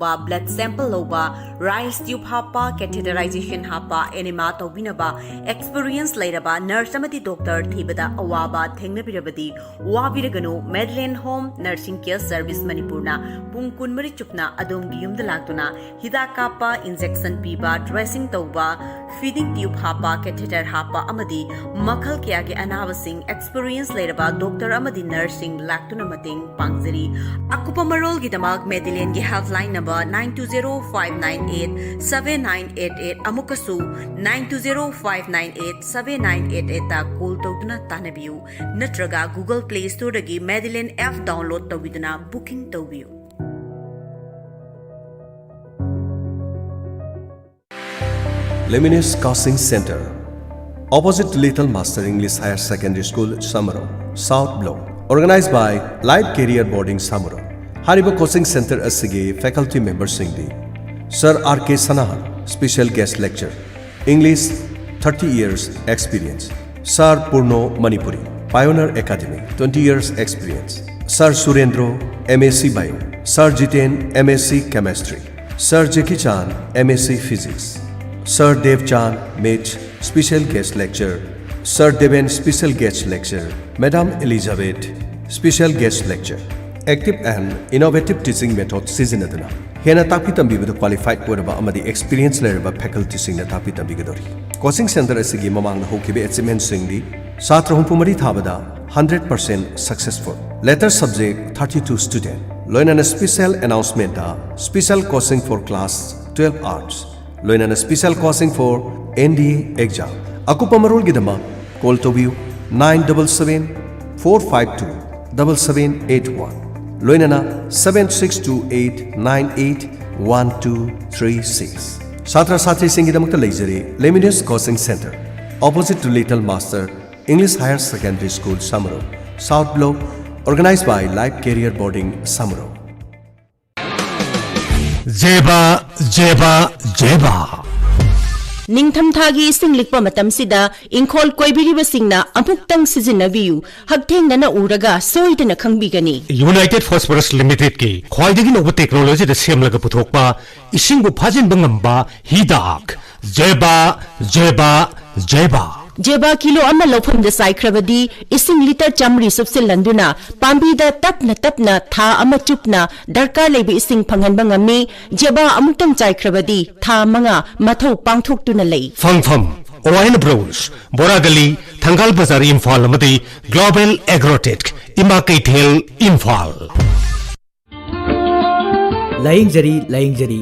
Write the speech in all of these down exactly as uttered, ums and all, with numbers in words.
ꯕ, blood sample ꯂꯧꯕ, rice ꯇ꯭ꯌꯨꯕ ꯍꯥꯞꯄ, ꯀꯦꯊꯦꯇꯔꯥꯏꯖꯦꯁꯟ ꯍꯥꯞꯄ, ꯑꯦꯅꯤꯃꯥ ꯇꯧꯕꯤꯅꯕ ꯑꯦꯛꯁꯄꯤꯔꯤꯌꯦꯟꯁ ꯂꯩꯔꯕ ꯅꯔꯁ ꯑꯃꯗꯤ ꯗꯣꯛꯇꯔ ꯊꯤꯕꯗ ꯑꯋꯥꯕ ꯊꯦꯡꯅꯕꯤꯔꯕꯗꯤ ꯋꯥꯕꯤꯔꯒꯅꯨ꯫ ꯃꯦꯗꯂꯦꯟ ꯍꯣꯝ ꯅꯔꯁꯤꯡ ꯀꯦꯌꯔ ꯁꯔꯚꯤꯁ ꯃꯅꯤꯄꯨꯔꯅ ꯄꯨꯡ ꯀꯨꯟꯃꯔꯤ ꯆꯨꯞꯅ ꯑꯗꯣꯝꯒꯤ ꯌꯨꯝꯗ ꯂꯥꯛꯇꯨꯅ ꯍꯤꯗꯥꯛ ꯀꯥꯞꯄ, ꯏꯟꯖꯦꯛꯁꯟ ꯄꯤꯕ, ꯗ꯭ꯔꯦꯁꯤꯡ ꯇꯧꯕ, ꯐꯤꯗꯤꯡ ꯇ꯭ꯌꯨꯕ ꯍꯥꯞꯄ, ꯀꯦꯊꯦꯇꯔ ꯍꯥꯞꯄ ꯑꯃꯗꯤ ꯃꯈꯜ ꯀꯌꯥꯒꯤ ꯑꯅꯥꯕꯁꯤꯡ ꯑꯦꯛꯁꯄꯤꯔꯤꯌꯦꯟꯁ ꯂꯩꯔꯕ ꯗꯣꯛꯇꯔ ꯑꯃꯗꯤ ꯅꯔꯁꯁꯤꯡ ꯂꯥꯛꯇꯨꯅ ꯃꯇꯦꯡ ꯄꯥꯡꯖꯔꯤ꯫ ꯑꯀꯨꯞꯄ ꯃꯔꯣꯜꯒꯤꯗꯃꯛ ꯃꯦꯗꯤꯂꯦꯟꯒꯤ helpline number nine two zero five nine eight seven nine eight eight ꯑꯃꯨꯛꯀꯁꯨ nine two zero five nine eight seven nine eight eight ꯇ ꯀꯣꯜ ꯇꯧꯗꯨꯅ ꯇꯥꯟꯅꯕꯤꯌꯨ, ꯅꯠꯇ꯭ꯔꯒ Google Play Storeꯗꯒꯤ ꯃꯦꯗꯤꯂꯦꯟ ꯑꯦꯞ ꯗꯥꯎꯟꯂꯣꯗ ꯇꯧꯕꯤꯗꯨꯅ ꯕꯨꯀꯤꯡ ꯇꯧꯕꯤꯌꯨ꯫ Luminous Coaching Center, opposite to Little Master English Higher Secondary School, Samaro, South Block. Organized by Life Career Boarding, Samaro. ꯍꯥꯏꯔꯤꯕ coaching centre ꯑꯁꯤꯒꯤ faculty ꯃꯦꯝꯕꯔꯁꯤꯡꯗꯤ: sir R K Sanahan, special guest lecturer, English, thirty years experience. Sir Purno Manipuri, Pioneer Academy, twenty years experience. Sir Surendro, M S C Bio. Sir Jiten, M S C Chemistry. Sir Jeki Chan, M S C Physics. Sir Deb Chan, Maths, special guest lecturer. Sir Deben, special guest lecturer. Madam Elizabeth, special guest lecturer. Active and innovative teaching method ꯁꯤꯖꯤꯟꯅꯗꯨꯅ ꯍꯦꯟꯅ ꯇꯥꯛꯄꯤ ꯇꯝꯕꯤꯕꯗ qualified ꯑꯣꯏꯔꯕ ꯑꯃꯗꯤ experience ꯂꯩꯔꯕ ꯐꯦꯀꯜꯇꯤꯁꯤꯡꯅ ꯇꯥꯛꯄꯤ ꯇꯝꯕꯤꯒꯗꯧꯔꯤ꯫ Coaching centre ꯑꯁꯤꯒꯤ ꯃꯃꯥꯡꯗ ꯍꯧꯈꯤꯕ ꯑꯦꯆꯤꯞꯃꯦꯟꯁꯤꯡꯗꯤ: ꯁꯥꯇ꯭ꯔ ꯍꯨꯝꯐꯨ ꯃꯔꯤ ꯊꯥꯕꯗ hundred percent successful, letter subject thirty two student, ꯂꯣꯏꯅꯅ special announcement, special coaching for class twelve arts, ꯂꯣꯏꯅꯅ special coaching for N D A exam꯫ ꯑꯀꯨꯞꯄ ꯃꯔꯣꯜꯒꯤꯗꯃꯛ ꯀꯣꯜ ꯇꯧꯕꯤꯌꯨ nine double seven four five two double seven eight one, ꯂꯣꯏꯅꯅ seven six two eight nine eight one two three six꯫ ꯁꯥꯇ꯭ꯔ ꯁꯥꯇ꯭ꯔꯤꯁꯤꯡꯒꯤꯗꯃꯛꯇ ꯂꯩꯖꯔꯤ Luminous Coaching Center, opposite to Little Master English Higher Secondary School, Samaro, South Block, organized by Life Career Boarding, Samaro. ꯖꯦꯕꯥ, ꯖꯦꯕꯥ, ꯖꯦꯕꯥ꯫ ꯅꯤꯡꯊꯝꯊꯥꯒꯤ ꯏꯁꯤꯡ ꯂꯤꯛꯄ ꯃꯇꯝꯁꯤꯗ ꯏꯪꯈꯣꯜ ꯀꯣꯏꯕꯤꯔꯤꯕꯁꯤꯡꯅ ꯑꯃꯨꯛꯇꯪ ꯁꯤꯖꯤꯟꯅꯕꯤꯌꯨ꯫ ꯍꯛꯊꯦꯡꯅꯅ ꯎꯔꯒ ꯁꯣꯏꯗꯅ ꯈꯪꯕꯤꯒꯅꯤ꯫ United Phosphorus Limitedꯀꯤ ꯈ꯭ꯋꯥꯏꯗꯒꯤ ꯅꯧꯕ technologyꯗ ꯁꯦꯝꯂꯒ ꯄꯨꯊꯣꯛꯄ ꯏꯁꯤꯡꯕꯨ ꯐꯥꯖꯤꯟꯕ ꯉꯝꯕ ꯍꯤꯗꯥꯛ ꯖꯦꯕꯥ, ꯖꯦꯕꯥ, ꯖꯦꯕꯥ꯫ ꯖꯦꯕꯥ ꯀꯤꯂꯣ ꯑꯃ ꯂꯧꯐꯝꯗ ꯆꯥꯏꯈ꯭ꯔꯕꯗꯤ ꯏꯁꯤꯡ ꯂꯤꯇꯔ ꯆꯥꯃꯔꯤ ꯆꯨꯞꯁꯤꯜꯍꯟꯗꯨꯅ ꯄꯥꯝꯕꯤꯗ ꯇꯞꯅ ꯇꯞꯅ ꯊꯥ ꯑꯃ ꯆꯨꯞꯅ ꯗꯔꯀꯥꯔ ꯂꯩꯕ ꯏꯁꯤꯡ ꯐꯪꯍꯟꯕ ꯉꯝꯃꯤ꯫ ꯖꯦꯕꯥ ꯑꯃꯨꯛꯇꯪ ꯆꯥꯏꯈ꯭ꯔꯕꯗꯤ ꯊꯥ ꯃꯉꯥ ꯃꯊꯧ ꯄꯥꯡꯊꯣꯛꯇꯨꯅ ꯂꯩ꯫ ꯐꯪꯐꯝ: ꯑꯣ ꯑꯦꯟ ꯕ꯭ꯔꯣꯁ, ꯕꯣꯔꯥꯒꯂꯤ, ꯊꯪꯒꯥꯜ ꯕꯖꯥꯔ, ꯏꯝꯐꯥꯜ ꯑꯃꯗꯤ Global Agrotech, ꯏꯃꯥ ꯀꯩꯊꯦꯜ, ꯏꯝꯐꯥꯜ꯫ ꯂꯥꯌꯦꯡꯖꯔꯤ, ꯂꯥꯌꯦꯡꯖꯔꯤ꯫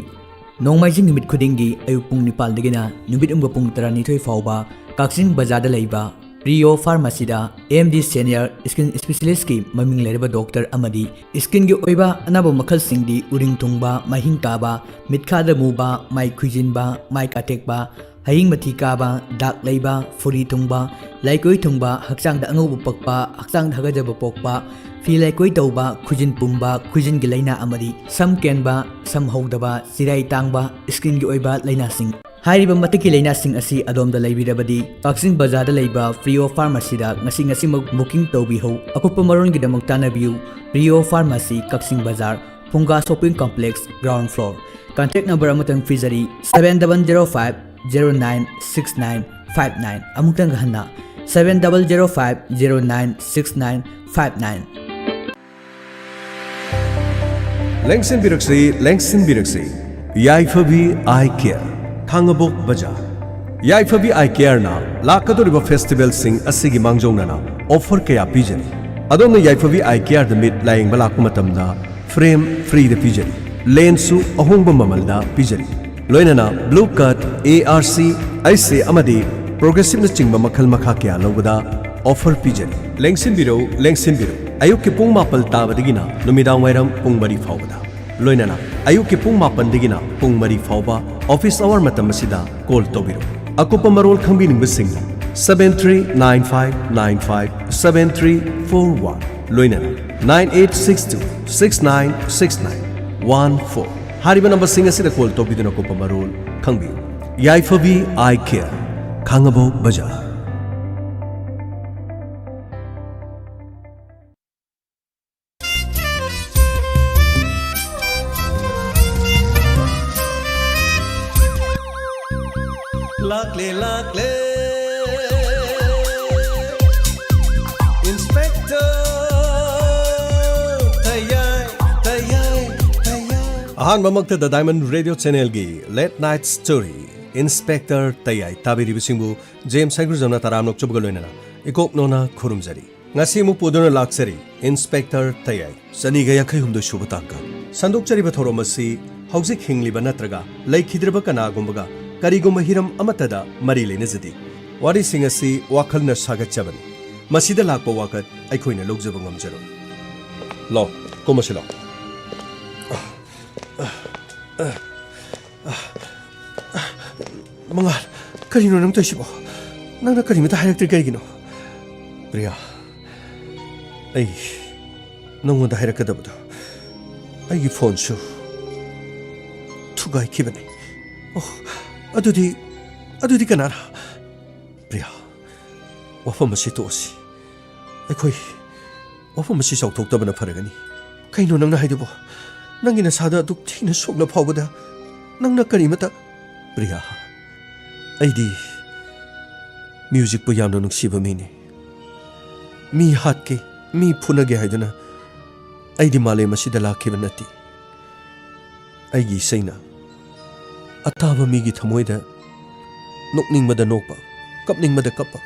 ꯅꯣꯡꯃꯥꯏꯖꯤꯡ ꯅꯨꯃꯤꯠ ꯈꯨꯗꯤꯡꯒꯤ ꯑꯌꯨꯛ ꯄꯨꯡ ꯅꯤꯄꯥꯜꯗꯒꯤꯅ ꯅꯨꯃꯤꯠ ꯌꯨꯡꯕ ꯄꯨꯡ ꯇꯔꯥꯅꯤꯊꯣꯏ ꯐꯥꯎꯕ ꯀꯛꯆꯤꯡ ꯕꯖꯥꯔꯗ ꯂꯩꯕ ꯄ꯭ꯔꯤꯌꯣ ꯐꯥꯔꯃꯥꯁꯤꯗ ꯑꯦꯝ ꯗꯤ ꯁꯦꯅꯤꯌꯔ ꯁ꯭ꯀꯤꯟ ꯁ꯭ꯄꯦꯁꯤꯌꯦꯂꯤꯁꯀꯤ ꯃꯃꯤꯡ ꯂꯩꯔꯕ ꯗꯣꯛꯇꯔ ꯑꯃꯗꯤ ꯁ꯭ꯀꯤꯟꯒꯤ ꯑꯣꯏꯕ ꯑꯅꯥꯕ ꯃꯈꯜꯁꯤꯡꯗꯤ ꯎꯔꯤꯡ ꯊꯨꯡꯕ, ꯃꯍꯤꯡ ꯀꯥꯕ, ꯃꯤꯠꯈꯥꯗ ꯃꯨꯕ, ꯃꯥꯏ ꯈꯨꯏꯖꯤꯟꯕ, ꯃꯥꯏ ꯀꯥꯊꯦꯛꯄ, ꯍꯌꯤꯡ ꯃꯊꯤ ꯀꯥꯕ, ꯗꯥꯛ ꯂꯩꯕ, ꯐꯨꯔꯤ ꯊꯨꯡꯕ, ꯂꯩꯀꯣꯏ ꯊꯨꯡꯕ, ꯍꯛꯆꯥꯡꯗ ꯑꯉꯧꯕ ꯄꯛꯄ, ꯍꯛꯆꯥꯡꯗ ꯍꯥꯒꯠꯆꯕ ꯄꯣꯛꯄ, ꯐꯤ ꯂꯩꯀꯣꯏ ꯇꯧꯕ, ꯈꯨꯖꯤꯟ ꯄꯨꯝꯕ, ꯈꯨꯖꯤꯟꯒꯤ ꯂꯥꯏꯅꯥ ꯑꯃꯗꯤ ꯁꯝ ꯀꯦꯟꯕ, ꯁꯝ ꯍꯧꯗꯕ, ꯆꯤꯔꯥꯏ ꯇꯥꯡꯕ, ꯁ꯭ꯀꯤꯟꯒꯤ ꯑꯣꯏꯕ ꯂꯥꯏꯅꯥꯁꯤꯡ꯫ ꯍꯥꯏꯔꯤꯕ ꯃꯇꯤꯛꯀꯤ ꯂꯥꯏꯅꯥꯁꯤꯡ ꯑꯁꯤ ꯑꯗꯣꯝꯗ ꯂꯩꯕꯤꯔꯕꯗꯤ ꯀꯛꯆꯤꯡ ꯕꯖꯥꯔꯗ ꯂꯩꯕ ꯄ꯭ꯔꯤꯌꯣ ꯐꯥꯔꯃꯥꯁꯤꯗ ꯉꯁꯤ ꯉꯁꯤꯃꯛ ꯕꯨꯀꯤꯡ ꯇꯧꯕꯤꯍꯧ꯫ ꯑꯀꯨꯞꯄ ꯃꯔꯣꯜꯒꯤꯗꯃꯛ ꯇꯥꯟꯅꯕꯤꯌꯨ ꯄ꯭ꯔꯤꯌꯣ ꯐꯥꯔꯃꯥꯁꯤ, ꯀꯛꯆꯤꯡ ꯕꯖꯥꯔ, ꯐꯨꯡꯒꯥ shopping complex, ground floor. Contact number ꯑꯃꯇꯪ ꯄꯤꯖꯔꯤ, seven double zero five zero nine six nine five nine. ꯑꯃꯨꯛꯇꯪꯒ ꯍꯟꯅ, seven double zero five zero nine six nine five nine. ꯂꯦꯡꯁꯤꯟꯕꯤꯔꯛꯁꯤ, ꯂꯦꯡꯁꯤꯟꯕꯤꯔꯛꯁꯤ꯫ ꯌꯥꯏꯐꯕꯤ ꯑꯥꯏ ꯀꯦꯌꯔ, ꯈꯥꯡꯉꯕꯣꯛ ꯕꯖꯥꯔ꯫ ꯌꯥꯏꯐꯕꯤ ꯑꯥꯏ ꯀꯦꯌꯔꯅ ꯂꯥꯛꯀꯗꯧꯔꯤꯕ ꯐꯦꯁꯇꯤꯚꯦꯜꯁꯤꯡ ꯑꯁꯤꯒꯤ ꯃꯥꯡꯖꯧꯅꯅ ꯑꯣꯐꯔ ꯀꯌꯥ ꯄꯤꯖꯔꯤ꯫ ꯑꯗꯣꯝꯅ ꯌꯥꯏꯐꯕꯤ ꯑꯥꯏ ꯀꯦꯌꯔꯗ ꯃꯤꯠ ꯂꯥꯌꯦꯡꯕ ꯂꯥꯛꯄ ꯃꯇꯝꯗ ꯐ꯭ꯔꯦꯝ ꯐ꯭ꯔꯤꯗ ꯄꯤꯖꯔꯤ꯫ ꯂꯦꯟꯁꯁꯨ ꯑꯍꯣꯡꯕ ꯃꯃꯜꯗ ꯄꯤꯖꯔꯤ꯫ ꯂꯣꯏꯅꯅ blue cut, A R C, ꯑꯩꯁꯦ ꯑꯃꯗꯤ ꯄ꯭ꯔꯣꯒ꯭ꯔꯦꯁꯤꯞꯅꯆꯤꯡꯕ ꯃꯈꯜ ꯃꯈꯥ ꯀꯌꯥ ꯂꯧꯕꯗ ꯑꯣꯐꯔ ꯄꯤꯖꯔꯤ꯫ ꯂꯦꯡꯁꯤꯟꯕꯤꯔꯧ, ꯂꯦꯡꯁꯤꯟꯕꯤꯔꯧ꯫ ꯑꯌꯨꯛꯀꯤ ꯄꯨꯡ ꯃꯥꯄꯜ ꯇꯥꯕꯗꯒꯤꯅ ꯅꯨꯃꯤꯗꯥꯡ ꯋꯥꯏꯔꯝ ꯄꯨꯡ ꯃꯔꯤ ꯐꯥꯎꯕꯗ꯫ ꯂꯣꯏꯅꯅ ꯑꯌꯨꯛꯀꯤ ꯄꯨꯡ ꯃꯥꯄꯟꯗꯒꯤꯅ ꯄꯨꯡ ꯃꯔꯤ ꯐꯥꯎꯕ ꯑꯣꯐꯤꯁ ꯑꯋꯥꯔ ꯃꯇꯝ ꯑꯁꯤꯗ ꯀꯣꯜ ꯇꯧꯕꯤꯔꯛꯎ꯫ ꯑꯀꯨꯞꯄ ꯃꯔꯣꯜ ꯈꯪꯕꯤꯅꯤꯡꯕꯁꯤꯡꯅ seven three nine five nine five seven three four one, ꯂꯣꯏꯅꯅ nine eight six two six nine six nine one four ꯍꯥꯏꯔꯤꯕ ꯅꯝꯕꯔꯁꯤꯡ ꯑꯁꯤꯗ ꯀꯣꯜ ꯇꯧꯕꯤꯗꯨꯅ ꯑꯀꯨꯞꯄ ꯃꯔꯣꯜ ꯈꯪꯕꯤꯌꯨ꯫ ꯌꯥꯏꯐꯕꯤ ꯑꯥꯏ ꯀꯦꯌꯔ, ꯈꯥꯡꯉꯕꯣꯛ ꯕꯖꯥꯔ꯫ ꯂꯥꯛꯂꯦ, ꯂꯥꯛꯂꯦ꯫ Inspector ꯇꯌꯥꯏ, ꯇꯌꯥꯏ, ꯇꯌꯥꯏ꯫ ꯑꯍꯥꯟꯕꯃꯛꯇꯗ Diamond Radio Channelꯒꯤ Late Night Story, Inspector Tayai ꯇꯥꯕꯤꯔꯤꯕꯁꯤꯡꯕꯨ ꯖꯦꯝꯁ ꯍꯩꯒ꯭ꯔꯨꯖꯝꯅ ꯇꯔꯥꯝꯅ ꯑꯣꯛꯆꯕꯒ ꯂꯣꯏꯅꯅ ꯏꯀꯣꯛ ꯅꯣꯅ ꯈꯨꯔꯨꯝꯖꯔꯤ꯫ ꯉꯁꯤ ꯑꯃꯨꯛ ꯄꯨꯗꯨꯅ ꯂꯥꯛꯆꯔꯤ Inspector ꯇꯌꯥꯏ꯫ ꯆꯅꯤꯒ ꯌꯥꯡꯈꯩ ꯍꯨꯝꯗꯣꯏ ꯁꯨꯕ ꯇꯥꯡꯀꯛ꯫ ꯁꯟꯗꯣꯛꯆꯔꯤꯕ ꯊꯧꯔꯝ ꯑꯁꯤ ꯍꯧꯖꯤꯛ ꯍꯤꯡꯂꯤꯕ ꯅꯠꯇ꯭ꯔꯒ ꯂꯩꯈꯤꯗ꯭ꯔꯕ ꯀꯅꯥꯒꯨꯝꯕꯒ ꯀꯔꯤꯒꯨꯝꯕ ꯍꯤꯔꯝ ꯑꯃꯠꯇꯗ ꯃꯔꯤ ꯂꯩꯅꯖꯗꯦ꯫ ꯋꯥꯔꯤꯁꯤꯡ ꯑꯁꯤ ꯋꯥꯈꯜꯅ ꯁꯥꯒꯠꯆꯕꯅꯤ꯫ ꯃꯁꯤꯗ ꯂꯥꯛꯄ ꯋꯥꯀꯠ ꯑꯩꯈꯣꯏꯅ ꯂꯧꯖꯕ ꯉꯝꯖꯔꯣꯏ꯫ ꯂꯥꯎ, ꯀꯨꯝꯃꯁꯤ ꯂꯥꯎ꯫ ꯃꯉꯥꯜ, ꯀꯔꯤꯅꯣ ꯅꯪ ꯇꯧꯔꯤꯁꯤꯕꯣ? ꯅꯪꯅ ꯀꯔꯤꯃꯇ ꯍꯥꯏꯔꯛꯇ꯭ꯔꯤ ꯀꯔꯤꯒꯤꯅꯣ? ꯄ꯭ꯔꯤꯌꯥ, ꯑꯩ ꯅꯪꯉꯣꯟꯗ ꯍꯥꯏꯔꯛꯀꯗꯕꯗꯣ, ꯑꯩꯒꯤ ꯐꯣꯟꯁꯨ ꯊꯨꯒꯥꯏꯈꯤꯕꯅꯤ꯫ ꯑꯣ, ꯑꯗꯨꯗꯤ, ꯑꯗꯨꯗꯤ ꯀꯅꯥꯅ? ꯄ꯭ꯔꯤꯌꯥ, ꯋꯥꯐꯝ ꯑꯁꯤ ꯇꯣꯛꯑꯁꯤ꯫ ꯑꯩꯈꯣꯏ ꯋꯥꯐꯝ ꯑꯁꯤ ꯆꯥꯎꯊꯣꯛꯇꯕꯅ ꯐꯔꯒꯅꯤ꯫ ꯀꯩꯅꯣ ꯅꯪꯅ ꯍꯥꯏꯗꯨꯕꯣ? ꯅꯪꯒꯤ ꯅꯁꯥꯗ ꯑꯗꯨꯛ ꯊꯤꯅ ꯁꯣꯛꯂ ꯐꯥꯎꯕꯗ ꯅꯪꯅ ꯀꯔꯤꯃꯇ? ꯄ꯭ꯔꯤꯌꯥ, ꯑꯩꯗꯤ ꯃ꯭ꯌꯨꯖꯤꯛꯄꯨ ꯌꯥꯝꯅ ꯅꯨꯡꯁꯤꯕ ꯃꯤꯅꯤ꯫ ꯃꯤ ꯍꯥꯠꯀꯦ, ꯃꯤ ꯐꯨꯅꯒꯦ ꯍꯥꯏꯗꯨꯅ ꯑꯩꯗꯤ ꯃꯥꯂꯦꯝ ꯑꯁꯤꯗ ꯂꯥꯛꯈꯤꯕ ꯅꯠꯇꯦ꯫ ꯑꯩꯒꯤ ꯏꯁꯩꯅ ꯑꯇꯥꯕ ꯃꯤꯒꯤ ꯊꯃꯣꯏꯗ ꯅꯣꯛꯅꯤꯡꯕꯗ ꯅꯣꯛꯄ, ꯀꯞꯅꯤꯡꯕꯗ ꯀꯞꯄ,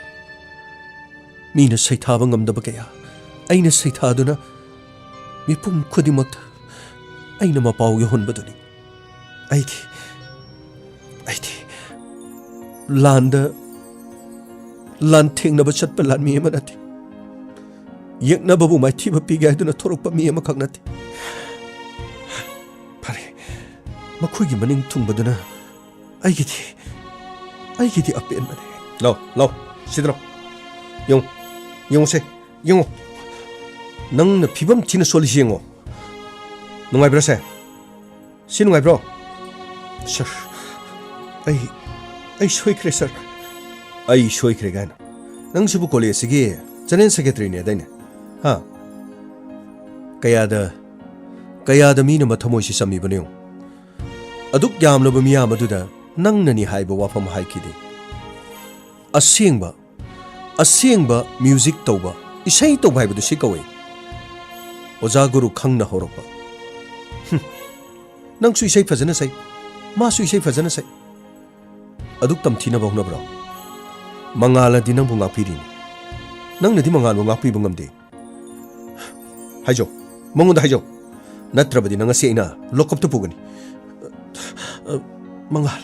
ꯃꯤꯅ ꯁꯩꯊꯥꯕ ꯉꯝꯗꯕ ꯀꯌꯥ ꯑꯩꯅ ꯁꯩꯊꯥꯗꯨꯅ ꯃꯤꯄꯨꯝ ꯈꯨꯗꯤꯡꯃꯛꯇ ꯑꯩꯅ ꯃꯄꯥꯎ ꯌꯧꯍꯟꯕꯗꯨꯅꯤ꯫ ꯑꯩꯗꯤ, ꯑꯩꯗꯤ ꯂꯥꯟꯗ, ꯂꯥꯟ ꯊꯦꯡꯅꯕ ꯆꯠꯄ ꯂꯥꯟꯃꯤ ꯑꯃ ꯅꯠꯇꯦ꯫ ꯌꯦꯛꯅꯕꯕꯨ ꯃꯥꯏꯊꯤꯕ ꯄꯤꯒꯦ ꯍꯥꯏꯗꯨꯅ ꯊꯣꯔꯛꯄ ꯃꯤ ꯑꯃꯈꯛ ꯅꯠꯇꯦ꯫ ꯐꯔꯦ, ꯃꯈꯣꯏꯒꯤ ꯃꯅꯤꯡ ꯊꯨꯡꯕꯗꯨꯅ ꯑꯩꯒꯤꯗꯤ, ꯑꯩꯒꯤꯗꯤ ꯑꯄꯦꯟꯕꯅꯦ꯫ ꯂꯥꯎ, ꯂꯥꯎ, ꯁꯤꯗ ꯂꯥꯎ꯫ ꯌꯦꯡꯉꯨ, ꯌꯦꯡꯉꯨꯁꯦ, ꯌꯦꯡꯉꯨ꯫ ꯅꯪꯅ ꯐꯤꯕꯝ ꯊꯤꯅ ꯁꯣꯜꯂꯤꯁꯤ ꯌꯦꯡꯉꯣ꯫ ꯅꯨꯡꯉꯥꯏꯕ꯭ꯔꯥ ꯁꯦ? ꯁꯤ ꯅꯨꯡꯉꯥꯏꯕ꯭ꯔꯣ? ꯁꯥꯔ, ꯑꯩ, ꯑꯩ ꯁꯣꯏꯈ꯭ꯔꯦ, ꯁꯥꯔ꯫ ꯑꯩ ꯁꯣꯏꯈ꯭ꯔꯦ ꯀꯥꯏꯅ? ꯅꯪꯁꯤꯕꯨ ꯀꯣꯂꯦꯖꯁꯤꯒꯤ ꯖꯦꯅꯔꯦꯜ ꯁꯦꯀ꯭ꯔꯦꯇꯔꯤꯅꯦ ꯑꯗꯥꯏꯅꯦ? ꯍꯥ? ꯀꯌꯥꯗ, ꯀꯌꯥꯗ ꯃꯤꯅ ꯃꯊꯃꯣꯏꯁꯤ ꯆꯝꯃꯤꯕꯅꯣ ꯌꯦꯡꯉꯨ꯫ ꯑꯗꯨꯛ ꯌꯥꯝꯂꯕ ꯃꯤꯌꯥꯝ ꯑꯗꯨꯗ ꯅꯪꯅꯅꯤ ꯍꯥꯏꯕ ꯋꯥꯐꯝ ꯍꯥꯏꯈꯤꯗꯦ꯫ ꯑꯁꯦꯡꯕ, ꯑꯁꯦꯡꯕ ꯃ꯭ꯌꯨꯖꯤꯛ ꯇꯧꯕ, ꯏꯁꯩ ꯇꯧꯕ ꯍꯥꯏꯕꯗꯨ ꯁꯤ ꯀꯧꯏ꯫ ꯑꯣꯖꯥ ꯒꯨꯔꯨ ꯈꯪꯅ ꯍꯧꯔꯛꯄ꯫ ꯍꯨꯝ꯫ ꯅꯪꯁꯨ ꯏꯁꯩ ꯐꯖꯅ ꯁꯛꯏ, ꯃꯥꯁꯨ ꯏꯁꯩ ꯐꯖꯅ ꯁꯛꯏ꯫ ꯑꯗꯨꯛ ꯇꯝꯊꯤꯅꯕ ꯍꯧꯅꯕ꯭ꯔꯣ? ꯃꯉꯥꯜꯅꯗꯤ ꯅꯪꯕꯨ ꯉꯥꯛꯄꯤꯔꯤꯅꯤ꯫ ꯅꯪꯅꯗꯤ ꯃꯉꯥꯜꯕꯨ ꯉꯥꯛꯄꯤꯕ ꯉꯝꯗꯦ꯫ ꯍꯥꯏꯖꯧ, ꯃꯉꯣꯟꯗ ꯍꯥꯏꯖꯧ꯫ ꯅꯠꯇ꯭ꯔꯕꯗꯤ ꯅꯪ ꯉꯁꯤ ꯑꯩꯅ ꯂꯣꯀꯞꯇ ꯄꯨꯒꯅꯤ꯫ ꯑ, ꯃꯉꯥꯜ,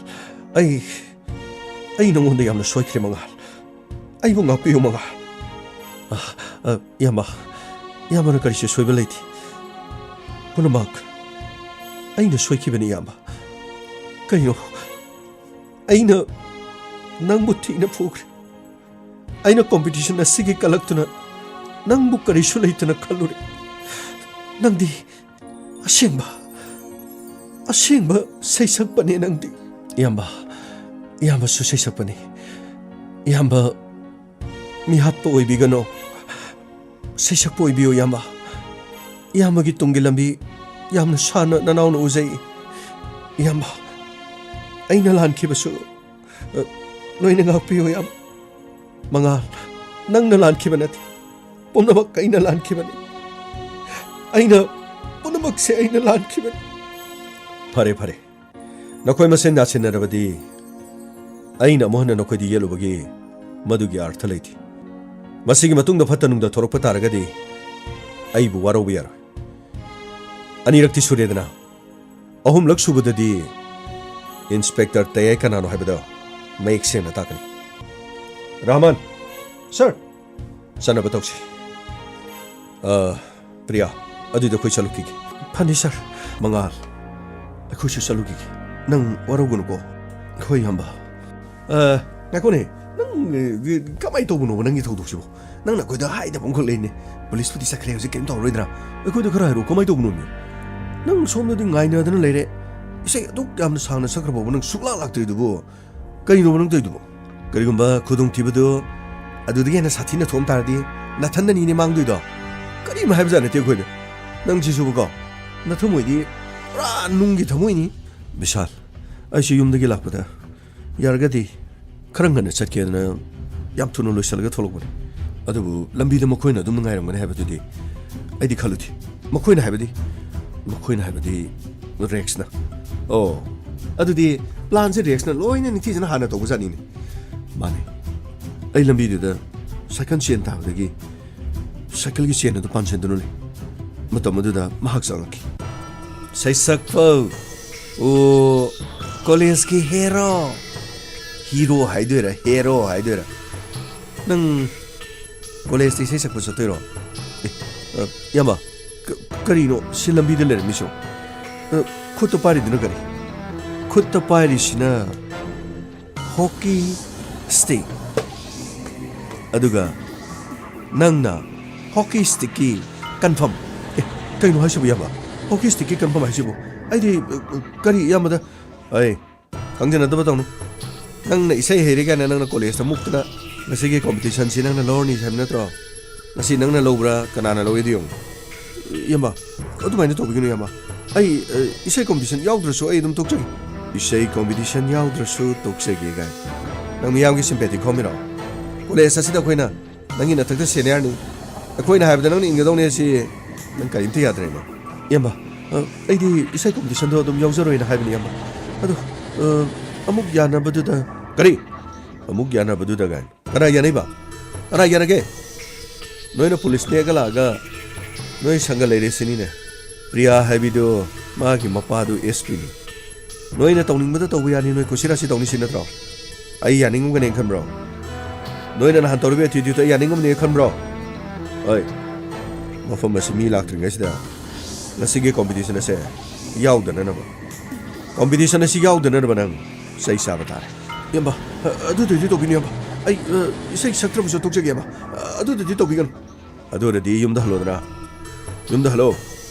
ꯑꯩ, ꯑꯩ ꯅꯉꯣꯟꯗ ꯌꯥꯝꯅ ꯁꯣꯏꯈ꯭ꯔꯦ, ꯃꯉꯥꯜ꯫ ꯑꯩꯕꯨ ꯉꯥꯛꯄꯤꯌꯨ, ꯃꯉꯥꯜ꯫ ꯑ, ꯑ, ꯏꯌꯥꯝꯕ, ꯏꯌꯥꯝꯕꯅ ꯀꯔꯤꯁꯨ ꯁꯣꯏꯕ ꯂꯩꯇꯦ꯫ ꯄꯨꯝꯅꯃꯛ ꯑꯩꯅ ꯁꯣꯏꯈꯤꯕꯅꯤ, ꯏꯌꯥꯝꯕ꯫ ꯀꯩꯅꯣ? ꯑꯩꯅ ꯅꯪꯕꯨ ꯊꯤꯅ ꯐꯨꯈ꯭ꯔꯦ꯫ ꯑꯩꯅ ꯀꯣꯝꯄꯤꯇꯤꯁꯟ ꯑꯁꯤꯒꯤ ꯀꯂꯛꯇꯨꯅ ꯅꯪꯕꯨ ꯀꯔꯤꯁꯨ ꯂꯩꯇꯅ ꯈꯜꯂꯨꯔꯦ꯫ ꯅꯪꯗꯤ ꯑꯁꯦꯡꯕ, ꯑꯁꯦꯡꯕ ꯁꯩꯁꯛꯄꯅꯦ ꯅꯪꯗꯤ꯫ ꯏꯌꯥꯝꯕ, ꯏꯌꯥꯝꯕꯁꯨ ꯁꯩꯁꯛꯄꯅꯤ꯫ ꯏꯌꯥꯝꯕ ꯃꯤꯍꯥꯠꯄ ꯑꯣꯏꯕꯤꯒꯅꯨ꯫ ꯁꯩꯁꯛꯄ ꯑꯣꯏꯕꯤꯌꯨ, ꯏꯌꯥꯝꯕ꯫ ꯏꯌꯥꯝꯕꯒꯤ ꯇꯨꯡꯒꯤ ꯂꯝꯕꯤ ꯌꯥꯝꯅ ꯁꯥꯟꯅ ꯅꯅꯥꯎꯅ ꯎꯖꯩ꯫ ꯏꯌꯥꯝꯕ, ꯑꯩꯅ ꯂꯥꯟꯈꯤꯕꯁꯨ ꯑ, ꯅꯣꯏꯅ ꯉꯥꯛꯄꯤꯌꯨ, ꯌꯥꯝ꯫ ꯃꯉꯥꯜ, ꯅꯪꯅ ꯂꯥꯟꯈꯤꯕ ꯅꯠꯇꯦ꯫ ꯄꯨꯝꯅꯃꯛ ꯑꯩꯅ ꯂꯥꯟꯈꯤꯕꯅꯤ꯫ ꯑꯩꯅ, ꯄꯨꯝꯅꯃꯛꯁꯦ ꯑꯩꯅ ꯂꯥꯟꯈꯤꯕꯅꯤ꯫ ꯐꯔꯦ, ꯐꯔꯦ꯫ ꯅꯈꯣꯏ ꯃꯁꯦꯟ ꯌꯥꯁꯤꯟꯅꯔꯕꯗꯤ ꯑꯩꯅ ꯑꯃꯨꯛ ꯍꯟꯅ ꯅꯈꯣꯏꯗ ꯌꯦꯠꯂꯨꯕꯒꯤ ꯃꯗꯨꯒꯤ ꯑꯔꯊ ꯂꯩꯇꯦ꯫ ꯃꯁꯤꯒꯤ ꯃꯇꯨꯡꯗ ꯐꯠꯇ ꯅꯨꯡꯗ ꯊꯣꯔꯛꯄ ꯇꯥꯔꯒꯗꯤ ꯑꯩꯕꯨ ꯋꯥꯔꯧꯕ ꯌꯥꯔꯣꯏ꯫ ꯑꯅꯤꯔꯛꯇꯤ ꯁꯨꯔꯦꯗꯅ꯫ ꯑꯍꯨꯝꯂꯛ ꯁꯨꯕꯗꯗꯤ ꯏꯟꯁꯄꯦꯛꯇꯔ ꯇꯌꯥꯏ ꯀꯅꯥꯅꯣ ꯍꯥꯏꯕꯗꯣ ꯃꯌꯦꯛ ꯁꯦꯡꯅ ꯇꯥꯛꯀꯅꯤ꯫ ꯔꯍꯃꯟ꯫ ꯁꯥꯔ꯫ ꯆꯠꯅꯕ ꯇꯧꯁꯤ꯫ ꯑ, ꯄ꯭ꯔꯤꯌꯥ, ꯑꯗꯨꯗꯤ ꯑꯩꯈꯣꯏ ꯆꯠꯂꯨꯈꯤꯒꯦ꯫ ꯐꯅꯤ, ꯁꯥꯔ꯫ ꯃꯉꯥꯜ, ꯑꯩꯈꯣꯏꯁꯨ ꯆꯠꯂꯨꯈꯤꯒꯦ꯫ ꯅꯪ ꯋꯥꯔꯧꯒꯅꯨꯀꯣ꯫ ꯍꯣꯏ, ꯏꯌꯥꯝꯕ꯫ ꯑ, ꯉꯥꯏꯈꯣꯅꯦ꯫ ꯅꯪ, ꯑ, ꯀꯃꯥꯏꯅ ꯇꯧꯕꯅꯣꯕ ꯅꯪꯒꯤ ꯊꯧꯗꯣꯛꯁꯤꯕꯣ? ꯅꯪꯅ ꯑꯩꯈꯣꯏꯗ ꯍꯥꯏꯗꯕ ꯑꯃꯈꯛ ꯂꯩꯅꯦ꯫ ꯄꯨꯂꯤꯁꯄꯨꯗꯤ ꯆꯠꯈ꯭ꯔꯦ, ꯍꯧꯖꯤꯛ ꯀꯩꯝ ꯇꯧꯔꯔꯣꯏꯗ꯭ꯔꯥ? ꯑꯩꯈꯣꯏꯗ ꯈꯔ ꯍꯥꯏꯔꯛꯑꯣ, ꯀꯃꯥꯏꯅ ꯇꯧꯕꯅꯣꯃꯤ? ꯅꯪ ꯁꯣꯝꯗꯗꯤ ꯉꯥꯏꯅꯗꯅ ꯂꯩꯔꯦ꯫ ꯏꯁꯩ ꯑꯗꯨꯛ ꯌꯥꯝꯅ ꯁꯥꯡꯅ ꯁꯛꯈ꯭ꯔꯕꯕꯨ ꯅꯪ ꯁꯨꯛꯂꯥꯛ ꯂꯥꯛꯇ꯭ꯔꯤꯗꯨꯕꯨ? ꯀꯩꯅꯣꯕ ꯅꯪ ꯇꯧꯔꯤꯗꯨꯕꯣ? ꯀꯔꯤꯒꯨꯝꯕ ꯈꯨꯗꯣꯡꯊꯤꯕꯗꯨ ꯑꯗꯨꯗꯒꯤ ꯍꯦꯟꯅ ꯁꯥꯊꯤꯅ ꯊꯣꯛꯑꯝ ꯇꯥꯔꯗꯤ ꯅꯊꯟꯗꯅꯤꯅꯦ ꯃꯥꯡꯗꯣꯏꯗꯣ꯫ ꯀꯔꯤꯝ ꯍꯥꯏꯕꯖꯥꯠ ꯅꯠꯇꯦ ꯑꯩꯈꯣꯏꯗ꯫ ꯅꯪꯁꯤꯁꯨꯕꯀꯣ, ꯅꯊꯃꯣꯏꯗꯤ ꯄꯨꯔꯥ ꯅꯨꯡꯒꯤ ꯊꯃꯣꯏꯅꯤ꯫ ꯕꯤꯁꯥꯜ, ꯑꯩꯁꯨ ꯌꯨꯝꯗꯒꯤ ꯂꯥꯛꯄꯗ ꯌꯥꯔꯒꯗꯤ ꯈꯔ ꯉꯟꯅ ꯆꯠꯀꯦꯗꯅ ꯌꯥꯝ ꯊꯨꯅ ꯂꯣꯏꯁꯤꯜꯂꯒ ꯊꯣꯛꯂꯛꯄꯅꯤ꯫ ꯑꯗꯨꯕꯨ ꯂꯝꯕꯤꯗ ꯃꯈꯣꯏꯅ ꯑꯗꯨꯝ ꯉꯥꯏꯔꯝꯒꯅꯤ ꯍꯥꯏꯕꯗꯨꯗꯤ ꯑꯩꯗꯤ ꯈꯜꯂꯨꯗꯦ꯫ ꯃꯈꯣꯏꯅ ꯍꯥꯏꯕꯗꯤ? ꯃꯈꯣꯏꯅ ꯍꯥꯏꯕꯗꯤ ꯔꯦꯛꯁꯅ꯫ ꯑꯣ, ꯑꯗꯨꯗꯤ ꯄ꯭ꯂꯥꯟꯁꯦ ꯔꯦꯛꯁꯅ ꯂꯣꯏꯅ ꯅꯤꯡꯊꯤꯖꯅ ꯍꯥꯟꯅ ꯇꯧꯕꯖꯥꯠꯅꯤꯅꯦ꯫ ꯃꯥꯅꯦ꯫ ꯑꯩ ꯂꯝꯕꯤꯗꯨꯗ ꯁꯥꯏꯀꯜ ꯆꯦꯟ ꯇꯥꯕꯗꯒꯤ ꯁꯥꯏꯀꯜꯒꯤ ꯆꯦꯟ ꯑꯗꯨ ꯄꯥꯟꯁꯤꯟꯗꯨꯅ ꯂꯩ꯫ ꯃꯇꯝ ꯑꯗꯨꯗ ꯃꯍꯥꯛ ꯆꯪꯂꯛꯈꯤ꯫ "ꯁꯩꯁꯛꯄꯧ, ꯑꯣ, ꯀꯣꯂꯦꯖꯀꯤ ꯍꯦꯔꯣ, ꯍꯤꯔꯣ ꯍꯥꯏꯗꯣꯏꯔꯥ, ꯍꯦꯔꯣ ꯍꯥꯏꯗꯣꯏꯔꯥ? ꯅꯪ ꯀꯣꯂꯦꯖꯇ ꯏꯁꯩ ꯁꯛꯄ ꯆꯠꯇꯣꯏꯔꯣ?" "ꯑꯦ, ꯑ, ꯏꯌꯥꯝꯕ, ꯀ-, ꯀꯔꯤꯅꯣ ꯁꯤ ꯂꯝꯕꯤꯗ ꯂꯩꯔꯝꯃꯤꯁꯤꯕꯣ? ꯑ, ꯈꯨꯠꯇ ꯄꯥꯏꯔꯤꯗꯨꯅ ꯀꯔꯤ?" "ꯈꯨꯠꯇ ꯄꯥꯏꯔꯤꯁꯤꯅ ꯍꯣꯀꯤ ꯁ꯭ꯇꯤꯛ꯫ ꯑꯗꯨꯒ ꯅꯪꯅ ꯍꯣꯀꯤ ꯁ꯭ꯇꯤꯛꯀꯤ ꯀꯟꯐꯝ꯫" "ꯑꯦ, ꯀꯩꯅꯣ ꯍꯥꯏꯁꯤꯕꯨ, ꯏꯌꯥꯝꯕ? ꯍꯣꯀꯤ ꯁ꯭ꯇꯤꯛꯀꯤ ꯀꯟꯐꯝ ꯍꯥꯏꯁꯤꯕꯨ? ꯑꯩꯗꯤ, ꯑ, ꯑ, ꯀꯔꯤ ꯏꯌꯥꯝꯕꯗ?" "ꯑꯩ ꯈꯪꯖꯅꯗꯕ ꯇꯧꯅꯨ꯫ ꯅꯪꯅ ꯏꯁꯩ ꯍꯩꯔꯦ ꯀꯥꯏꯅ ꯅꯪꯅ ꯀꯣꯂꯦꯖꯇ ꯃꯨꯛꯇꯅ ꯉꯁꯤꯒꯤ ꯀꯣꯝꯄꯤꯇꯤꯁꯟꯁꯤ ꯅꯪꯅ ꯂꯧꯔꯅꯤ ꯍꯥꯏꯕ ꯅꯠꯇ꯭ꯔꯣ? ꯉꯁꯤ ꯅꯪꯅ ꯂꯧꯕ꯭ꯔꯥ, ꯀꯅꯥꯅ ꯂꯧꯏꯗꯣ ꯌꯦꯡꯉꯨ꯫" "ꯏꯌꯥꯝꯕ, ꯑꯗꯨꯃꯥꯏꯅ ꯇꯧꯕꯤꯒꯅꯨ ꯏꯌꯥꯝꯕ꯫ ꯑꯩ, ꯑ, ꯏꯁꯩ ꯀꯣꯝꯄꯤꯇꯤꯁꯟ ꯌꯥꯎꯗ꯭ꯔꯁꯨ ꯑꯩ ꯑꯗꯨꯝ ꯇꯣꯛꯆꯒꯦ꯫" "ꯏꯁꯩ ꯀꯣꯝꯄꯤꯇꯤꯁꯟ ꯌꯥꯎꯗ꯭ꯔꯁꯨ ꯇꯣꯛꯆꯒꯦ" ꯀꯥꯏꯅ꯫ ꯅꯪ ꯃꯤꯌꯥꯝꯒꯤ ꯁꯤꯝꯄꯦꯊꯤ ꯈꯣꯝꯃꯤꯔꯣ? ꯀꯣꯂꯦꯖ ꯑꯁꯤꯗ ꯑꯩꯈꯣꯏꯅ ꯅꯪꯒꯤ ꯅꯊꯛꯇ ꯁꯦꯅꯤꯌꯔꯅꯤ꯫ ꯑꯩꯈꯣꯏꯅ ꯍꯥꯏꯕꯗ ꯅꯪꯅ ꯏꯟꯒꯗꯧꯅꯦ ꯁꯤ ꯅꯪ ꯀꯔꯤꯝꯇ ꯌꯥꯗ꯭ꯔꯦꯅꯦ꯫ "ꯏꯌꯥꯝꯕ, ꯑ, ꯑꯩꯗꯤ ꯏꯁꯩ ꯀꯣꯝꯄꯤꯇꯤꯁꯟꯗꯣ ꯑꯗꯨꯝ ꯌꯥꯎꯖꯔꯣꯏꯅ ꯍꯥꯏꯕꯅꯤ, ꯏꯌꯥꯝꯕ꯫ ꯑꯗꯣ, ꯑ, ꯑꯃꯨꯛ ꯌꯥꯅꯕꯗꯨꯗ꯫" "ꯀꯔꯤ? ꯑꯃꯨꯛ ꯌꯥꯅꯕꯗꯨꯗ ꯀꯥꯏꯅ? ꯀꯅꯥ ꯌꯥꯅꯩꯕ? ꯀꯅꯥ ꯌꯥꯅꯒꯦ?" "ꯅꯣꯏꯅ ꯄꯨꯂꯤꯁ ꯅꯦꯛꯑꯒ ꯂꯥꯛꯑꯒ ꯅꯣꯏ ꯁꯪꯒ ꯂꯩꯔꯦ ꯁꯤꯅꯤꯅꯦ꯫ ꯄ꯭ꯔꯤꯌꯥ ꯍꯥꯏꯕꯤꯗꯣ ꯃꯥꯒꯤ ꯃꯄꯥꯗꯨ ꯑꯦꯁ ꯄꯤꯅꯤ꯫ ꯅꯣꯏꯅ ꯇꯧꯅꯤꯡꯕꯗ ꯇꯧꯕ ꯌꯥꯅꯤ, ꯅꯣꯏ ꯀꯨꯁꯤꯔꯥꯁꯤ ꯇꯧꯅꯤ ꯁꯤ ꯅꯠꯇ꯭ꯔꯣ? ꯑꯩ ꯌꯥꯅꯤꯡꯉꯝꯒꯅꯦꯅ ꯈꯟꯕ꯭ꯔꯣ? ꯅꯣꯏꯅ ꯅꯍꯥꯟ ꯇꯧꯔꯤꯕ ꯑꯦꯇꯤꯇ꯭ꯌꯨꯠꯇꯣ ꯑꯩ ꯌꯥꯅꯤꯡꯉꯝꯅꯦꯅ ꯈꯟꯕ꯭ꯔꯣ? ꯑꯩ ꯃꯐꯝ ꯑꯁꯤ ꯃꯤ ꯂꯥꯛꯇ꯭ꯔꯤꯉꯩꯁꯤꯗ ꯉꯁꯤꯒꯤ ꯀꯣꯝꯄꯤꯇꯤꯁꯟ ꯑꯁꯦ ꯌꯥꯎꯗꯅꯅꯕ, ꯀꯣꯝꯄꯤꯇꯤꯁꯟ ꯑꯁꯤ ꯌꯥꯎꯗꯅꯅꯕ ꯅꯪ ꯆꯩ ꯆꯥꯕ ꯇꯥꯔꯦ꯫" "ꯏꯌꯥꯝꯕ, ꯑ, ꯑꯗꯨꯗꯨꯗꯤ ꯇꯧꯕꯤꯅꯨ, ꯏꯌꯥꯝꯕ꯫ ꯑꯩ, ꯑ, ꯏꯁꯩ ꯁꯛꯇ꯭ꯔꯕꯁꯨ ꯇꯣꯛꯆꯒꯦ, ꯏꯌꯥꯝꯕ꯫ ꯑ, ꯑꯗꯨꯗꯨꯗꯤ ꯇꯧꯕꯤꯒꯅꯨ꯫" "ꯑꯗꯨ ꯑꯣꯏꯔꯗꯤ ꯌꯨꯝꯗ ꯍꯜꯂꯣꯗꯅ꯫ ꯌꯨꯝꯗ ꯍꯜꯂꯣ꯫"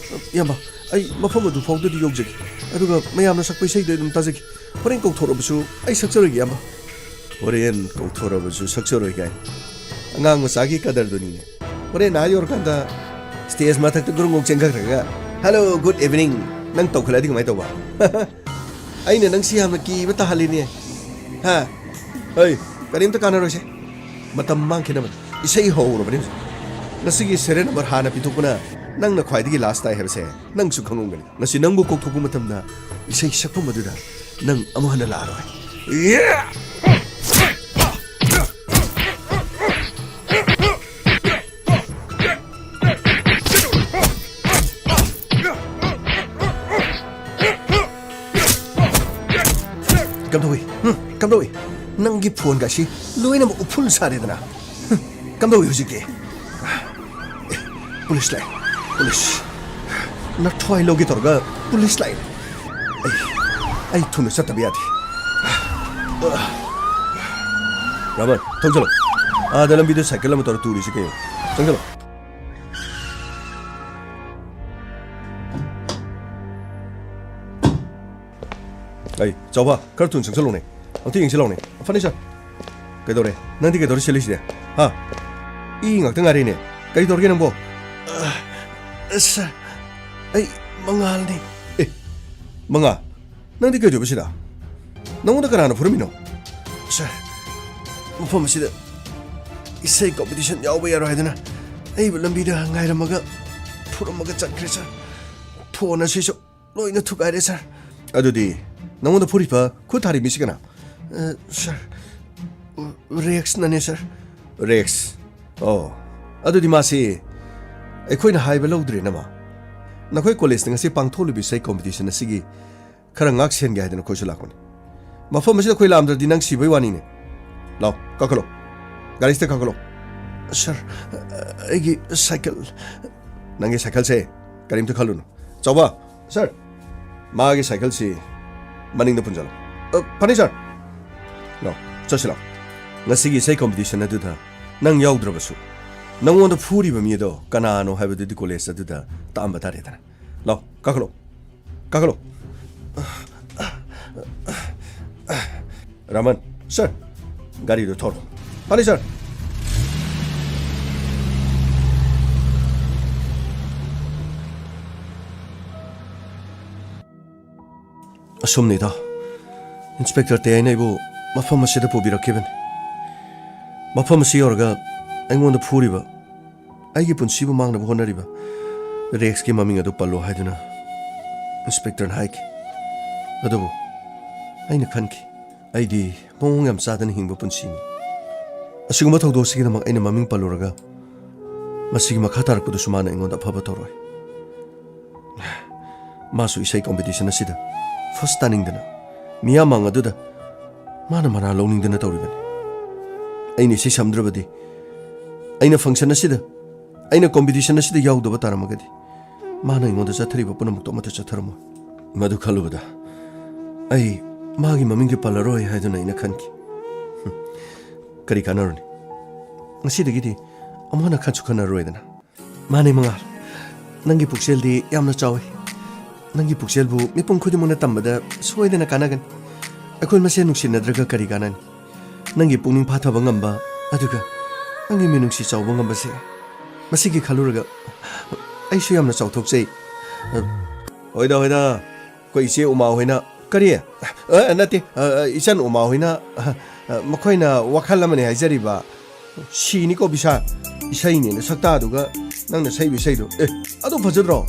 "ꯏꯌꯥꯝꯕ, ꯑꯩ ꯃꯐꯝ ꯑꯗꯨ ꯐꯥꯎꯗꯗꯤ ꯌꯧꯖꯒꯦ, ꯑꯗꯨꯒ ꯃꯌꯥꯝꯅ ꯁꯛꯄ ꯏꯁꯩꯗꯣ ꯑꯗꯨꯝ ꯇꯥꯖꯒꯦ꯫ ꯍꯣꯔꯦꯟ ꯀꯧꯊꯣꯔꯛꯑꯕꯁꯨ ꯑꯩ ꯁꯛꯆꯔꯣꯏꯒꯦ, ꯏꯌꯥꯝꯕ꯫ ꯍꯣꯔꯦꯟ ꯀꯧꯊꯣꯔꯛꯑꯕꯁꯨ ꯁꯛꯆꯔꯣꯏ ꯀꯥꯏ꯫ ꯑꯉꯥꯡ ꯃꯆꯥꯒꯤ ꯀꯗꯔꯗꯨꯅꯤꯅꯦ꯫ ꯍꯣꯔꯦꯟ ꯑꯥ ꯌꯧꯔꯀꯥꯟꯗ stage ꯃꯊꯛꯇ ꯒ꯭ꯔꯨꯡ ꯒ꯭ꯔꯨꯡ ꯆꯦꯟꯈꯠꯈ꯭ꯔꯒ, "Hello, good evening" ꯅꯪ ꯇꯧꯈꯠꯂꯛꯑꯗꯤ ꯀꯃꯥꯏꯅ ꯇꯧꯕ? ꯑꯩꯅ ꯅꯪꯁꯤ ꯌꯥꯝꯅ ꯀꯤꯕ ꯇꯥꯍꯜꯂꯤꯅꯦ꯫ ꯍꯥ? ꯍꯩ, ꯀꯔꯤꯝꯇ ꯀꯥꯟꯅꯔꯣꯏꯁꯦ꯫ ꯃꯇꯝ ꯃꯥꯡꯈꯤꯅꯕꯅꯤ꯫ ꯏꯁꯩ ꯍꯧꯔꯕꯅꯤ ꯍꯧꯖꯤꯛ꯫ ꯉꯁꯤꯒꯤ serial number ꯍꯥꯟꯅ ꯄꯤꯊꯣꯛꯄꯅ ꯅꯪꯅ ꯈ꯭ꯋꯥꯏꯗꯒꯤ last ꯇꯥꯏ ꯍꯥꯏꯕꯁꯦ ꯅꯪꯁꯨ ꯈꯪꯂꯝꯒꯅꯤ꯫ ꯉꯁꯤ ꯅꯪꯕꯨ ꯀꯧꯊꯣꯛꯄ ꯃꯇꯝꯗ ꯏꯁꯩ ꯁꯛꯐꯝ ꯑꯗꯨꯗ ꯅꯪ ꯑꯃꯨꯛ ꯍꯟꯅ ꯂꯥꯛꯑꯔꯣꯏ꯫ ꯀꯝꯗꯧꯏ? ꯍꯨꯝ? ꯀꯝꯗꯧꯏ? ꯅꯪꯒꯤ ꯐꯣꯟꯒ ꯑꯁꯤ ꯂꯣꯏꯅꯃꯛ ꯎꯐꯨꯜ ꯁꯥꯔꯦꯗꯅ꯫ ꯍꯨꯝ? ꯀꯝꯗꯧꯏ ꯍꯧꯖꯤꯛꯇꯤ? ꯑꯦ, ꯄꯨꯂꯤꯁ ꯂꯥꯛꯑꯦ꯫ ꯄꯨꯂꯤꯁ꯫ ꯅꯊ꯭ꯋꯥꯏ ꯂꯧꯒꯦ ꯇꯧꯔꯒ ꯄꯨꯂꯤꯁ ꯂꯥꯛꯑꯦ꯫ ꯑꯩ, ꯑꯩ ꯊꯨꯅ ꯆꯠꯇꯕ ꯌꯥꯗꯦ꯫ ꯔꯥꯃꯟ, ꯊꯣꯡ ꯆꯠꯂꯣ꯫ ꯑꯥꯗ ꯂꯝꯕꯤꯗ ꯁꯥꯏꯀꯜ ꯑꯃ ꯇꯧꯔ ꯇꯨꯔꯤꯁꯤ ꯀꯩꯅꯣ? ꯆꯪꯁꯤꯜꯂꯣ꯫ ꯑꯩ, ꯆꯥꯎꯕ, ꯈꯔ ꯊꯨꯅ ꯆꯪꯁꯤꯜꯂꯣꯅꯦ꯫ ꯑꯝꯇ ꯌꯦꯡꯁꯤꯜꯂꯣꯅꯦ꯫ ꯐꯔꯅꯤꯆꯔ꯫ ꯀꯩꯗꯧꯔꯦ? ꯅꯪꯗꯤ ꯀꯩꯗꯧꯔ ꯆꯦꯜꯂꯤꯁꯤꯗꯤ? ꯍꯥ? ꯏ ꯉꯥꯛꯇ ꯉꯥꯏꯔꯦꯅꯦ꯫ ꯀꯔꯤ ꯇꯧꯔꯒꯦ ꯅꯪꯕꯣ? ꯑ, ꯁꯥꯔ, ꯑꯩ ꯃꯉꯥꯜꯅꯤ꯫ ꯑꯦ, ꯃꯉꯥꯜ? ꯅꯪꯗꯤ ꯀꯩꯗꯧꯕ ꯁꯤꯗ? ꯅꯪꯉꯣꯟꯗ ꯀꯅꯥꯅ ꯐꯨꯔꯝꯃꯤꯅꯣ? ꯁꯥꯔ, ꯃꯐꯝ ꯑꯁꯤꯗ ꯏꯁꯩ ꯀꯣꯝꯄꯤꯇꯤꯁꯟ ꯌꯥꯎꯕ ꯌꯥꯔꯣꯏ ꯍꯥꯏꯗꯨꯅ ꯑꯩꯕꯨ ꯂꯝꯕꯤꯗ ꯉꯥꯏꯔꯝꯃꯒ ꯐꯨꯔꯝꯃꯒ ꯆꯠꯈ꯭ꯔꯦ, ꯁꯥꯔ꯫ ꯐꯣꯟ ꯑꯁꯤꯁꯨ ꯂꯣꯏꯅ ꯊꯨꯒꯥꯏꯔꯦ, ꯁꯥꯔ꯫ ꯑꯗꯨꯗꯤ ꯅꯉꯣꯟꯗ ꯐꯨꯔꯤꯕ ꯈꯨꯠ ꯊꯥꯔꯤ ꯃꯤꯁꯤ ꯀꯅꯥ? ꯑ, ꯁꯥꯔ, ꯔꯦꯛꯁꯅꯅꯦ, ꯁꯥꯔ꯫ ꯔꯦꯛꯁ? ꯑꯣ, ꯑꯗꯨꯗꯤ ꯃꯥꯁꯤ ꯑꯩꯈꯣꯏꯅ ꯍꯥꯏꯕ ꯂꯧꯗ꯭ꯔꯦꯅ ꯃꯥ? ꯅꯈꯣꯏ ꯀꯣꯂꯦꯖꯇ ꯉꯁꯤ ꯄꯥꯡꯊꯣꯛꯂꯤꯕ ꯏꯁꯩ ꯀꯣꯝꯄꯤꯇꯤꯁꯟ ꯑꯁꯤꯒꯤ ꯈꯔ ꯉꯥꯛ ꯁꯦꯟꯒꯦ ꯍꯥꯏꯗꯅ ꯑꯩꯈꯣꯏꯁꯨ ꯂꯥꯛꯄꯅꯤ꯫ ꯃꯐꯝ ꯑꯁꯤꯗ ꯑꯩꯈꯣꯏ ꯂꯥꯛꯑꯝꯗ꯭ꯔꯗꯤ ꯅꯪ ꯁꯤꯕꯩ ꯋꯥꯅꯤꯅꯦ꯫ ꯂꯥꯎ, ꯀꯥꯈꯠꯂꯣ꯫ ꯒꯥꯔꯤꯁꯤꯗ ꯀꯥꯈꯠꯂꯣ꯫ ꯁꯥꯔ, ꯑꯩꯒꯤ ꯁꯥꯏꯀꯜ꯫ ꯅꯪꯒꯤ ꯁꯥꯏꯀꯜꯁꯦ ꯀꯔꯤꯝꯇ ꯈꯜꯂꯨꯅꯨ꯫ ꯆꯥꯎꯕ, ꯁꯥꯔ, ꯃꯥꯒꯤ ꯁꯥꯏꯀꯜꯁꯤ ꯃꯅꯤꯡꯗ ꯄꯨꯟꯁꯤꯜꯂꯣ꯫ ꯑ, ꯐꯅꯤ, ꯁꯥꯔ꯫ ꯂꯥꯎ, ꯆꯠꯁꯤ ꯂꯥꯎ꯫ ꯉꯁꯤꯒꯤ ꯏꯁꯩ ꯀꯣꯝꯄꯤꯇꯤꯁꯟ ꯑꯗꯨꯗ ꯅꯪ ꯌꯥꯎꯗ꯭ꯔꯕꯁꯨ, ꯅꯪꯉꯣꯟꯗ ꯐꯨꯔꯤꯕ ꯃꯤ ꯑꯗꯣ ꯀꯅꯥꯅꯣ ꯍꯥꯏꯕꯗꯨꯗꯤ ꯀꯣꯂꯦꯖ ꯑꯗꯨꯗ ꯇꯥꯛꯑꯝꯕ ꯇꯥꯔꯦꯗꯅ꯫ ꯂꯥꯎ, ꯀꯥꯈꯠꯂꯣ꯫ ꯀꯥꯈꯠꯂꯣ꯫ ꯔꯥꯃꯟ, ꯁꯔ, ꯒꯥꯔꯤꯗꯨ ꯊꯧꯔꯣ꯫ ꯐꯅꯤ, ꯁꯔ꯫ ꯑꯁꯨꯝꯅꯤꯗ, ꯏꯟꯁꯄꯦꯛꯇꯔ ꯇꯦꯌꯥꯏꯅ ꯑꯩꯕꯨ ꯃꯐꯝ ꯑꯁꯤꯗ ꯄꯨꯕꯤꯔꯛꯈꯤꯕꯅꯤ꯫ ꯃꯐꯝ ꯑꯁꯤ ꯌꯧꯔꯒ ꯑꯩꯉꯣꯟꯗ ꯐꯨꯔꯤꯕ, ꯑꯩꯒꯤ ꯄꯨꯟꯁꯤꯕꯨ ꯃꯥꯡꯅꯕ ꯍꯣꯠꯅꯔꯤꯕ ꯔꯦꯛꯁꯀꯤ ꯃꯃꯤꯡ ꯑꯗꯨ ꯄꯜꯂꯣ ꯍꯥꯏꯗꯨꯅ ꯏꯟꯁꯄꯦꯛꯇꯔꯅ ꯍꯥꯏꯈꯤ꯫ ꯑꯗꯨꯕꯨ ꯑꯩꯅ ꯈꯟꯈꯤ, ꯑꯩꯗꯤ ꯃꯑꯣꯡ ꯌꯥꯝ ꯆꯥꯗꯅ ꯍꯤꯡꯕ ꯄꯨꯟꯁꯤꯅꯤ꯫ ꯑꯁꯤꯒꯨꯝꯕ ꯊꯧꯗꯣꯛ ꯑꯁꯤꯒꯤꯗꯃꯛ ꯑꯩꯅ ꯃꯃꯤꯡ ꯄꯜꯂꯨꯔꯒ ꯃꯁꯤꯒꯤ ꯃꯈꯥ ꯇꯥꯔꯛꯄꯗꯨꯁꯨ ꯃꯥꯅ ꯑꯩꯉꯣꯟꯗ ꯑꯐꯕ ꯇꯧꯔꯣꯏ꯫ ꯃꯥꯁꯨ ꯏꯁꯩ ꯀꯣꯝꯄꯤꯇꯤꯁꯟ ꯑꯁꯤꯗ ꯐꯥꯔꯁ ꯇꯥꯅꯤꯡꯗꯅ ꯃꯤꯌꯥꯝ ꯃꯥꯡ ꯑꯗꯨꯗ ꯃꯥꯅ ꯃꯔꯥ ꯂꯧꯅꯤꯡꯗꯅ ꯇꯧꯔꯤꯕꯅꯤ꯫ ꯑꯩꯅ ꯏꯁꯩ ꯁꯝꯗ꯭ꯔꯕꯗꯤ, ꯑꯩꯅ ꯐꯪꯁꯟ ꯑꯁꯤꯗ, ꯑꯩꯅ ꯀꯣꯝꯄꯤꯇꯤꯁꯟ ꯑꯁꯤꯗ ꯌꯥꯎꯗꯕ ꯇꯥꯔꯝꯃꯒꯗꯤ, ꯃꯥꯅ ꯑꯩꯉꯣꯟꯗ ꯆꯠꯊꯔꯤꯕ ꯄꯨꯝꯅꯃꯛꯇꯣ ꯑꯃꯠꯇ ꯆꯠꯊꯔꯝꯃꯣꯏ꯫ ꯃꯗꯨ ꯈꯜꯂꯨꯕꯗ ꯑꯩ ꯃꯥꯒꯤ ꯃꯃꯤꯡꯗꯤ ꯄꯜꯂꯔꯣꯏ ꯍꯥꯏꯗꯨꯅ ꯑꯩꯅ ꯈꯟꯈꯤ꯫ ꯍꯨꯝ, ꯀꯔꯤ ꯀꯥꯟꯅꯔꯨꯅꯤ? ꯉꯁꯤꯗꯒꯤꯗꯤ ꯑꯃꯨꯛ ꯍꯟꯅ ꯈꯟꯁꯨ ꯈꯟꯅꯔꯔꯣꯏꯗꯅ꯫ ꯃꯥꯅꯦ ꯃꯉꯥꯜ, ꯅꯪꯒꯤ ꯄꯨꯛꯆꯦꯜꯗꯤ ꯌꯥꯝꯅ ꯆꯥꯎꯏ꯫ ꯅꯪꯒꯤ ꯄꯨꯛꯆꯦꯜꯕꯨ ꯃꯤꯄꯨꯝ ꯈꯨꯗꯤꯡꯃꯛꯅ ꯇꯝꯕꯗ ꯁꯣꯏꯗꯅ ꯀꯥꯟꯅꯒꯅꯤ꯫ ꯑꯩꯈꯣꯏ ꯃꯁꯦꯟ ꯅꯨꯡꯁꯤꯅꯗ꯭ꯔꯒ ꯀꯔꯤ ꯀꯥꯟꯅꯅꯤ? ꯅꯪꯒꯤ ꯄꯨꯛꯅꯤꯡ ꯐꯥꯊꯕ ꯉꯝꯕ, ꯑꯗꯨꯒ ꯅꯪꯒꯤ ꯃꯤꯅꯨꯡꯁꯤ ꯆꯥꯎꯕ ꯉꯝꯕꯁꯦ, ꯃꯁꯤꯒꯤ ꯈꯜꯂꯨꯔꯒ ꯑꯩꯁꯨ ꯌꯥꯝꯅ ꯆꯥꯎꯊꯣꯛꯆꯩ꯫ ꯍꯣꯏꯗ, ꯍꯣꯏꯗ, ꯑꯩꯈꯣꯏ ꯏꯆꯦ ꯎꯃꯥ ꯍꯣꯏꯅ, ꯀꯔꯤ? ꯑ, ꯅꯠꯇꯦ, ꯑ, ꯏꯆꯟ ꯎꯃꯥ ꯍꯣꯏꯅ, ꯑ, ꯃꯈꯣꯏꯅ ꯋꯥꯈꯜ ꯑꯃꯅꯤ ꯍꯥꯏꯖꯔꯤꯕ꯫ ꯁꯤꯅꯤꯀꯣ ꯕꯤꯁꯥꯜ, ꯏꯁꯩꯅꯦꯅ ꯁꯛꯇꯥꯗꯨꯒ ꯅꯪꯅ ꯁꯛꯏꯕ ꯏꯁꯩꯗꯣ꯫ ꯑꯦ, ꯑꯗꯨ ꯐꯖꯗ꯭ꯔꯣ?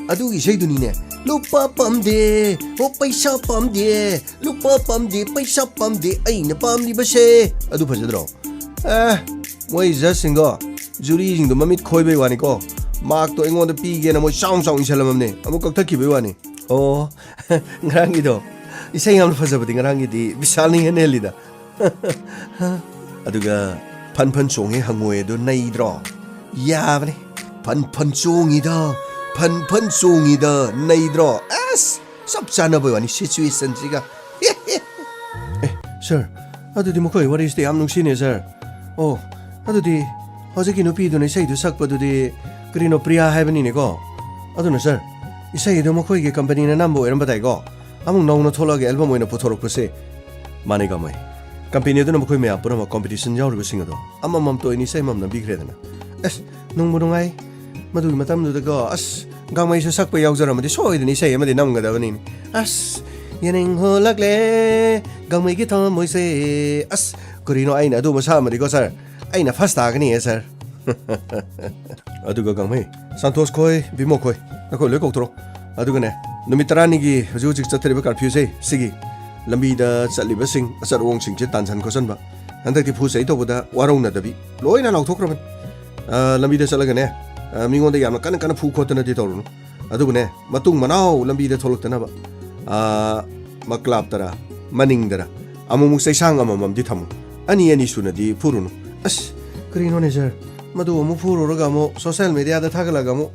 ꯑꯗꯨꯒꯤ ꯏꯁꯩꯗꯨꯅꯤꯅꯦ, "ꯂꯨꯄꯥ ꯄꯥꯝꯗꯦ, ꯍꯣ ꯄꯩꯁꯥ ꯄꯥꯝꯗꯦ, ꯂꯨꯄꯥ ꯄꯥꯝꯗꯦ, ꯄꯩꯁꯥ ꯄꯥꯝꯗꯦ, ꯑꯩꯅ ꯄꯥꯝꯂꯤꯕꯁꯦ"꯫ ꯑꯗꯨ ꯐꯖꯗ꯭ꯔꯣ? ꯑꯦ, ꯃꯣꯏ ꯖꯁꯁꯤꯡꯗꯣ, ꯖꯨꯔꯤꯁꯤꯡꯗꯣ ꯃꯃꯤꯠ ꯈꯣꯏꯕꯩ ꯋꯥꯅꯤꯀꯣ, ꯃꯥꯔꯛꯇꯣ ꯑꯩꯉꯣꯟꯗ ꯄꯤꯒꯦꯅ ꯃꯣꯏ ꯆꯥꯎꯅ ꯆꯥꯎꯅ ꯏꯁꯜꯂꯝꯃꯕꯅꯦ, ꯑꯃꯨꯛ ꯀꯛꯊꯠꯈꯤꯕꯩ ꯋꯥꯅꯤ꯫ ꯑꯣ, ꯉꯔꯥꯡꯒꯤꯗꯣ, ꯏꯁꯩ ꯌꯥꯝꯅ ꯐꯖꯕꯗꯤ ꯉꯔꯥꯡꯒꯤꯗꯤ ꯕꯤꯁꯥꯜꯅ ꯍꯦꯟꯅ ꯍꯦꯜꯂꯤꯗ꯫ ꯑꯗꯨꯒ "ꯐꯟ ꯐꯟ ꯆꯣꯡꯉꯦ ꯍꯪꯉꯣꯏ" ꯑꯗꯨ ꯅꯩꯗ꯭ꯔꯣ? ꯌꯥꯕꯅꯦ꯫ "ꯐꯟ ꯐꯟ ꯆꯣꯡꯉꯤꯗ, ꯐꯟ ꯐꯟ ꯆꯣꯡꯉꯤꯗ", ꯅꯩꯗ꯭ꯔꯣ? ꯑꯁ, ꯆꯞ ꯆꯥꯅꯕꯩ ꯋꯥꯅꯤ ꯁꯤꯆꯨꯋꯦꯁꯟꯁꯤꯒ꯫ ꯑꯦ, ꯁꯥꯔ, ꯑꯗꯨꯗꯤ ꯃꯈꯣꯏ ꯋꯥꯔꯤꯁꯤꯗꯤ ꯌꯥꯝ ꯅꯨꯡꯁꯤꯅꯦ, ꯁꯥꯔ꯫ ꯑꯣ, ꯑꯗꯨꯗꯤ ꯍꯧꯖꯤꯛꯀꯤ ꯅꯨꯄꯤꯗꯨꯅ ꯏꯁꯩꯗꯨ ꯁꯛꯄꯗꯨꯗꯤ ꯀꯔꯤꯅꯣ, ꯄ꯭ꯔꯤꯌꯥ ꯍꯥꯏꯕꯅꯤꯅꯦꯀꯣ? ꯑꯗꯨꯅ, ꯁꯥꯔ, ꯏꯁꯩꯗꯣ ꯃꯈꯣꯏꯒꯤ ꯀꯝꯄꯅꯤꯅ ꯅꯝꯕ ꯑꯣꯏꯔꯝꯕ ꯇꯥꯏꯀꯣ? ꯑꯃꯨꯛ ꯅꯧꯅ ꯊꯣꯛꯂꯛꯑꯒ ꯑꯦꯜꯕꯝ ꯑꯣꯏꯅ ꯄꯨꯊꯣꯔꯛꯄꯁꯦ꯫ ꯃꯥꯅꯦ ꯒꯥꯡꯃꯩ, ꯀꯝꯄꯦꯅꯤ ꯑꯗꯨꯅ ꯃꯈꯣꯏ ꯃꯌꯥꯝ ꯄꯨꯝꯅꯃꯛ ꯀꯣꯝꯄꯤꯇꯤꯁꯟ ꯌꯥꯎꯔꯤꯕꯁꯤꯡ ꯑꯗꯣ ꯑꯃꯃꯝꯇ ꯑꯣꯏꯅ ꯏꯁꯩ ꯑꯃꯃꯝ ꯅꯝꯕꯤꯈ꯭ꯔꯦꯗꯅ꯫ ꯑꯁ, ꯅꯨꯡꯕꯨ ꯅꯨꯡꯉꯥꯏ꯫ ꯃꯗꯨꯒꯤ ꯃꯇꯝꯗꯨꯗꯀꯣ, ꯑꯁ, ꯒꯥꯡꯃꯩꯁꯨ ꯁꯛꯄ ꯌꯥꯎꯖꯔꯝꯃꯗꯤ ꯁꯣꯏꯗꯅ ꯏꯁꯩ ꯑꯃꯗꯤ ꯅꯝꯒꯗꯕꯅꯤꯅꯦ꯫ ꯑꯁ, ꯌꯦꯅꯤꯡ ꯍꯣꯂꯛꯂꯦ, ꯒꯥꯡꯃꯩꯒꯤ ꯊꯃꯣꯏꯁꯦ꯫ ꯑꯁ, ꯀꯔꯤꯅꯣ, ꯑꯩꯅ ꯑꯗꯨ ꯑꯃ ꯁꯛꯑꯝꯃꯗꯤꯀꯣ ꯁꯥꯔ, ꯑꯩꯅ ꯐꯥꯔꯁ ꯇꯥꯒꯅꯤꯌꯦ ꯁꯥꯔ꯫ ꯑꯗꯨꯒ ꯒꯥꯡꯃꯩ, ꯁꯟꯇꯣꯁ ꯈꯣꯏ, ꯕꯤꯃꯣ ꯈꯣꯏ, ꯅꯈꯣꯏ ꯂꯣꯏ ꯀꯧꯊꯣꯔꯛꯑꯣ꯫ ꯑꯗꯨꯒꯅꯦ, ꯅꯨꯃꯤꯠ ꯇꯔꯥꯅꯤꯒꯤ ꯍꯧꯖꯤꯛ ꯍꯧꯖꯤꯛ ꯆꯠꯊꯔꯤꯕ ꯀꯔꯐ꯭ꯌꯨꯁꯦ, ꯁꯤꯒꯤ ꯂꯝꯕꯤꯗ ꯆꯠꯂꯤꯕꯁꯤꯡ, ꯑꯆꯠ ꯑꯋꯣꯡꯁꯤꯡꯁꯦ ꯇꯥꯟꯁꯟ ꯈꯣꯠꯆꯟꯕ, ꯍꯟꯗꯛꯇꯤ ꯐꯨ ꯆꯩ ꯇꯧꯕꯗ ꯋꯥꯔꯧꯅꯗꯕꯤ ꯂꯣꯏꯅ ꯂꯥꯎꯊꯣꯛꯈ꯭ꯔꯕꯅꯤ꯫ ꯑ, ꯂꯝꯕꯤꯗ ꯆꯠꯂꯒꯅꯦ, ꯑ, ꯃꯤꯉꯣꯟꯗ ꯌꯥꯝꯅ ꯀꯟꯅ ꯀꯟꯅ ꯐꯨ ꯈꯣꯠꯇꯅꯗꯤ ꯇꯧꯔꯨꯅꯨ꯫ ꯑꯗꯨꯕꯨꯅꯦ, ꯃꯇꯨꯡ ꯃꯅꯥꯎ ꯂꯝꯕꯤꯗ ꯊꯣꯛꯂꯛꯇꯅꯕ, ꯑ, ꯃꯀ꯭ꯂꯥꯞꯇꯔ, ꯃꯅꯤꯡꯗꯔ, ꯑꯃꯨꯛꯃꯨꯛ ꯆꯩꯁꯥꯡ ꯑꯃꯃꯝꯗꯤ ꯊꯝꯃꯨ꯫ ꯑꯅꯤ ꯑꯅꯤ ꯁꯨꯅꯗꯤ ꯐꯨꯔꯨꯅꯨ꯫ ꯑꯁ, ꯀꯔꯤꯅꯣꯅꯦ ꯁꯥꯔ? ꯃꯗꯨ ꯑꯃꯨꯛ ꯐꯨꯔꯨꯔꯒ ꯑꯃꯨꯛ ꯁꯣꯁꯦꯜ ꯃꯦꯗꯤꯌꯥꯗ ꯊꯥꯒꯠꯂꯒ ꯑꯃꯨꯛ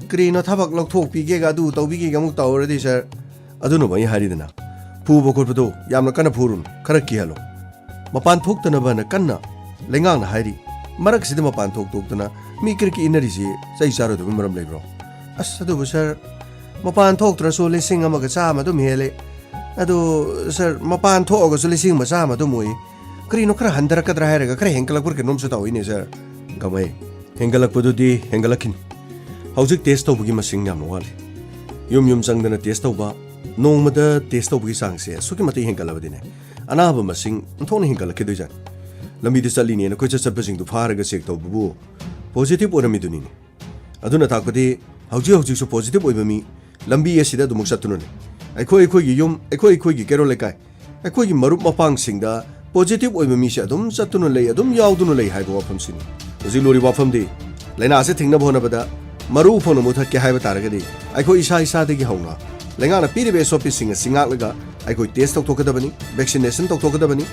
ꯀꯔꯤꯅꯣ ꯊꯕꯛ ꯂꯧꯊꯣꯛꯄꯤꯒꯦꯒ ꯑꯗꯨ ꯇꯧꯕꯤꯒꯦꯒ ꯑꯃꯨꯛ ꯇꯧꯔꯗꯤ ꯁꯥꯔ? ꯑꯗꯨꯅꯕꯨ ꯑꯩ ꯍꯥꯏꯔꯤꯗꯅ, ꯐꯨꯕ ꯈꯣꯠꯄꯗꯣ ꯌꯥꯝꯅ ꯀꯟꯅ ꯐꯨꯔꯨꯅꯨ, ꯈꯔ ꯀꯤꯍꯜꯂꯣ꯫ ꯃꯄꯥꯟ ꯊꯣꯛꯇꯅꯕꯅ ꯀꯟꯅ ꯂꯩꯉꯥꯛꯅ ꯍꯥꯏꯔꯤ꯫ ꯃꯔꯛꯁꯤꯗ ꯃꯄꯥꯟ ꯊꯣꯛ ꯊꯣꯛꯇꯅ ꯃꯤ ꯀ꯭ꯔꯤꯛ ꯀ꯭ꯔꯤꯛ ꯏꯟꯅꯔꯤꯁꯤ ꯆꯩ ꯆꯥꯔꯣꯏꯗꯕ ꯃꯔꯝ ꯂꯩꯕ꯭ꯔꯣ? ꯑꯁ, ꯑꯗꯨꯕꯨ ꯁꯥꯔ, ꯃꯄꯥꯟ ꯊꯣꯛꯇ꯭ꯔꯁꯨ ꯂꯤꯁꯤꯡ ꯑꯃꯒ ꯆꯥꯝꯃ ꯑꯗꯨꯝ ꯍꯦꯜꯂꯦ꯫ ꯑꯗꯨ ꯁꯥꯔ, ꯃꯄꯥꯟ ꯊꯣꯛꯑꯒꯁꯨ ꯂꯤꯁꯤꯡ ꯑꯃ ꯆꯥꯝꯃ ꯑꯗꯨꯝ ꯑꯣꯏ꯫ ꯀꯔꯤꯅꯣ, ꯈꯔ ꯍꯟꯊꯔꯛꯀꯗ꯭ꯔꯥ ꯍꯥꯏꯔꯒ ꯈꯔ ꯍꯦꯟꯒꯠꯂꯛꯄ꯭ꯔꯥ ꯀꯩꯅꯣꯝꯁꯨ ꯇꯧꯏꯅꯦ ꯁꯥꯔ꯫ ꯒꯥꯡꯃꯩ, ꯍꯦꯟꯒꯠꯂꯛꯄꯗꯨꯗꯤ ꯍꯦꯟꯒꯠꯂꯛꯈꯤꯅꯤ꯫ ꯍꯧꯖꯤꯛ ꯇꯦꯁ ꯇꯧꯕꯒꯤ ꯃꯁꯤꯡ ꯌꯥꯝꯅ ꯋꯥꯠꯂꯤ꯫ ꯌꯨꯝ ꯌꯨꯝ ꯆꯪꯗꯅ ꯇꯦꯁ ꯇꯧꯕ, ꯅꯣꯡꯃꯗ ꯇꯦꯁ ꯇꯧꯕꯒꯤ ꯆꯥꯡꯁꯦ ꯑꯁꯨꯛꯀꯤ ꯃꯇꯤꯛ ꯍꯦꯟꯒꯠꯂꯕꯗꯤꯅꯦ, ꯑꯅꯥꯕ ꯃꯁꯤꯡ ꯑꯣꯟꯊꯣꯛꯅ ꯍꯦꯟꯒꯠꯂꯛꯈꯤꯗꯣꯏꯖꯥꯠꯅꯤ꯫ ꯂꯝꯕꯤꯗ ꯆꯠꯂꯤꯅꯦꯅ ꯀꯣꯏꯆꯠ ꯆꯠꯄꯁꯤꯡꯗꯨ ꯐꯥꯔꯒ ꯆꯦꯛ ꯇꯧꯕꯕꯨ ꯄꯣꯖꯤꯇꯤꯚ ꯑꯣꯏꯔꯝꯃꯤꯗꯨꯅꯤꯅꯦ꯫ ꯑꯗꯨꯅ ꯇꯥꯛꯄꯗꯤ ꯍꯧꯖꯤꯛ ꯍꯧꯖꯤꯛꯁꯨ ꯄꯣꯖꯤꯇꯤꯚ ꯑꯣꯏꯕ ꯃꯤ ꯂꯝꯕꯤ ꯑꯁꯤꯗ ꯑꯗꯨꯃꯛ ꯆꯠꯇꯨꯅ ꯂꯩ꯫ ꯑꯩꯈꯣꯏ ꯑꯩꯈꯣꯏꯒꯤ ꯌꯨꯝ, ꯑꯩꯈꯣꯏ ꯑꯩꯈꯣꯏꯒꯤ ꯀꯩꯔꯣꯜ ꯂꯩꯀꯥꯏ, ꯑꯩꯈꯣꯏꯒꯤ ꯃꯔꯨꯞ ꯃꯄꯥꯡꯁꯤꯡꯗ ꯄꯣꯖꯤꯇꯤꯚ ꯑꯣꯏꯕ ꯃꯤꯁꯦ ꯑꯗꯨꯝ ꯆꯠꯇꯨꯅ ꯂꯩ, ꯑꯗꯨꯝ ꯌꯥꯎꯗꯨꯅ ꯂꯩ ꯍꯥꯏꯕ ꯋꯥꯐꯝꯁꯤꯅꯤ꯫ ꯍꯧꯖꯤꯛ ꯂꯨꯔꯤꯕ ꯋꯥꯐꯝꯗꯤ, ꯂꯥꯏꯅꯥ ꯑꯁꯤ ꯊꯤꯡꯅꯕ ꯍꯣꯠꯅꯕꯗ ꯃꯔꯨ ꯐꯪꯅ ꯃꯨꯊꯠꯀꯦ ꯍꯥꯏꯕ ꯇꯥꯔꯒꯗꯤ, ꯑꯩꯈꯣꯏ ꯏꯁꯥ ꯏꯁꯥꯗꯒꯤ ꯍꯧꯅ ꯂꯩꯉꯥꯛꯅ ꯄꯤꯔꯤꯕ ꯑꯦꯁ ꯑꯣ ꯄꯤꯁꯤꯡ ꯑꯁꯤ ꯉꯥꯛꯂꯒ ꯑꯩꯈꯣꯏ ꯇꯦꯁ ꯇꯧꯊꯣꯛꯀꯗꯕꯅꯤ, ꯚꯦꯛꯁꯤꯅꯦꯁꯟ ꯇꯧꯊꯣꯛꯀꯗꯕꯅꯤ,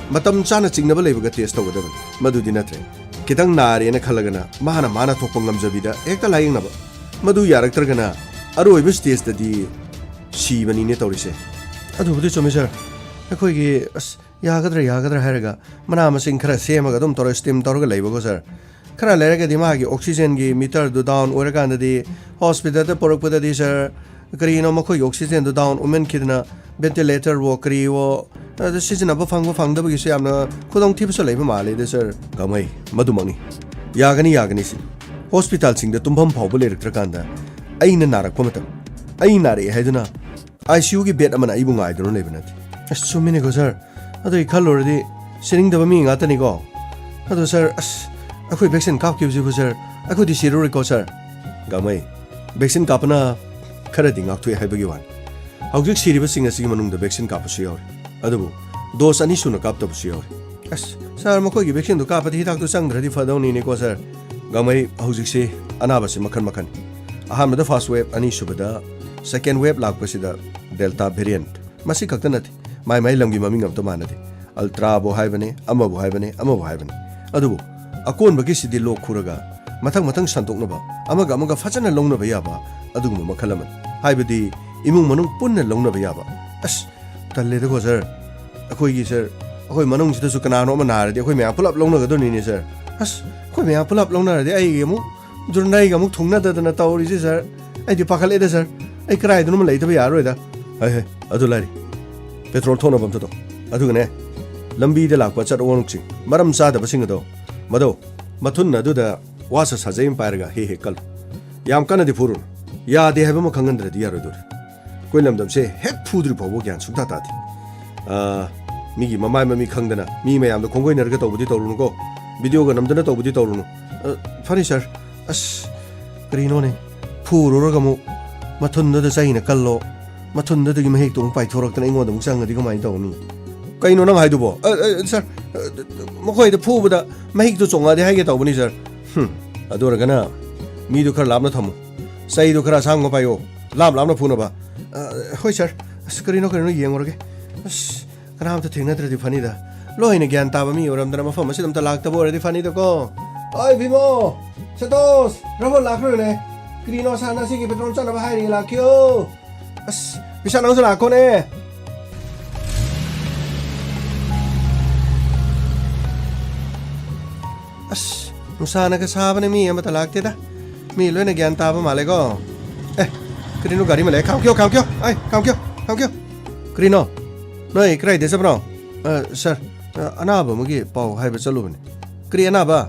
ꯃꯇꯝ ꯆꯥꯅ ꯆꯤꯡꯅꯕ ꯂꯩꯕꯒ ꯇꯦꯁ ꯇꯧꯒꯗꯕꯅꯤ꯫ ꯃꯗꯨꯗꯤ ꯅꯠꯇ꯭ꯔꯦ, ꯈꯤꯇꯪ ꯅꯥꯔꯦꯅ ꯈꯜꯂꯒꯅ ꯃꯥꯅ ꯃꯥꯅ ꯊꯣꯛꯄ ꯉꯝꯖꯕꯤꯗ ꯍꯦꯛꯇ ꯂꯥꯌꯦꯡꯅꯕ꯫ ꯃꯗꯨ ꯌꯥꯔꯛꯇ꯭ꯔꯒꯅ ꯑꯔꯣꯏꯕ ꯁ꯭ꯇꯦꯖꯇꯗꯤ ꯁꯤꯕꯅꯤꯅꯦ ꯇꯧꯔꯤꯁꯦ꯫ ꯑꯗꯨꯕꯨꯗꯤ ꯆꯨꯝꯃꯤ ꯁꯥꯔ, ꯑꯩꯈꯣꯏꯒꯤ, ꯑꯁ, ꯌꯥꯒꯗ꯭ꯔꯥ ꯌꯥꯒꯗ꯭ꯔꯥ ꯍꯥꯏꯔꯒ ꯃꯅꯥ ꯃꯁꯤꯡ ꯈꯔ ꯁꯦꯝꯃꯒ ꯑꯗꯨꯝ ꯇꯧꯔ ꯁ꯭ꯇꯤꯝ ꯇꯧꯔꯒ ꯂꯩꯕꯀꯣ ꯁꯥꯔ꯫ ꯈꯔ ꯂꯩꯔꯒꯗꯤ ꯃꯥꯒꯤ oxygenꯒꯤ meterꯗꯨ down ꯑꯣꯏꯔꯀꯥꯟꯗꯗꯤ hospitalꯗ ꯄꯨꯔꯛꯄꯗꯗꯤ ꯁꯥꯔ, ꯀꯔꯤꯅꯣ ꯃꯈꯣꯏꯒꯤ oxygenꯗꯨ down ꯑꯣꯏꯃꯟꯈꯤꯗꯅ ventilatorꯋꯣ ꯀꯔꯤꯋꯣ, ꯑꯗꯨ ꯁꯤꯖꯤꯟꯅꯕ ꯐꯪꯕ ꯐꯪꯗꯕꯒꯤꯁꯨ ꯌꯥꯝꯅ ꯈꯨꯗꯣꯡꯊꯤꯕꯁꯨ ꯂꯩꯕ ꯃꯥꯜꯂꯦꯗ ꯁꯥꯔ꯫ ꯒꯥꯡꯃꯩ, ꯃꯗꯨꯃꯛꯅꯤ꯫ ꯌꯥꯒꯅꯤ, ꯌꯥꯒꯅꯤ ꯁꯤ꯫ Hospitalꯁꯤꯡꯗ ꯇꯨꯝꯐꯝ ꯐꯥꯎꯕ ꯂꯩꯔꯛꯇ꯭ꯔꯀꯥꯟꯗ ꯑꯩꯅ ꯅꯥꯔꯛꯄ ꯃꯇꯝ, ꯑꯩ ꯅꯥꯔꯛꯑꯦ ꯍꯥꯏꯗꯨꯅ ICUꯒꯤ bed ꯑꯃꯅ ꯑꯩꯕꯨ ꯉꯥꯏꯗꯨꯅ ꯂꯩꯕ ꯅꯠꯇꯦ꯫ ꯑꯁ, ꯆꯨꯝꯃꯤꯅꯦꯀꯣ ꯁꯥꯔ꯫ ꯑꯗꯨꯒꯤ ꯈꯜꯂꯨꯔꯗꯤ ꯁꯤꯅꯤꯡꯗꯕ ꯃꯤ ꯉꯥꯛꯇꯅꯤꯀꯣ꯫ ꯑꯗꯣ ꯁꯥꯔ, ꯑꯁ, ꯑꯩꯈꯣꯏ vaccine ꯀꯥꯞꯈꯤꯕꯁꯤꯕꯨ ꯁꯥꯔ, ꯑꯩꯈꯣꯏꯗꯤ ꯁꯤꯔꯔꯣꯏꯀꯣ ꯁꯥꯔ? ꯒꯥꯡꯃꯩ, vaccine ꯀꯥꯞꯄꯅ ꯈꯔꯗꯤ ꯉꯥꯛꯊꯣꯛꯑꯦ ꯍꯥꯏꯕꯒꯤ ꯋꯥꯅꯤ꯫ ꯍꯧꯖꯤꯛ ꯁꯤꯔꯤꯕꯁꯤꯡ ꯑꯁꯤꯒꯤ ꯃꯅꯨꯡꯗ vaccine ꯀꯥꯞꯄꯁꯨ ꯌꯥꯎꯔꯤ꯫ ꯑꯗꯨꯕꯨ dose ꯑꯅꯤ ꯁꯨꯅ ꯀꯥꯞꯇꯕꯁꯨ ꯌꯥꯎꯔꯤ꯫ ꯑꯁ, ꯁꯥꯔ, ꯃꯈꯣꯏꯒꯤ vaccine ꯗꯨ ꯀꯥꯞꯄꯗꯤ ꯍꯤꯗꯥꯛꯇꯨ ꯆꯪꯗ꯭ꯔꯗꯤ ꯐꯗꯧꯅꯤꯅꯦꯀꯣ ꯁꯥꯔ꯫ ꯒꯥꯡꯃꯩ, ꯍꯧꯖꯤꯛꯁꯤ ꯑꯅꯥꯕꯁꯤ ꯃꯈꯜ ꯃꯈꯜ꯫ ꯑꯍꯥꯟꯕꯗ first wave, ꯑꯅꯤꯁꯨꯕꯗ second wave ꯂꯥꯛꯄꯁꯤꯗ Delta variant꯫ ꯃꯁꯤ ꯈꯛꯇ ꯅꯠꯇꯦ, ꯃꯥꯏ ꯃꯥꯏ ꯂꯝꯒꯤ ꯃꯃꯤꯡ ꯑꯝꯇ ꯃꯥꯟꯅꯗꯦ꯫ Ultraꯕꯨ ꯍꯥꯏꯕꯅꯦ, ꯑꯃꯕꯨ ꯍꯥꯏꯕꯅꯦ, ꯑꯃꯕꯨ ꯍꯥꯏꯕꯅꯦ꯫ ꯑꯗꯨꯕꯨ ꯑꯀꯣꯟꯕꯒꯤꯁꯤꯗꯤ ꯂꯣꯛ ꯈꯨꯔꯒ ꯃꯊꯪ ꯃꯊꯪ ꯁꯟꯗꯣꯛꯅꯕ, ꯑꯃꯒ ꯑꯃꯒ ꯐꯖꯅ ꯂꯧꯅꯕ ꯌꯥꯕ ꯑꯗꯨꯒꯨꯝꯕ ꯃꯈꯜ ꯑꯃꯅꯤ꯫ ꯍꯥꯏꯕꯗꯤ ꯏꯃꯨꯡ ꯃꯅꯨꯡ ꯄꯨꯟꯅ ꯂꯧꯅꯕ ꯌꯥꯕ꯫ ꯑꯁ, ꯇꯜꯂꯦꯗꯀꯣ ꯁꯥꯔ꯫ ꯑꯩꯈꯣꯏꯒꯤ ꯁꯥꯔ, ꯑꯩꯈꯣꯏ ꯃꯅꯨꯡꯁꯤꯗꯁꯨ ꯀꯅꯥꯅꯣ ꯑꯃ ꯅꯥꯔꯗꯤ ꯑꯩꯈꯣꯏ ꯃꯌꯥꯝ ꯄꯨꯂꯞ ꯂꯧꯅꯒꯗꯣꯏꯅꯤꯅꯦ ꯁꯥꯔ꯫ ꯑꯁ, ꯑꯩꯈꯣꯏ ꯃꯌꯥꯝ ꯄꯨꯂꯞ ꯂꯧꯅꯔꯗꯤ ꯑꯩꯒꯤ ꯑꯃꯨꯛ ꯖꯨꯔꯅꯩꯒ ꯑꯃꯨꯛ ꯊꯨꯡꯅꯗꯗꯅ ꯇꯧꯔꯤꯁꯦ ꯁꯥꯔ꯫ ꯑꯩꯗꯤ ꯄꯥꯈꯠꯂꯛꯑꯦꯗ ꯁꯥꯔ꯫ ꯑꯩ ꯀꯗꯥꯏꯗꯅꯣꯃ ꯂꯩꯇꯕ ꯌꯥꯔꯔꯣꯏꯗ꯫ ꯍꯣꯏ, ꯍꯣꯏ, ꯑꯗꯨ ꯂꯥꯏꯔꯤ꯫ Petrol ꯊꯣꯛꯅꯕ ꯑꯝꯇ ꯇꯧ꯫ ꯑꯗꯨꯒꯅꯦ, ꯂꯝꯕꯤꯗ ꯂꯥꯛꯄ ꯑꯆꯠ ꯑꯋꯣꯟꯁꯤꯡ, ꯃꯔꯝ ꯆꯥꯗꯕꯁꯤꯡ ꯑꯗꯣ, ꯃꯗꯣ, ꯃꯊꯨꯟ ꯑꯗꯨꯗ ꯋꯥꯁ ꯁꯥꯖꯩ ꯑꯃ ꯄꯥꯏꯔꯒ ꯍꯦꯛ ꯍꯦꯛ ꯀꯜꯂꯨ꯫ ꯌꯥꯝ ꯀꯟꯅꯗꯤ ꯐꯨꯔꯨꯅꯨ꯫ ꯌꯥꯗꯦ ꯍꯥꯏꯕ ꯑꯃ ꯈꯪꯍꯟꯗ꯭ꯔꯗꯤ ꯌꯥꯔꯣꯏꯗꯧꯔꯤ꯫ ꯑꯩꯈꯣꯏ ꯂꯝꯗꯝꯁꯦ ꯍꯦꯛ ꯐꯨꯗ꯭ꯔꯤ ꯐꯥꯎꯕ ꯒ꯭ꯌꯥꯟ ꯁꯨꯡꯇꯥ ꯇꯥꯗꯦ꯫ ꯑꯥ, ꯃꯤꯒꯤ ꯃꯃꯥꯏ ꯃꯃꯤ ꯈꯪꯗꯅ ꯃꯤ ꯃꯌꯥꯝꯗ ꯈꯣꯡꯒꯣꯏꯅꯔꯒ ꯇꯧꯕꯗꯤ ꯇꯧꯔꯨꯅꯨꯀꯣ꯫ Videoꯒ ꯅꯝꯗꯅ ꯇꯧꯕꯗꯤ ꯇꯧꯔꯨꯅꯨ꯫ ꯑ, ꯐꯅꯤ ꯁꯥꯔ꯫ ꯑꯁ, ꯀꯔꯤꯅꯣꯅꯦ? ꯐꯨꯔꯨꯔꯒ ꯑꯃꯨꯛ ꯃꯊꯨꯟꯗꯨꯗ ꯆꯩꯅ ꯀꯜꯂꯣ, ꯃꯊꯨꯟꯗꯨꯗꯒꯤ ꯃꯍꯤꯛꯇꯣ ꯑꯃꯨꯛ ꯄꯥꯏꯊꯣꯔꯛꯇꯅ ꯑꯩꯉꯣꯟꯗ ꯑꯃꯨꯛ ꯆꯪꯉꯗꯤ ꯀꯃꯥꯏꯅ ꯇꯧꯅꯤ? ꯀꯩꯅꯣ ꯅꯪ ꯍꯥꯏꯗꯨꯕꯣ? ꯑ, ꯑ, ꯁꯥꯔ, ꯑ, ꯃꯈꯣꯏꯗ ꯐꯨꯕꯗ ꯃꯍꯤꯛꯇꯣ ꯆꯣꯡꯉꯛꯑꯗꯤ ꯍꯥꯏꯒꯦ ꯇꯧꯕꯅꯤ, ꯁꯥꯔ꯫ ꯍꯨꯝ, ꯑꯗꯨ ꯑꯣꯏꯔꯒꯅ ꯃꯤꯗꯨ ꯈꯔ ꯂꯥꯞꯅ ꯊꯝꯃꯨ꯫ ꯆꯩꯗꯨ ꯈꯔ ꯑꯁꯥꯡꯕ ꯄꯥꯏꯌꯣ, ꯂꯥꯞ ꯂꯥꯞꯅ ꯐꯨꯅꯕ꯫ ꯑ, ꯍꯣꯏ, ꯁꯥꯔ꯫ ꯑꯁ, ꯀꯔꯤꯅꯣ, ꯀꯔꯤꯅꯣ, ꯌꯦꯡꯉꯨꯔꯒꯦ꯫ ꯑꯁ, ꯀꯅꯥꯝꯇ ꯊꯦꯡꯅꯗ꯭ꯔꯗꯤ ꯐꯅꯤꯗ꯫ ꯂꯣꯏꯅ ꯒ꯭ꯌꯥꯟ ꯇꯥꯕ ꯃꯤ ꯑꯣꯏꯔꯝꯗꯅ ꯃꯐꯝ ꯑꯁꯤꯗ ꯑꯝꯇ ꯂꯥꯛꯇꯕ ꯑꯣꯏꯔꯗꯤ ꯐꯅꯤꯗꯀꯣ꯫ ꯑꯣꯏ ꯚꯤꯃꯣ, ꯁꯇꯣꯁ, ꯔꯥꯍꯨꯜ ꯂꯥꯛꯈ꯭ꯔꯣꯅꯦ꯫ ꯀꯔꯤꯅꯣ ꯁꯥꯔ ꯉꯁꯤꯒꯤ petrol ꯆꯠꯅꯕ ꯍꯥꯏꯔꯤ, ꯂꯥꯛꯈꯤꯌꯣ꯫ ꯑꯁ, ꯕꯤꯁꯥꯜ ꯅꯪꯁꯨ ꯂꯥꯛꯈꯣꯅꯦ꯫ ꯑꯁ, ꯅꯨꯡꯁꯥꯅꯒ ꯁꯥꯕꯅꯦ, ꯃꯤ ꯑꯃꯠꯇ ꯂꯥꯛꯇꯦꯗ꯫ ꯃꯤ ꯂꯣꯏꯅ ꯒ꯭ꯌꯥꯟ ꯇꯥꯕ ꯃꯥꯜꯂꯦꯀꯣ꯫ ꯑꯦ, ꯀꯔꯤꯅꯣ ꯒꯥꯔꯤ ꯑꯃ ꯂꯩ? ꯈꯥꯝꯈꯤꯌꯣ, ꯈꯥꯝꯈꯤꯌꯣ꯫ ꯑꯩ, ꯈꯥꯝꯈꯤꯌꯣ, ꯈꯥꯝꯈꯤꯌꯣ꯫ ꯀꯔꯤꯅꯣ? ꯅꯣꯏ ꯀꯗꯥꯏꯗ ꯆꯠꯄꯅꯣ? ꯑ, ꯁꯥꯔ, ꯑ, ꯑꯅꯥꯕ ꯑꯃꯒꯤ ꯄꯥꯎ ꯍꯥꯏꯕ ꯆꯠꯂꯨꯕꯅꯤ꯫ ꯀꯔꯤ ꯑꯅꯥꯕ?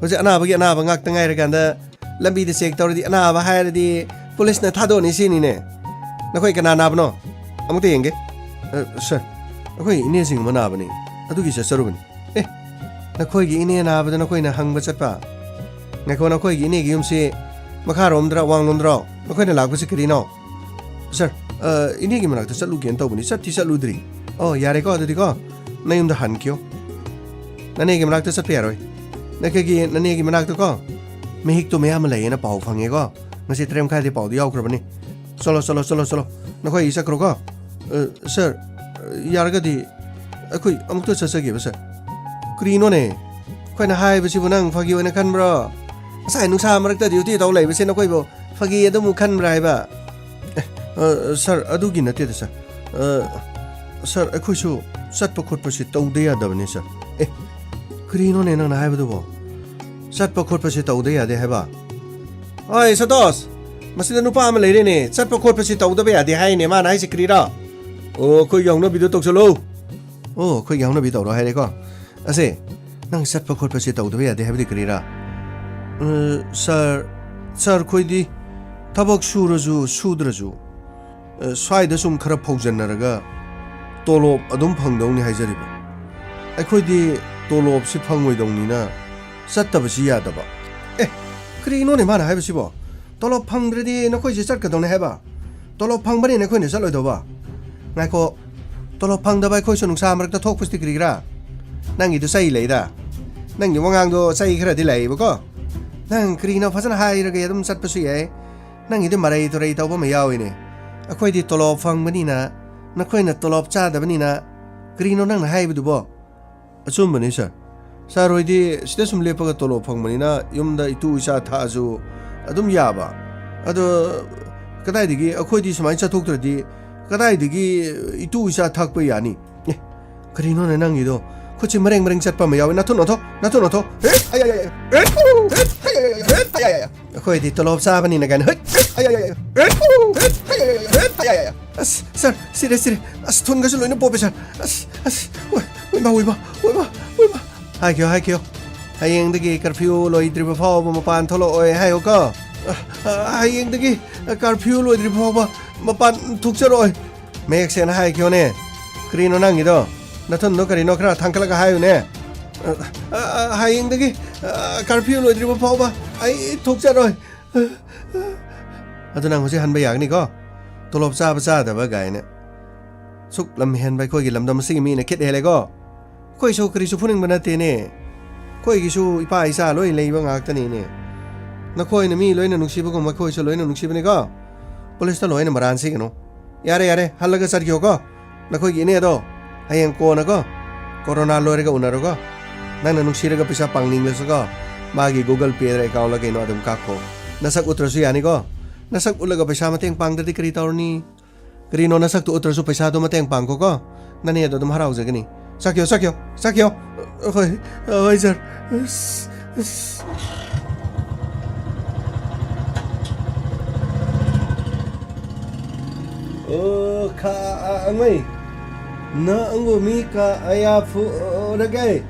ꯍꯧꯖꯤꯛ ꯑꯅꯥꯕꯒꯤ ꯑꯅꯥꯕ ꯉꯥꯛꯇ ꯉꯥꯏꯔꯀꯥꯟꯗ ꯂꯝꯕꯤꯗ ꯆꯦꯛ ꯇꯧꯔꯗꯤ ꯑꯅꯥꯕ ꯍꯥꯏꯔꯗꯤ ꯄꯨꯂꯤꯁꯅ ꯊꯥꯗꯣꯛꯑꯅꯤ ꯁꯤꯅꯤꯅꯦ꯫ ꯅꯈꯣꯏ ꯀꯅꯥ ꯅꯥꯕꯅꯣ? ꯑꯃꯨꯛꯇ ꯌꯦꯡꯒꯦ꯫ ꯑ, ꯁꯥꯔ, ꯑꯩꯈꯣꯏ ꯏꯅꯦꯁꯤꯡ ꯑꯃ ꯅꯥꯕꯅꯤ꯫ ꯑꯗꯨꯒꯤ ꯆꯠꯆꯔꯨꯕꯅꯤ꯫ ꯑꯦ, ꯅꯈꯣꯏꯒꯤ ꯏꯅꯦ ꯅꯥꯕꯗ ꯅꯈꯣꯏꯅ ꯍꯪꯕ ꯆꯠꯄ? ꯉꯥꯏꯈꯣ, ꯅꯈꯣꯏꯒꯤ ꯏꯅꯦꯒꯤ ꯌꯨꯝꯁꯤ ꯃꯈꯥꯔꯣꯝꯗ꯭ꯔꯥ, ꯋꯥꯡꯂꯣꯝꯗ꯭ꯔꯣ? ꯅꯈꯣꯏꯅ ꯂꯥꯛꯄꯁꯤ ꯀꯔꯤꯅꯣ? ꯁꯥꯔ, ꯑ, ꯏꯅꯦꯒꯤ ꯃꯅꯥꯛꯇ ꯆꯠꯂꯨꯒꯦꯅ ꯇꯧꯕꯅꯤ, ꯆꯠꯇꯤ ꯆꯠꯂꯨꯗ꯭ꯔꯤ꯫ ꯑꯣ, ꯌꯥꯔꯦꯀꯣ, ꯑꯗꯨꯗꯤꯀꯣ, ꯅꯌꯨꯝꯗ ꯍꯟꯈꯤꯌꯣ꯫ ꯅꯅꯦꯒꯤ ꯃꯅꯥꯛꯇ ꯆꯠꯄ ꯌꯥꯔꯣꯏ꯫ ꯅꯈꯣꯏꯒꯤ ꯅꯅꯦꯒꯤ ꯃꯅꯥꯛꯇꯀꯣ, ꯃꯍꯤꯛꯇꯣ ꯃꯌꯥꯝ ꯑꯃ ꯂꯩꯌꯦꯅ ꯄꯥꯎ ꯐꯪꯉꯦꯀꯣ꯫ ꯉꯁꯤ ꯇꯔꯦꯠ ꯃꯈꯥꯏꯗꯤ ꯄꯥꯎꯗ ꯌꯥꯎꯈ꯭ꯔꯕꯅꯤ꯫ ꯆꯠꯂꯣ, ꯆꯠꯂꯣ, ꯆꯠꯂꯣ, ꯆꯠꯂꯣ꯫ ꯅꯈꯣꯏ ꯆꯠꯈ꯭ꯔꯣꯀꯣ꯫ ꯑ, ꯁꯥꯔ, ꯌꯥꯔꯒꯗꯤ ꯑꯩꯈꯣꯏ ꯑꯃꯨꯛꯇ ꯆꯠꯆꯒꯦꯕ, ꯁꯥꯔ꯫ ꯀꯔꯤꯅꯣꯅꯦ? ꯑꯩꯈꯣꯏꯅ ꯍꯥꯏꯕꯁꯤꯕꯨ ꯅꯪ ꯐꯥꯒꯤ ꯑꯣꯏꯅ ꯈꯟꯕ꯭ꯔꯣ? ꯉꯁꯥꯏ ꯅꯨꯡꯁꯥ ꯃꯔꯛꯇ ꯗ꯭ꯌꯨꯇꯤ ꯇꯧ ꯂꯩꯕꯁꯦ ꯅꯈꯣꯏꯕꯨ ꯐꯥꯒꯤ ꯑꯗꯨꯝ ꯈꯟꯕ꯭ꯔꯥ ꯍꯥꯏꯕ? ꯑꯦ, ꯑ, ꯁꯥꯔ, ꯑꯗꯨꯒꯤ ꯅꯠꯇꯦꯗ, ꯁꯥꯔ꯫ ꯑ, ꯁꯥꯔ, ꯑꯩꯈꯣꯏꯁꯨ ꯆꯠꯄ ꯈꯣꯠꯄꯁꯤ ꯇꯧꯗ ꯌꯥꯗꯕꯅꯤ, ꯁꯥꯔ꯫ ꯑꯦ, ꯀꯔꯤꯅꯣꯅꯦ ꯅꯪꯅ ꯍꯥꯏꯕꯗꯨꯕꯣ? ꯆꯠꯄ ꯈꯣꯠꯄꯁꯤ ꯇꯧꯗ ꯌꯥꯗꯦ ꯍꯥꯏꯕ? ꯑꯣꯏ, ꯁꯇꯣꯁ! ꯃꯁꯤꯗ ꯅꯨꯄꯥ ꯑꯃ ꯂꯩꯔꯦꯅꯦ, ꯆꯠꯄ ꯈꯣꯠꯄꯁꯤ ꯇꯧꯗꯕ ꯌꯥꯗꯦ ꯍꯥꯏꯅꯦ, ꯃꯥꯅ ꯍꯥꯏꯁꯤ ꯀꯔꯤꯔꯥ? ꯑꯣ, ꯑꯩꯈꯣꯏꯒꯤ ꯍꯧꯅꯕꯤꯗꯣ ꯇꯧꯁꯜꯂꯣ꯫ ꯑꯣ, ꯑꯩꯈꯣꯏꯒꯤ ꯍꯧꯅꯕꯤ ꯇꯧꯔꯣ ꯍꯥꯏꯔꯦꯀꯣ꯫ ꯑꯁꯦ, ꯅꯪ ꯆꯠꯄ ꯈꯣꯠꯄꯁꯤ ꯇꯧꯗꯕ ꯌꯥꯗꯦ ꯍꯥꯏꯕꯗꯤ ꯀꯔꯤꯔꯥ? ꯑ, ꯁꯥꯔ, ꯁꯥꯔ, ꯑꯩꯈꯣꯏꯗꯤ ꯊꯕꯛ ꯁꯨꯔꯁꯨ ꯁꯨꯗ꯭ꯔꯁꯨ, ꯑ, ꯁ꯭ꯋꯥꯏꯗ ꯁꯨꯝ ꯈꯔ ꯐꯧꯖꯟꯅꯔꯒ ꯇꯣꯂꯣꯞ ꯑꯗꯨꯝ ꯐꯪꯗꯧꯅꯤ ꯍꯥꯏꯖꯔꯤꯕ꯫ ꯑꯩꯈꯣꯏꯗꯤ ꯇꯣꯂꯣꯞꯁꯤ ꯐꯪꯉꯣꯏꯗꯧꯅꯤꯅ ꯆꯠꯇꯕꯁꯤ ꯌꯥꯗꯕ꯫ ꯑꯦ, ꯀꯔꯤꯅꯣꯅꯦ ꯃꯥꯅ ꯍꯥꯏꯕꯁꯤꯕꯣ? ꯇꯣꯂꯣꯞ ꯐꯪꯗ꯭ꯔꯗꯤ ꯅꯈꯣꯏꯁꯦ ꯆꯠꯀꯗꯧꯅꯦ ꯍꯥꯏꯕ? ꯇꯣꯂꯣꯞ ꯐꯪꯕꯅꯤꯅ ꯑꯩꯈꯣꯏꯅ ꯆꯠꯂꯣꯏꯗꯧꯕ? ꯉꯥꯏꯈꯣ, ꯇꯣꯂꯣꯞ ꯐꯪꯗꯕ ꯑꯩꯈꯣꯏꯁꯨ ꯅꯨꯡꯁꯥ ꯃꯔꯛꯇ ꯊꯣꯛꯄꯁꯤꯗꯤ ꯀꯔꯤꯒꯤꯔꯥ? ꯅꯪꯒꯤꯗꯨ ꯆꯩ ꯂꯩꯗ꯫ ꯅꯪꯒꯤ ꯋꯥꯉꯥꯡꯗꯣ ꯆꯩ ꯈꯔꯗꯤ ꯂꯩꯌꯦꯕꯀꯣ꯫ ꯅꯪ ꯀꯔꯤꯅꯣ ꯐꯖꯅ ꯍꯥꯏꯔꯒ ꯑꯗꯨꯝ ꯆꯠꯄꯁꯨ ꯌꯥꯏ꯫ ꯅꯪꯒꯤꯗꯤ ꯃꯔꯩ ꯇꯨꯔꯩ ꯇꯧꯕ ꯑꯃ ꯌꯥꯎꯏꯅꯦ꯫ ꯑꯩꯈꯣꯏꯗꯤ ꯇꯣꯂꯣꯞ ꯐꯪꯕꯅꯤꯅ, ꯅꯈꯣꯏꯅ ꯇꯣꯂꯣꯞ ꯆꯥꯗꯕꯅꯤꯅ, ꯀꯔꯤꯅꯣ ꯅꯪꯅ ꯍꯥꯏꯕꯗꯨꯕꯣ? ꯑꯆꯨꯝꯕꯅꯤ, ꯁꯥꯔ꯫ ꯁꯥꯔ ꯍꯣꯏꯗꯤ ꯁꯤꯗ ꯁꯨꯝ ꯂꯦꯞꯄꯒ ꯇꯣꯂꯣꯞ ꯐꯪꯕꯅꯤꯅ ꯌꯨꯝꯗ ꯏꯇꯨ ꯏꯆꯥ ꯊꯥꯛꯑꯁꯨ ꯑꯗꯨꯝ ꯌꯥꯕ꯫ ꯑꯗꯣ ꯀꯗꯥꯏꯗꯒꯤ ꯑꯩꯈꯣꯏꯗꯤ ꯁꯨꯃꯥꯏꯅ ꯆꯠꯊꯣꯛꯇ꯭ꯔꯗꯤ ꯀꯗꯥꯏꯗꯒꯤ ꯏꯇꯨ ꯏꯆꯥ ꯊꯥꯛꯄ ꯌꯥꯅꯤ? ꯑꯦ, ꯀꯔꯤꯅꯣꯅꯦ ꯅꯪꯒꯤꯗꯣ? ꯈꯨꯠꯁꯤ ꯃꯔꯦꯡ ꯃꯔꯦꯡ ꯆꯠꯄ ꯑꯃ ꯌꯥꯎꯋꯤ꯫ ꯅꯥꯊꯨꯟ ꯑꯣꯟꯊꯣꯛ, ꯅꯥꯊꯨꯟ ꯑꯣꯟꯊꯣꯛ꯫ ꯍꯦꯠ! ꯑꯌꯥ, ꯑꯌꯥ, ꯑꯌꯥ꯫ ꯍꯦꯠ! ꯑꯣ! ꯍꯦꯠ! ꯑꯌꯥ, ꯑꯌꯥ, ꯑꯌꯥ꯫ ꯑꯩꯈꯣꯏꯗꯤ ꯇꯣꯂꯣꯞ ꯆꯥꯕꯅꯤꯅ ꯀꯥꯏꯅ꯫ ꯍꯦꯠ! ꯑꯌꯥ, ꯑꯌꯥ, ꯑꯌꯥ꯫ ꯍꯦꯠ! ꯑꯣ! ꯍꯦꯠ! ꯑꯌꯥ, ꯑꯌꯥ, ꯑꯌꯥ꯫ ꯍꯦꯠ! ꯑꯌꯥ, ꯑꯌꯥ, ꯑꯌꯥ꯫ ꯑꯁ, ꯁꯥꯔ, ꯁꯤꯔꯦ, ꯁꯤꯔꯦ꯫ ꯑꯁ, ꯊꯨꯟꯒꯁꯨ ꯂꯣꯏꯅ ꯄꯣꯞꯄꯦ, ꯁꯥꯔ꯫ ꯑꯁ, ꯑꯁ, ꯑꯣꯏ, ꯑꯣꯏꯃꯥ, ꯑꯣꯏꯃꯥ, ꯑꯣꯏꯃꯥ, ꯑꯣꯏꯃꯥ꯫ ꯍꯥꯏꯈꯤꯌꯣ, ꯍꯥꯏꯈꯤꯌꯣ꯫ ꯍꯌꯦꯡꯗꯒꯤ ꯀꯔꯐ꯭ꯌꯨ ꯂꯣꯏꯗ꯭ꯔꯤꯕ ꯐꯥꯎꯕ ꯃꯄꯥꯟ ꯊꯣꯛꯂꯛꯑꯣꯏ ꯍꯥꯏꯌꯣꯀꯣ꯫ ꯑ, ꯑ, ꯍꯌꯦꯡꯗꯒꯤ ꯀꯔꯐ꯭ꯌꯨ ꯂꯣꯏꯗ꯭ꯔꯤꯕ ꯐꯥꯎꯕ ꯃꯄꯥꯟ ꯊꯣꯛꯆꯔꯛꯑꯣꯏ꯫ ꯃꯌꯦꯛ ꯁꯦꯡꯅ ꯍꯥꯏꯈꯤꯌꯣꯅꯦ꯫ ꯀꯔꯤꯅꯣ ꯅꯪꯒꯤꯗꯣ? ꯅꯊꯨꯟꯗꯣ ꯀꯔꯤꯅꯣ ꯈꯔ ꯊꯥꯡꯒꯠꯂꯒ ꯍꯥꯏꯌꯨꯅꯦ꯫ ꯑ, ꯑ, ꯑ, ꯍꯌꯦꯡꯗꯒꯤ, ꯑ, ꯀꯔꯐ꯭ꯌꯨ ꯂꯣꯏꯗ꯭ꯔꯤꯕ ꯐꯥꯎꯕ ꯑꯩ ꯊꯣꯛꯆꯔꯣꯏ꯫ ꯑꯗꯨ ꯅꯪ ꯍꯧꯖꯤꯛ ꯍꯟꯕ ꯌꯥꯒꯅꯤꯀꯣ? ꯇꯣꯂꯣꯞ ꯆꯥꯕ ꯆꯥꯗꯕ ꯀꯥꯏꯅ꯫ ꯁꯨꯛ ꯂꯝ ꯍꯦꯟꯕ ꯑꯩꯈꯣꯏꯒꯤ ꯂꯝꯗꯝ ꯑꯁꯤꯒꯤ ꯃꯤꯅ ꯈꯤꯠ ꯍꯦꯜꯂꯦꯀꯣ? ꯑꯩꯈꯣꯏꯁꯨ ꯀꯔꯤꯁꯨ ꯐꯨꯅꯤꯡꯕ ꯅꯠꯇꯦꯅꯦ꯫ ꯑꯩꯈꯣꯏꯒꯤꯁꯨ ꯏꯄꯥ ꯏꯆꯥ ꯂꯣꯏ ꯂꯩꯕ ꯉꯥꯛꯇꯅꯤꯅꯦ꯫ ꯅꯈꯣꯏꯅ ꯃꯤ ꯂꯣꯏꯅ ꯅꯨꯡꯁꯤꯕꯒꯨꯝ ꯑꯩꯈꯣꯏꯁꯨ ꯂꯣꯏꯅ ꯅꯨꯡꯁꯤꯕꯅꯤꯀꯣ? ꯄꯨꯂꯤꯁꯇ ꯂꯣꯏꯅ ꯃꯔꯥꯟ ꯁꯤꯒꯅꯨ꯫ ꯌꯥꯔꯦ, ꯌꯥꯔꯦ, ꯍꯜꯂꯒ ꯆꯠꯈꯤꯌꯣꯀꯣ꯫ ꯅꯈꯣꯏꯒꯤ ꯏꯅꯦꯗꯣ ꯍꯌꯦꯡ ꯀꯣꯟꯅꯀꯣ, ꯀꯣꯔꯣꯅꯥ ꯂꯣꯏꯔꯒ ꯎꯅꯔꯣꯀꯣ꯫ ꯅꯪꯅ ꯅꯨꯡꯁꯤꯔꯒ ꯄꯩꯁꯥ ꯄꯥꯡꯅꯤꯡꯂꯁꯨꯀꯣ, ꯃꯥꯒꯤ Google Payꯗ accountꯂ ꯀꯩꯅꯣ ꯑꯗꯨꯝ ꯀꯥꯞꯈꯣ꯫ ꯅꯁꯛ ꯎꯠꯇ꯭ꯔꯁꯨ ꯌꯥꯅꯤꯀꯣ? ꯅꯁꯛ ꯎꯠꯂꯒ ꯄꯩꯁꯥ ꯃꯇꯦꯡ ꯄꯥꯡꯗ꯭ꯔꯗꯤ ꯀꯔꯤ ꯇꯧꯔꯅꯤ? ꯀꯔꯤꯅꯣ, ꯅꯁꯛꯇꯣ ꯎꯠꯇ꯭ꯔꯁꯨ ꯄꯩꯁꯥꯗꯣ ꯃꯇꯦꯡ ꯄꯥꯡꯈꯣꯀꯣ꯫ ꯅꯅꯦ ꯑꯗꯣ ꯑꯗꯨꯝ ꯍꯔꯥꯎꯖꯒꯅꯤ꯫ ꯆꯠꯈꯤꯌꯣ, ꯆꯠꯈꯤꯌꯣ, ꯆꯠꯈꯤꯌꯣ꯫ ꯍꯣꯏ, ꯍꯣꯏ, ꯁꯥꯔ꯫ ꯑꯁ, ꯑꯁ꯫ ꯑꯣ, ꯈꯥ, ꯑ, ꯑꯉꯩ꯫ ꯅ ꯑꯪꯒꯨ ꯃꯤ ꯀ ꯑꯌꯥ ꯐꯨꯔꯒꯦ꯫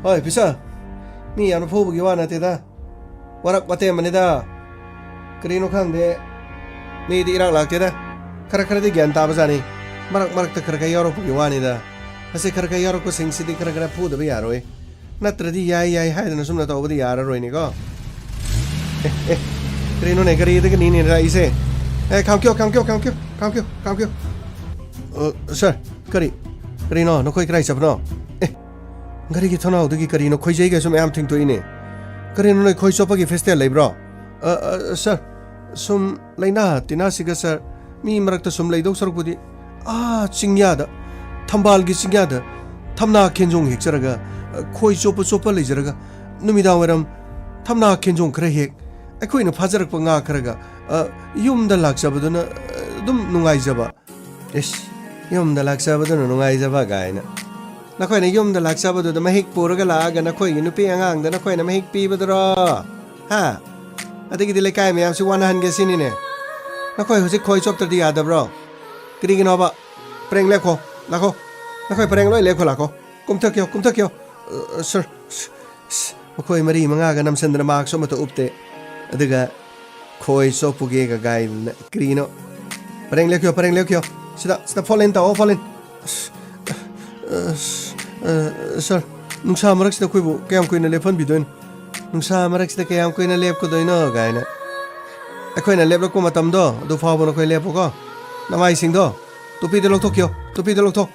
ꯍꯣꯏ, ꯑꯣꯐꯤꯁꯥꯔ꯫ ꯃꯤ ꯌꯥꯝꯅ ꯐꯨꯕꯒꯤ ꯋꯥ ꯅꯠꯇꯦꯗ꯫ ꯋꯥꯔꯛ ꯋꯥꯇꯦꯝꯕꯅꯤꯗ꯫ ꯀꯔꯤꯅꯣ ꯈꯪꯗꯦ, ꯃꯤꯗꯤ ꯏꯔꯥꯛ ꯂꯥꯛꯇꯦꯗ꯫ ꯈꯔ ꯈꯔꯗꯤ ꯒ꯭ꯌꯥꯟ ꯇꯥꯕꯖꯥꯠꯅꯤ꯫ ꯃꯔꯛ ꯃꯔꯛꯇ ꯈꯔ ꯈꯔ ꯌꯥꯎꯔꯛꯄꯒꯤ ꯋꯥꯅꯤꯗ꯫ ꯑꯁꯤ ꯈꯔ ꯈꯔ ꯌꯥꯎꯔꯛꯄꯁꯤꯡꯁꯤꯗꯤ ꯈꯔ ꯈꯔ ꯐꯨꯗꯕ ꯌꯥꯔꯣꯏ꯫ ꯅꯠꯇ꯭ꯔꯗꯤ ꯌꯥꯏ ꯌꯥꯏ ꯍꯥꯏꯗꯅ ꯁꯨꯝꯅ ꯇꯧꯕꯗꯤ ꯌꯥꯔꯔꯣꯏꯅꯦꯀꯣ꯫ ꯑꯦ, ꯑꯦ, ꯀꯔꯤꯅꯣꯅꯦ, ꯒꯥꯔꯤꯗꯒꯤ ꯅꯤꯅꯦ ꯂꯥꯛꯏꯁꯦ? ꯑꯦ, ꯈꯥꯝꯈꯤꯌꯣ, ꯈꯥꯝꯈꯤꯌꯣ, ꯈꯥꯝꯈꯤꯌꯣ, ꯈꯥꯝꯈꯤꯌꯣ, ꯈꯥꯝꯈꯤꯌꯣ꯫ ꯑ, ꯁꯥꯔ, ꯀꯔꯤ? ꯀꯔꯤꯅꯣ? ꯅꯈꯣꯏ ꯀꯗꯥꯏ ꯆꯠꯄꯅꯣ? ꯑꯦ, ꯒꯥꯔꯤꯒꯤ ꯊꯣꯡꯅꯥꯎꯗꯒꯤ ꯀꯔꯤꯅꯣ ꯈꯣꯏꯖꯩꯒꯁꯨ ꯃꯌꯥꯝ ꯊꯤꯡꯇꯣꯛꯏꯅꯦ꯫ ꯀꯔꯤꯅꯣ ꯅꯣꯏ ꯈꯣꯏ ꯆꯣꯞꯄꯒꯤ ꯐꯦꯁꯇꯤꯚꯦꯜ ꯂꯩꯕ꯭ꯔꯣ? ꯑ, ꯑ, ꯁꯥꯔ, ꯁꯨꯝ ꯂꯥꯏꯅꯥ ꯇꯤꯟꯅꯥꯁꯤꯒ ꯁꯥꯔ, ꯃꯤ ꯃꯔꯛꯇ ꯁꯨꯝ ꯂꯩꯗꯧ ꯁꯔꯨꯛꯄꯨꯗꯤ, ꯑꯥ, ꯆꯤꯡꯌꯥꯗ, ꯊꯝꯕꯥꯜꯒꯤ ꯆꯤꯡꯌꯥꯗ ꯊꯝꯅꯥ ꯈꯦꯟꯖꯣꯡ ꯍꯦꯛꯆꯔꯒ, ꯑ, ꯈꯣꯏ ꯆꯣꯞꯄ ꯆꯣꯞꯄ ꯂꯩꯖꯔꯒ, ꯅꯨꯃꯤꯗꯥꯡ ꯋꯥꯏꯔꯝ ꯊꯝꯅꯥ ꯈꯦꯟꯖꯣꯡ ꯈꯔ ꯍꯦꯛ, ꯑꯩꯈꯣꯏꯅ ꯐꯥꯖꯔꯛꯄ ꯉꯥ ꯈꯔꯒ, ꯑ, ꯌꯨꯝꯗ ꯂꯥꯛꯆꯕꯗꯨꯅ, ꯑ, ꯑꯗꯨꯝ ꯅꯨꯡꯉꯥꯏꯖꯕ꯫ ꯏꯁ, ꯌꯨꯝꯗ ꯂꯥꯛꯆꯕꯗꯨꯅ ꯅꯨꯡꯉꯥꯏꯖꯕ ꯀꯥꯏꯅ꯫ ꯅꯈꯣꯏꯅ ꯌꯨꯝꯗ ꯂꯥꯛꯆꯕꯗꯨꯗ ꯃꯍꯤꯛ ꯄꯨꯔꯒ ꯂꯥꯛꯑꯒ ꯅꯈꯣꯏꯒꯤ ꯅꯨꯄꯤ ꯑꯉꯥꯡꯗ ꯅꯈꯣꯏꯅ ꯃꯍꯤꯛ ꯄꯤꯕꯗꯨꯔꯣ? ꯍꯥ? ꯑꯗꯒꯤꯗꯤ ꯂꯩꯀꯥꯏ ꯃꯌꯥꯝꯁꯤ ꯋꯥꯅꯍꯟꯒꯦ ꯁꯤꯅꯤꯅꯦ꯫ ꯅꯈꯣꯏ ꯍꯧꯖꯤꯛ ꯈꯣꯏ ꯆꯣꯞꯇ꯭ꯔꯗꯤ ꯌꯥꯗꯕ꯭ꯔꯣ? ꯀꯔꯤꯒꯤꯅꯣꯕ? ꯄꯔꯦꯡ ꯂꯦꯞꯈꯣ, ꯂꯥꯛꯈꯣ꯫ ꯅꯈꯣꯏ ꯄꯔꯦꯡ ꯂꯣꯏ ꯂꯦꯞꯈꯣ, ꯂꯥꯛꯈꯣ꯫ ꯀꯨꯝꯊꯈꯤꯌꯣ, ꯀꯨꯝꯊꯈꯤꯌꯣ꯫ ꯑ, ꯑ, ꯁꯔ, ꯁ, ꯁ, ꯃꯈꯣꯏ ꯃꯔꯤ ꯃꯉꯥꯒ ꯅꯝꯁꯤꯟꯗꯅ ꯃꯥꯛꯁ ꯑꯃꯠꯇ ꯎꯞꯇꯦ꯫ ꯑꯗꯨꯒ ꯈꯣꯏ ꯆꯣꯞꯄꯨꯒꯦꯒ ꯒꯥꯏꯗꯅ ꯀꯔꯤꯅꯣ? ꯄꯔꯦꯡ ꯂꯦꯞꯈꯤꯌꯣ, ꯄꯔꯦꯡ ꯂꯦꯞꯈꯤꯌꯣ꯫ ꯁꯤꯗ, ꯁꯤꯗ fall in ꯇꯧꯑꯣ, fall in꯫ ꯑꯁ, ꯑ, ꯁ, ꯑ, ꯁꯔ, ꯅꯨꯡꯁꯥ ꯃꯔꯛꯁꯤꯗ ꯑꯩꯈꯣꯏꯕꯨ ꯀꯌꯥꯝ ꯀꯨꯏꯅ ꯂꯦꯞꯍꯟꯕꯤꯗꯣꯏꯅꯣ? ꯅꯨꯡꯁꯥ ꯃꯔꯛꯁꯤꯗ ꯀꯌꯥꯝ ꯀꯨꯏꯅ ꯂꯦꯞꯀꯗꯣꯏꯅꯣ ꯀꯥꯏꯅ꯫ ꯑꯩꯈꯣꯏꯅ ꯂꯦꯞꯂꯛꯄ ꯃꯇꯝꯗꯣ ꯑꯗꯨ ꯐꯥꯎꯕ ꯅꯈꯣꯏ ꯂꯦꯞꯄꯨꯀꯣ꯫ ꯅꯃꯥꯏꯁꯤꯡꯗꯣ, ꯇꯨꯄꯤꯗꯣ ꯂꯧꯊꯣꯛꯈꯤꯌꯣ, ꯇꯨꯄꯤꯗꯣ ꯂꯧꯊꯣꯛ꯫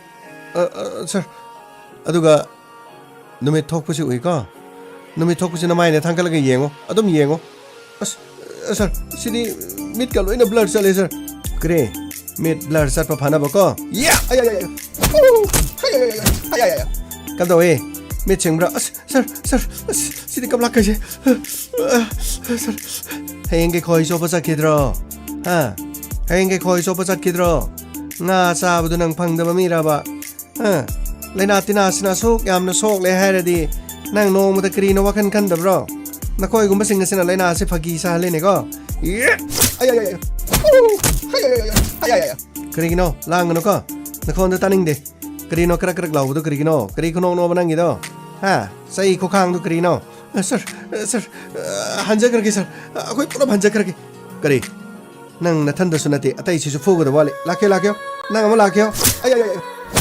ꯑ, ꯑ, ꯁꯔ, ꯑꯗꯨꯒ ꯅꯨꯃꯤꯠ ꯊꯣꯛꯄꯁꯤ ꯎꯏꯀꯣ? ꯅꯨꯃꯤꯠ ꯊꯣꯛꯄꯁꯤ ꯅꯃꯥꯏꯅ ꯊꯥꯡꯒꯠꯂꯒ ꯌꯦꯡꯉꯣ, ꯑꯗꯨꯝ ꯌꯦꯡꯉꯣ꯫ ꯑꯁ, ꯑ, ꯁꯔ, ꯁꯤꯗꯤ ꯃꯤꯠꯀ ꯂꯣꯏꯅ blur ꯆꯠꯂꯦ, ꯁꯔ꯫ ꯀꯔꯤ? ꯃꯤꯠ blur ꯆꯠꯄ ꯐꯅꯕꯀꯣ? ꯌꯥ! ꯑꯌꯥ, ꯑꯌꯥ, ꯑꯌꯥ꯫ ꯑꯣ! ꯑꯌꯥ, ꯑꯌꯥ, ꯑꯌꯥ꯫ ꯑꯌꯥ, ꯑꯌꯥ, ꯑꯌꯥ꯫ ꯀꯝꯗꯧꯋꯦ? ꯃꯤꯠ ꯁꯤꯡꯕ꯭ꯔꯥ? ꯑꯁ, ꯁꯔ, ꯁꯔ, ꯑꯁ, ꯁꯤꯗꯤ ꯀꯝꯂꯥ ꯀꯩꯁꯦ꯫ ꯑ, ꯁꯔ, ꯍꯌꯦꯡꯒꯤ ꯈꯣꯏ ꯆꯣꯞꯄ ꯆꯠꯈꯤꯗ꯭ꯔꯣ? ꯍꯥ? ꯍꯌꯦꯡꯒꯤ ꯈꯣꯏ ꯆꯣꯞꯄ ꯆꯠꯈꯤꯗ꯭ꯔꯣ? ꯉꯥ ꯆꯥꯕꯗꯨ ꯅꯪ ꯐꯪꯗꯕ ꯃꯤꯔꯕ? ꯍꯥ? ꯂꯥꯏꯅꯥ ꯇꯤꯟꯅꯥꯁꯤꯅ ꯑꯁꯨꯛ ꯌꯥꯝꯅ ꯁꯣꯛꯂꯦ ꯍꯥꯏꯔꯗꯤ ꯅꯪ ꯅꯣꯡꯃꯗ ꯀꯔꯤꯅꯣ ꯋꯥꯈꯜ ꯈꯟꯗꯕ꯭ꯔꯣ? ꯅꯈꯣꯏꯒꯨꯝꯕꯁꯤꯡ ꯑꯁꯤꯅ ꯂꯥꯏꯅꯥ ꯑꯁꯤ ꯐꯥꯒꯤ ꯁꯥꯍꯜꯂꯤꯅꯦꯀꯣ꯫ ꯌꯦ! ꯑꯌꯥ, ꯑꯌꯥ, ꯑꯌꯥ꯫ ꯑꯣ! ꯑꯌꯥ, ꯑꯌꯥ, ꯑꯌꯥ꯫ ꯑꯌꯥ, ꯑꯌꯥ, ꯑꯌꯥ꯫ ꯀꯔꯤꯒꯤꯅꯣ? ꯂꯥꯡꯒꯅꯨꯀꯣ꯫ ꯅꯈꯣꯟꯗꯣ ꯇꯥꯅꯤꯡꯗꯦ꯫ ꯀꯔꯤꯅꯣ ꯀ꯭ꯔꯛ ꯀ꯭ꯔꯛ ꯂꯥꯎꯕꯗꯣ ꯀꯔꯤꯒꯤꯅꯣ? ꯀꯔꯤ ꯈꯨꯅꯣꯛꯅꯣꯕ ꯅꯪꯒꯤꯗꯣ? ꯍꯥ? ꯆꯩ ꯈꯨꯈꯥꯡꯗꯣ ꯀꯔꯤꯅꯣ? ꯑ, ꯁꯔ, ꯑ, ꯁꯔ, ꯑ, ꯍꯟꯖꯈ꯭ꯔꯒꯦ, ꯁꯔ꯫ ꯑ, ꯑꯩꯈꯣꯏ ꯄꯨꯂꯞ ꯍꯟꯖꯈ꯭ꯔꯒꯦ꯫ ꯀꯔꯤ? ꯅꯪ ꯅꯊꯟꯗꯁꯨ ꯅꯠꯇꯦ, ꯑꯇꯩꯁꯤꯁꯨ ꯐꯨꯒꯗꯕ ꯋꯥꯠꯂꯤ꯫ ꯂꯥꯛꯀꯦ, ꯂꯥꯛꯀꯦ꯫ ꯅꯪ ꯑꯃ ꯂꯥꯛꯀꯦ꯫ ꯑꯌꯥ, ꯑꯌꯥ, ꯑꯌꯥ꯫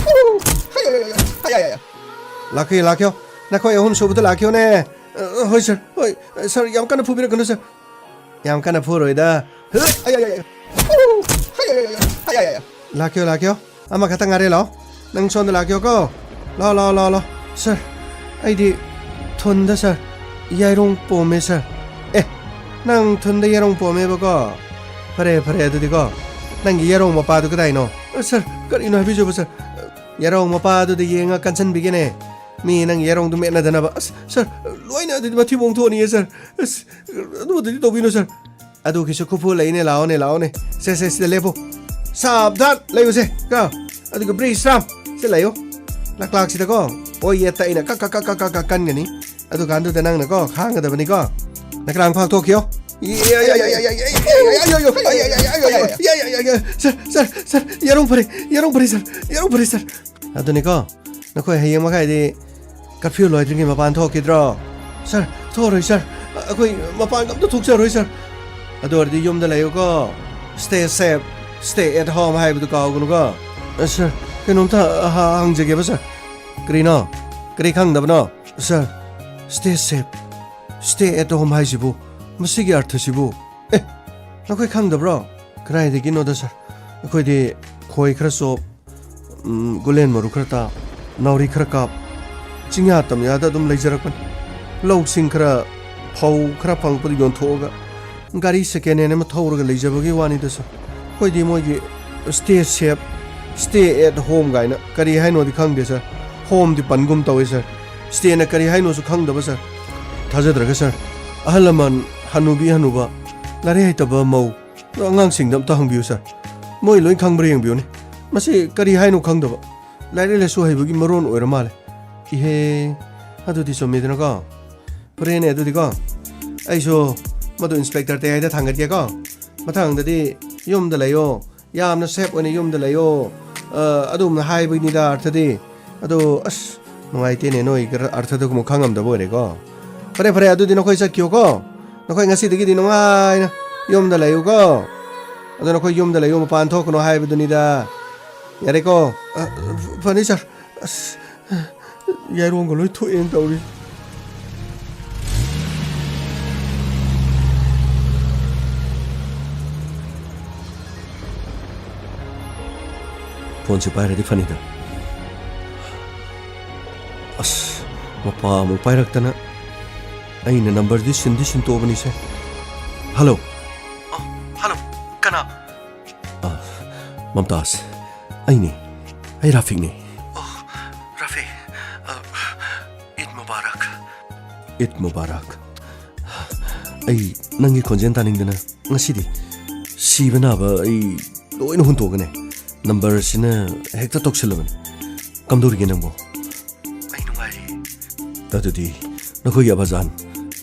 ꯑꯣ! ꯑꯌꯥ, ꯑꯌꯥ, ꯑꯌꯥ꯫ ꯑꯌꯥ, ꯑꯌꯥ, ꯑꯌꯥ꯫ ꯂꯥꯛꯀꯦ, ꯂꯥꯛꯀꯦ꯫ ꯅꯈꯣꯏ ꯑꯍꯨꯝ ꯁꯨꯕꯗ ꯂꯥꯛꯀꯦꯅꯦ꯫ ꯑ, ꯍꯣꯏ, ꯁꯔ꯫ ꯍꯣꯏ, ꯁꯔ, ꯌꯥꯝ ꯀꯟꯅ ꯐꯨꯕꯤꯔꯛꯀꯅꯨ, ꯁꯔ꯫ ꯌꯥꯝ ꯀꯟꯅ ꯐꯨꯔꯣꯏꯗ꯫ ꯑꯌꯥ, ꯑꯌꯥ, ꯑꯌꯥ꯫ ꯑꯣ! ꯑꯌꯥ, ꯑꯌꯥ, ꯑꯌꯥ꯫ ꯑꯌꯥ, ꯑꯌꯥ, ꯑꯌꯥ꯫ ꯂꯥꯛꯀꯦ, ꯂꯥꯛꯀꯦ꯫ ꯑꯃꯈꯛꯇ ꯉꯥꯏꯔꯦ, ꯂꯥꯛꯑꯣ꯫ ꯅꯪ ꯁꯣꯝꯗ ꯂꯥꯛꯀꯦꯀꯣ꯫ ꯂꯥꯛꯑꯣ, ꯂꯥꯛꯑꯣ, ꯂꯥꯛꯑꯣ, ꯂꯥꯛꯑꯣ꯫ ꯁꯔ, ꯑꯩꯗꯤ ꯊꯨꯟꯗ, ꯁꯔ, ꯌꯥꯏꯔꯣꯡ ꯄꯣꯝꯃꯦ, ꯁꯔ꯫ ꯑꯦ, ꯅꯪ ꯊꯨꯟꯗ ꯌꯥꯏꯔꯣꯡ ꯄꯣꯝꯃꯦꯕꯀꯣ? ꯐꯔꯦ, ꯐꯔꯦ, ꯑꯗꯨꯗꯤꯀꯣ꯫ ꯅꯪꯒꯤ ꯌꯥꯏꯔꯣꯡ ꯃꯄꯥꯗꯨ ꯀꯗꯥꯏꯅꯣ? ꯑ, ꯁꯔ, ꯀꯔꯤꯅꯣ ꯍꯥꯏꯕꯤꯖꯕ, ꯁꯔ? ꯌꯥꯏꯔꯣꯡ ꯃꯄꯥꯗꯨꯗ ꯌꯦꯡꯉ ꯀꯟꯁꯟꯕꯤꯒꯦꯅꯦ꯫ ꯃꯤ ꯅꯪꯒꯤ ꯌꯥꯏꯔꯣꯡꯗꯨ ꯃꯦꯠꯅꯗꯅꯕ꯫ ꯑꯁ, ꯁꯔ, ꯂꯣꯏꯅ ꯑꯗꯨꯗꯤ ꯃꯊꯤꯕꯣꯡ ꯊꯣꯛꯑꯅꯤꯌꯦ, ꯁꯔ꯫ ꯑꯁ, ꯑꯗꯨꯗꯤ ꯇꯧꯕꯤꯅꯨ, ꯁꯔ꯫ ꯑꯗꯨꯒꯤꯁꯨ ꯈꯨꯐꯨ ꯂꯩꯅꯦ, ꯂꯥꯛꯑꯣꯅꯦ, ꯂꯥꯛꯑꯣꯅꯦ꯫ ꯁꯦ, ꯁꯦ, ꯁꯤꯗ ꯂꯦꯞꯄꯨ꯫ ꯁꯥꯕꯙꯥꯟ ꯂꯩꯌꯨꯁꯦ, ꯀꯣ꯫ ꯑꯗꯨꯒ ꯕ꯭ꯔꯤꯖ ꯔꯥꯝ, ꯁꯤ ꯂꯩꯌꯨ꯫ ꯅꯀ꯭ꯂꯥꯛꯁꯤꯗꯀꯣ ꯑꯣꯏ ꯌꯦꯠꯇ ꯑꯩꯅ ꯀꯛ ꯀꯛ ꯀꯛ ꯀꯛ ꯀꯛ ꯀꯛ ꯀꯟꯒꯅꯤ꯫ ꯑꯗꯨꯀꯥꯟꯗꯨꯗ ꯅꯪꯅꯀꯣ ꯈꯥꯡꯒꯗꯕꯅꯤꯀꯣ꯫ ꯅꯀ꯭ꯔꯥꯡ ꯐꯥꯛꯊꯣꯛꯈꯤꯌꯣ꯫ ꯁꯔ, ꯁꯔ, ꯁꯔ, ꯌꯥꯔꯣꯡ ꯐꯔꯦ, ꯌꯥꯔꯣꯡ ꯐꯔꯦ, ꯁꯔ, ꯌꯥꯔꯣꯡ ꯐꯔꯦ, ꯁꯔ꯫ ꯑꯗꯨꯅꯤꯀꯣ, ꯅꯈꯣꯏ ꯍꯌꯦꯡ ꯃꯈꯥꯏꯗꯤ ꯀꯔꯐ꯭ꯌꯨ ꯂꯣꯏꯗ꯭ꯔꯤꯉꯩ ꯃꯄꯥꯟ ꯊꯣꯛꯈꯤꯗ꯭ꯔꯣ? Sir, ꯊꯣꯛꯑꯔꯣꯏ, sir. ꯑꯩꯈꯣꯏ ꯃꯄꯥꯟꯒ ꯑꯝꯇ ꯊꯣꯛꯆꯔꯣꯏ, ꯁꯔ꯫ ꯑꯗꯨ ꯑꯣꯏꯔꯗꯤ ꯌꯨꯝꯗ ꯂꯩꯌꯨꯀꯣ꯫ Stay safe, stay at home ꯍꯥꯏꯕꯗꯨ ꯀꯥꯎꯒꯅꯨꯀꯣ꯫ ꯑ, ꯁꯔ, ꯀꯩꯅꯣꯝꯇ, ꯑ, ꯍ-, ꯍꯪꯖꯒꯦꯕ, ꯁꯔ꯫ ꯀꯔꯤꯅꯣ? ꯀꯔꯤ ꯈꯪꯗꯕꯅꯣ? Sir, stay safe, stay at home ꯍꯥꯏꯁꯤꯕꯨ, ꯃꯁꯤꯒꯤ ꯑꯔꯊꯁꯤꯕꯨ? ꯑꯦ, ꯅꯈꯣꯏ ꯈꯪꯗꯕ꯭ꯔꯣ? ꯀꯗꯥꯏꯗꯒꯤꯅꯣꯗ, ꯁꯔ꯫ ꯑꯩꯈꯣꯏꯗꯤ ꯈꯣꯏ ꯈꯔ ꯆꯣꯞ, ꯎꯝ, ꯒꯨꯂꯦꯟ ꯃꯔꯨ ꯈꯔ ꯇꯥ, ꯅꯥꯎꯔꯤ ꯈꯔ ꯀꯥꯞ, ꯆꯤꯡꯌꯥ ꯇꯝꯌꯥꯗ ꯑꯗꯨꯝ ꯂꯩꯖꯔꯛꯄꯅꯤ꯫ ꯂꯧꯁꯤꯡ ꯈꯔ ꯐꯧ ꯈꯔ ꯐꯪꯉꯛꯄꯗ ꯌꯣꯟꯊꯣꯛꯑꯒ ꯒꯥꯔꯤ second hand ꯑꯃ ꯊꯧꯔꯒ ꯂꯩꯖꯕꯒꯤ ꯋꯥꯅꯤꯗ, ꯁꯔ꯫ ꯑꯩꯈꯣꯏꯗꯤ ꯃꯣꯏꯒꯤ stay safe, stay at home ꯀꯥꯏꯅ ꯀꯔꯤ ꯍꯥꯏꯅꯣꯗꯤ ꯈꯪꯗꯦ, ꯁꯔ꯫ Homeꯗꯤ ꯄꯟꯒꯨꯝ ꯇꯧꯋꯦ, ꯁꯔ꯫ Stayꯅ ꯀꯔꯤ ꯍꯥꯏꯅꯣꯁꯨ ꯈꯪꯗꯕ, ꯁꯔ꯫ ꯊꯥꯖꯗ꯭ꯔꯒ, ꯁꯔ, ꯑꯍꯜ ꯂꯃꯟ, ꯍꯅꯨꯕꯤ ꯍꯅꯨꯕ, ꯂꯥꯏꯔꯤꯛ ꯍꯩꯇꯕ ꯃꯧ, ꯑꯉꯥꯡꯁꯤꯡꯗ ꯑꯝꯇ ꯍꯪꯕꯤꯌꯨ, ꯁꯔ꯫ ꯃꯣꯏ ꯂꯣꯏ ꯈꯪꯕ꯭ꯔꯥ ꯌꯦꯡꯕꯤꯌꯨꯅꯦ꯫ ꯃꯁꯤ ꯀꯔꯤ ꯍꯥꯏꯅꯣ ꯈꯪꯗꯕ꯫ ꯂꯥꯏꯔꯤꯛ ꯂꯥꯏꯁꯨ ꯍꯩꯕꯒꯤ ꯃꯔꯣꯟ ꯑꯣꯏꯔ ꯃꯥꯜꯂꯦ꯫ ꯏꯍꯦ, ꯑꯗꯨꯗꯤ ꯆꯨꯝꯃꯤꯗꯅꯀꯣ꯫ ꯐꯔꯦꯅꯦ, ꯑꯗꯨꯗꯤꯀꯣ꯫ ꯑꯩꯁꯨ ꯃꯗꯨ ꯏꯟꯁꯄꯦꯛꯇꯔ ꯇꯌꯥꯏꯗ ꯊꯥꯡꯒꯠꯀꯦꯀꯣ꯫ ꯃꯊꯪꯗꯗꯤ ꯌꯨꯝꯗ ꯂꯩꯌꯣ, ꯌꯥꯝꯅ safe ꯑꯣꯏꯅ ꯌꯨꯝꯗ ꯂꯩꯌꯣ, ꯑ, ꯑꯗꯨꯝꯅ ꯍꯥꯏꯕꯅꯤꯗ ꯑꯔꯊꯗꯤ꯫ ꯑꯗꯣ, ꯑꯁ, ꯅꯨꯡꯉꯥꯏꯇꯦꯅꯦ, ꯅꯣꯏ ꯈꯔ ꯑꯔꯊꯗꯨ ꯑꯃꯨꯛ ꯈꯪꯉꯝꯗꯕ ꯑꯣꯏꯔꯦꯀꯣ꯫ ꯐꯔꯦ, ꯐꯔꯦ, ꯑꯗꯨꯗꯤ ꯅꯈꯣꯏ ꯆꯠꯈꯤꯌꯣꯀꯣ꯫ ꯅꯈꯣꯏ ꯉꯁꯤꯗꯒꯤꯗꯤ ꯅꯨꯡꯉꯥꯏꯅ ꯌꯨꯝꯗ ꯂꯩꯌꯨꯀꯣ꯫ ꯑꯗꯣ ꯅꯈꯣꯏ ꯌꯨꯝꯗ ꯂꯩꯌꯨ, ꯃꯄꯥꯟ ꯊꯣꯛꯀꯅꯨ ꯍꯥꯏꯕꯗꯨꯅꯤꯗ꯫ ꯌꯥꯔꯦꯀꯣ? ꯑ, ꯐꯅꯤ, ꯁꯥꯔ꯫ ꯑꯁ, ꯌꯥꯏꯔꯣꯡꯒ ꯂꯣꯏ ꯊꯣꯛꯑꯦꯅ ꯇꯧꯔꯤ꯫ ꯐꯣꯟꯁꯦ ꯄꯥꯏꯔꯗꯤ ꯐꯅꯤꯗ꯫ ꯑꯁ, ꯃꯄꯥ ꯑꯃꯨꯛ ꯄꯥꯏꯔꯛꯇꯅ꯫ ꯑꯩꯅ ꯅꯝꯕꯔꯗꯤ ꯁꯤꯟꯗꯤ ꯁꯤꯟꯇꯣꯛꯑꯕꯅꯤꯁꯦ꯫ ꯍꯜꯂꯣ꯫ ꯑꯣ, ꯍꯜꯂꯣ꯫ ꯀꯅꯥ? ꯑ, ꯃꯝꯇꯥꯖ, ꯑꯩꯅꯦ꯫ ꯑꯩ ꯔꯥꯐꯤꯛꯅꯦ꯫ ꯑꯣ, ꯔꯥꯐꯤꯛ꯫ ꯑ, ꯏꯗ ꯃꯨꯕꯥꯔꯛ꯫ ꯏꯗ ꯃꯨꯕꯥꯔꯛ꯫ ꯑꯩ ꯅꯪꯒꯤ ꯈꯣꯟꯖꯦꯜ ꯇꯥꯅꯤꯡꯗꯅ ꯉꯁꯤꯗꯤ ꯁꯤꯕ ꯅꯥꯕ ꯑꯩ ꯂꯣꯏꯅ ꯍꯨꯟꯇꯣꯛꯑꯒꯅꯦ, ꯅꯝꯕꯔꯁꯤꯅ ꯍꯦꯛꯇ ꯇꯧꯁꯜꯂꯕꯅꯤ꯫ ꯀꯝꯗꯧꯔꯤꯒꯦ ꯅꯪꯕꯣ? ꯑꯩ ꯅꯨꯡꯉꯥꯏꯔꯤ꯫ ꯑꯗꯨꯗꯤ ꯅꯈꯣꯏꯒꯤ ꯑꯕꯥꯖꯥꯟ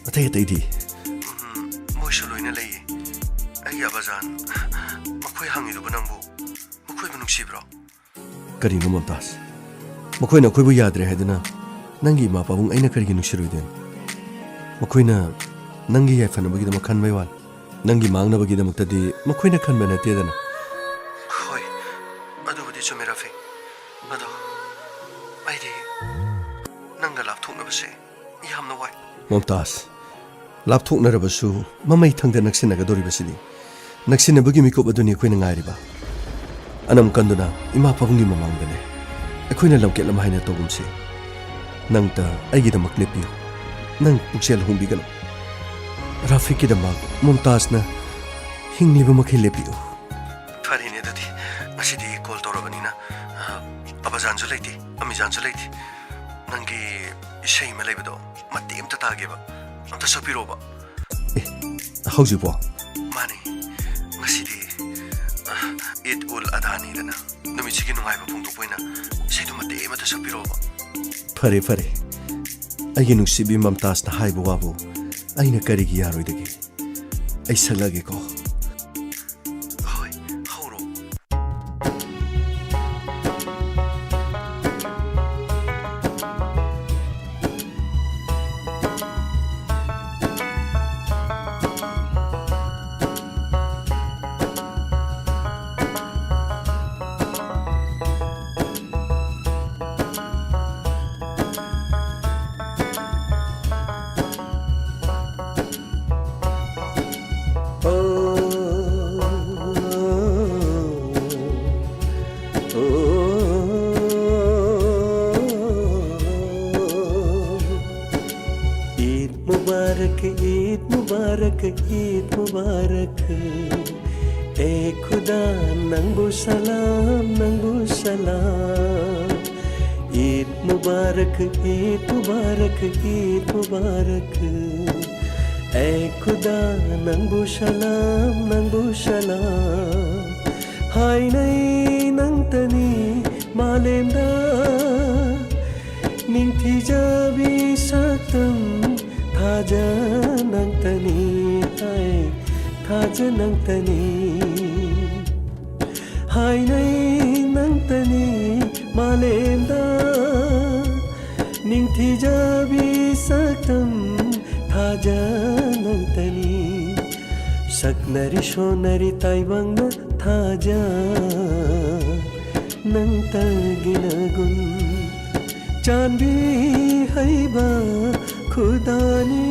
ꯑꯇꯩ ꯑꯇꯩꯗꯤ? ꯎꯝ, ꯃꯣꯏꯁꯨ ꯂꯣꯏꯅ ꯂꯩꯌꯦ꯫ ꯑꯩꯒꯤ ꯑꯕꯥꯖꯥꯟ ꯃꯈꯣꯏ ꯍꯪꯉꯤꯗꯨꯕꯨ ꯅꯪꯕꯨ ꯃꯈꯣꯏꯕꯨ ꯅꯨꯡꯁꯤꯕ꯭ꯔꯣ? ꯀꯔꯤꯅꯣ ꯃꯝꯇꯥꯖ? ꯃꯈꯣꯏꯅ ꯑꯩꯈꯣꯏꯕꯨ ꯌꯥꯗ꯭ꯔꯦ ꯍꯥꯏꯗꯨꯅ ꯅꯪꯒꯤ ꯏꯃꯥ ꯄꯥꯕꯨꯡ ꯑꯩꯅ ꯀꯔꯤꯒꯤ ꯅꯨꯡꯁꯤꯔꯣꯏꯗꯣꯏꯅꯣ? ꯃꯈꯣꯏꯅ ꯅꯪꯒꯤ ꯌꯥꯏꯐꯅꯕꯒꯤꯗꯃꯛ ꯈꯟꯕꯩ ꯋꯥꯅꯤ꯫ ꯅꯪꯒꯤ ꯃꯥꯡꯅꯕꯒꯤꯗꯃꯛꯇꯗꯤ ꯃꯈꯣꯏꯅ ꯈꯟꯕ ꯅꯠꯇꯦꯗꯅ꯫ ꯍꯣꯏ, ꯑꯗꯨꯕꯨꯗꯤ ꯆꯨꯝꯃꯦ ꯔꯥꯐꯤꯛ꯫ ꯑꯗꯣ ꯑꯩꯗꯤ ꯅꯪꯒ ꯂꯥꯞꯊꯣꯛꯅꯕꯁꯦ ꯌꯥꯝꯅ ꯋꯥꯏ꯫ ꯃꯝꯇꯥꯖ, ꯂꯥꯞꯊꯣꯛꯅꯔꯕꯁꯨ ꯃꯃꯩ ꯊꯪꯗ ꯅꯛꯁꯤꯟꯅꯒꯗꯧꯔꯤꯕꯁꯤꯗꯤ꯫ ꯅꯛꯁꯤꯟꯅꯕꯒꯤ ꯃꯤꯀꯨꯞ ꯑꯗꯨꯅꯤ ꯑꯩꯈꯣꯏꯅ ꯉꯥꯏꯔꯤꯕ꯫ ꯑꯅꯝ ꯀꯟꯗꯨꯅ ꯏꯃꯥ ꯄꯥꯕꯨꯡꯒꯤ ꯃꯃꯥꯡꯗꯅꯦ ꯑꯩꯈꯣꯏꯅ ꯂꯝꯀꯦꯠ ꯂꯝꯍꯥꯏꯅ ꯇꯧꯒꯨꯝꯁꯤ꯫ ꯅꯪꯇ ꯑꯩꯒꯤꯗꯃꯛ ꯂꯦꯞꯄꯤꯌꯨ꯫ ꯅꯪ ꯄꯨꯛꯆꯦꯜ ꯍꯣꯡꯕꯤꯒꯅꯨ꯫ ꯔꯥꯐꯤꯛꯀꯤꯗꯃꯛ ꯃꯨꯝꯇꯥꯖꯅ ꯍꯤꯡꯂꯤꯕ ꯃꯈꯩ ꯂꯦꯞꯄꯤꯌꯨ꯫ ꯐꯔꯦꯅꯦ, ꯑꯗꯨꯗꯤ ꯉꯁꯤꯗꯤ ꯀꯣꯜ ꯇꯧꯔꯕꯅꯤꯅ, ꯑ, ꯑꯕꯥꯖꯥꯟꯁꯨ ꯂꯩꯇꯦ, ꯑꯃꯤꯖꯥꯟꯁꯨ ꯂꯩꯇꯦ꯫ ꯅꯪꯒꯤ ꯏꯁꯩ ꯑꯃ ꯂꯩꯕꯗꯣ ꯃꯇꯦꯛ ꯑꯝꯇ ꯇꯥꯒꯦꯕ, ꯑꯝꯇ ꯁꯛꯄꯤꯔꯣꯕ꯫ ꯑꯦ, ꯍꯧꯖꯤꯛꯄꯣ? ꯃꯥꯅꯦ, ꯉꯁꯤꯗꯤ, ꯑ, ꯏꯗ ꯎꯜ ꯑꯗꯥꯅꯤꯗꯅ, ꯅꯨꯃꯤꯠꯁꯤꯒꯤ ꯅꯨꯡꯉꯥꯏꯕ ꯐꯣꯡꯗꯣꯛꯄ ꯑꯣꯏꯅ ꯏꯁꯩꯗꯣ ꯃꯇꯦꯛ ꯑꯃꯇ ꯁꯛꯄꯤꯔꯣꯕ꯫ ꯐꯔꯦ, ꯐꯔꯦ, ꯑꯩꯒꯤ ꯅꯨꯡꯁꯤꯕꯤ ꯃꯝꯇꯥꯖꯅ ꯍꯥꯏꯕ ꯋꯥꯕꯨ ꯑꯩꯅ ꯀꯔꯤꯒꯤ ꯌꯥꯔꯣꯏꯗꯒꯦ? ꯑꯩ ꯁꯛꯂꯒꯦꯀꯣ꯫ ꯍꯣꯏ, ꯍꯧꯔꯣ꯫ ईद मुबारक, ईद मुबारक, ईद मुबारक। ए खुदा, नंगू सलाम, नंगू सलाम। ईद मुबारक, ईद मुबारक, ईद मुबारक। ए खुदा, नंगू सलाम, नंगू सलाम। हाय नहीं नंगतनी मालेंदा। ꯊꯤꯖꯕꯤ ꯁꯛꯇꯝ ꯊꯥꯖ ꯅꯪꯇꯅꯤ, ꯍꯥꯏ, ꯊꯥꯖ ꯅꯪꯇꯅꯤ꯫ ꯍꯥꯏꯅꯩ ꯅꯪꯇꯅꯤ ꯃꯥꯂꯦꯝꯗ, ꯅꯤꯡꯊꯤꯖꯕꯤ ꯁꯛꯇꯝ ꯊꯥꯖ ꯅꯪꯇꯅꯤ꯫ ꯁꯛꯅꯔꯤ ꯁꯣꯟꯅꯔꯤ ꯇꯥꯏꯕꯪꯅ ꯊꯥꯖ ꯅꯪꯇꯒꯤ ꯅꯒꯨꯟ꯫ ꯆꯥꯟꯕꯤ ꯍꯩꯕ ꯈꯨꯗꯥꯅꯤ,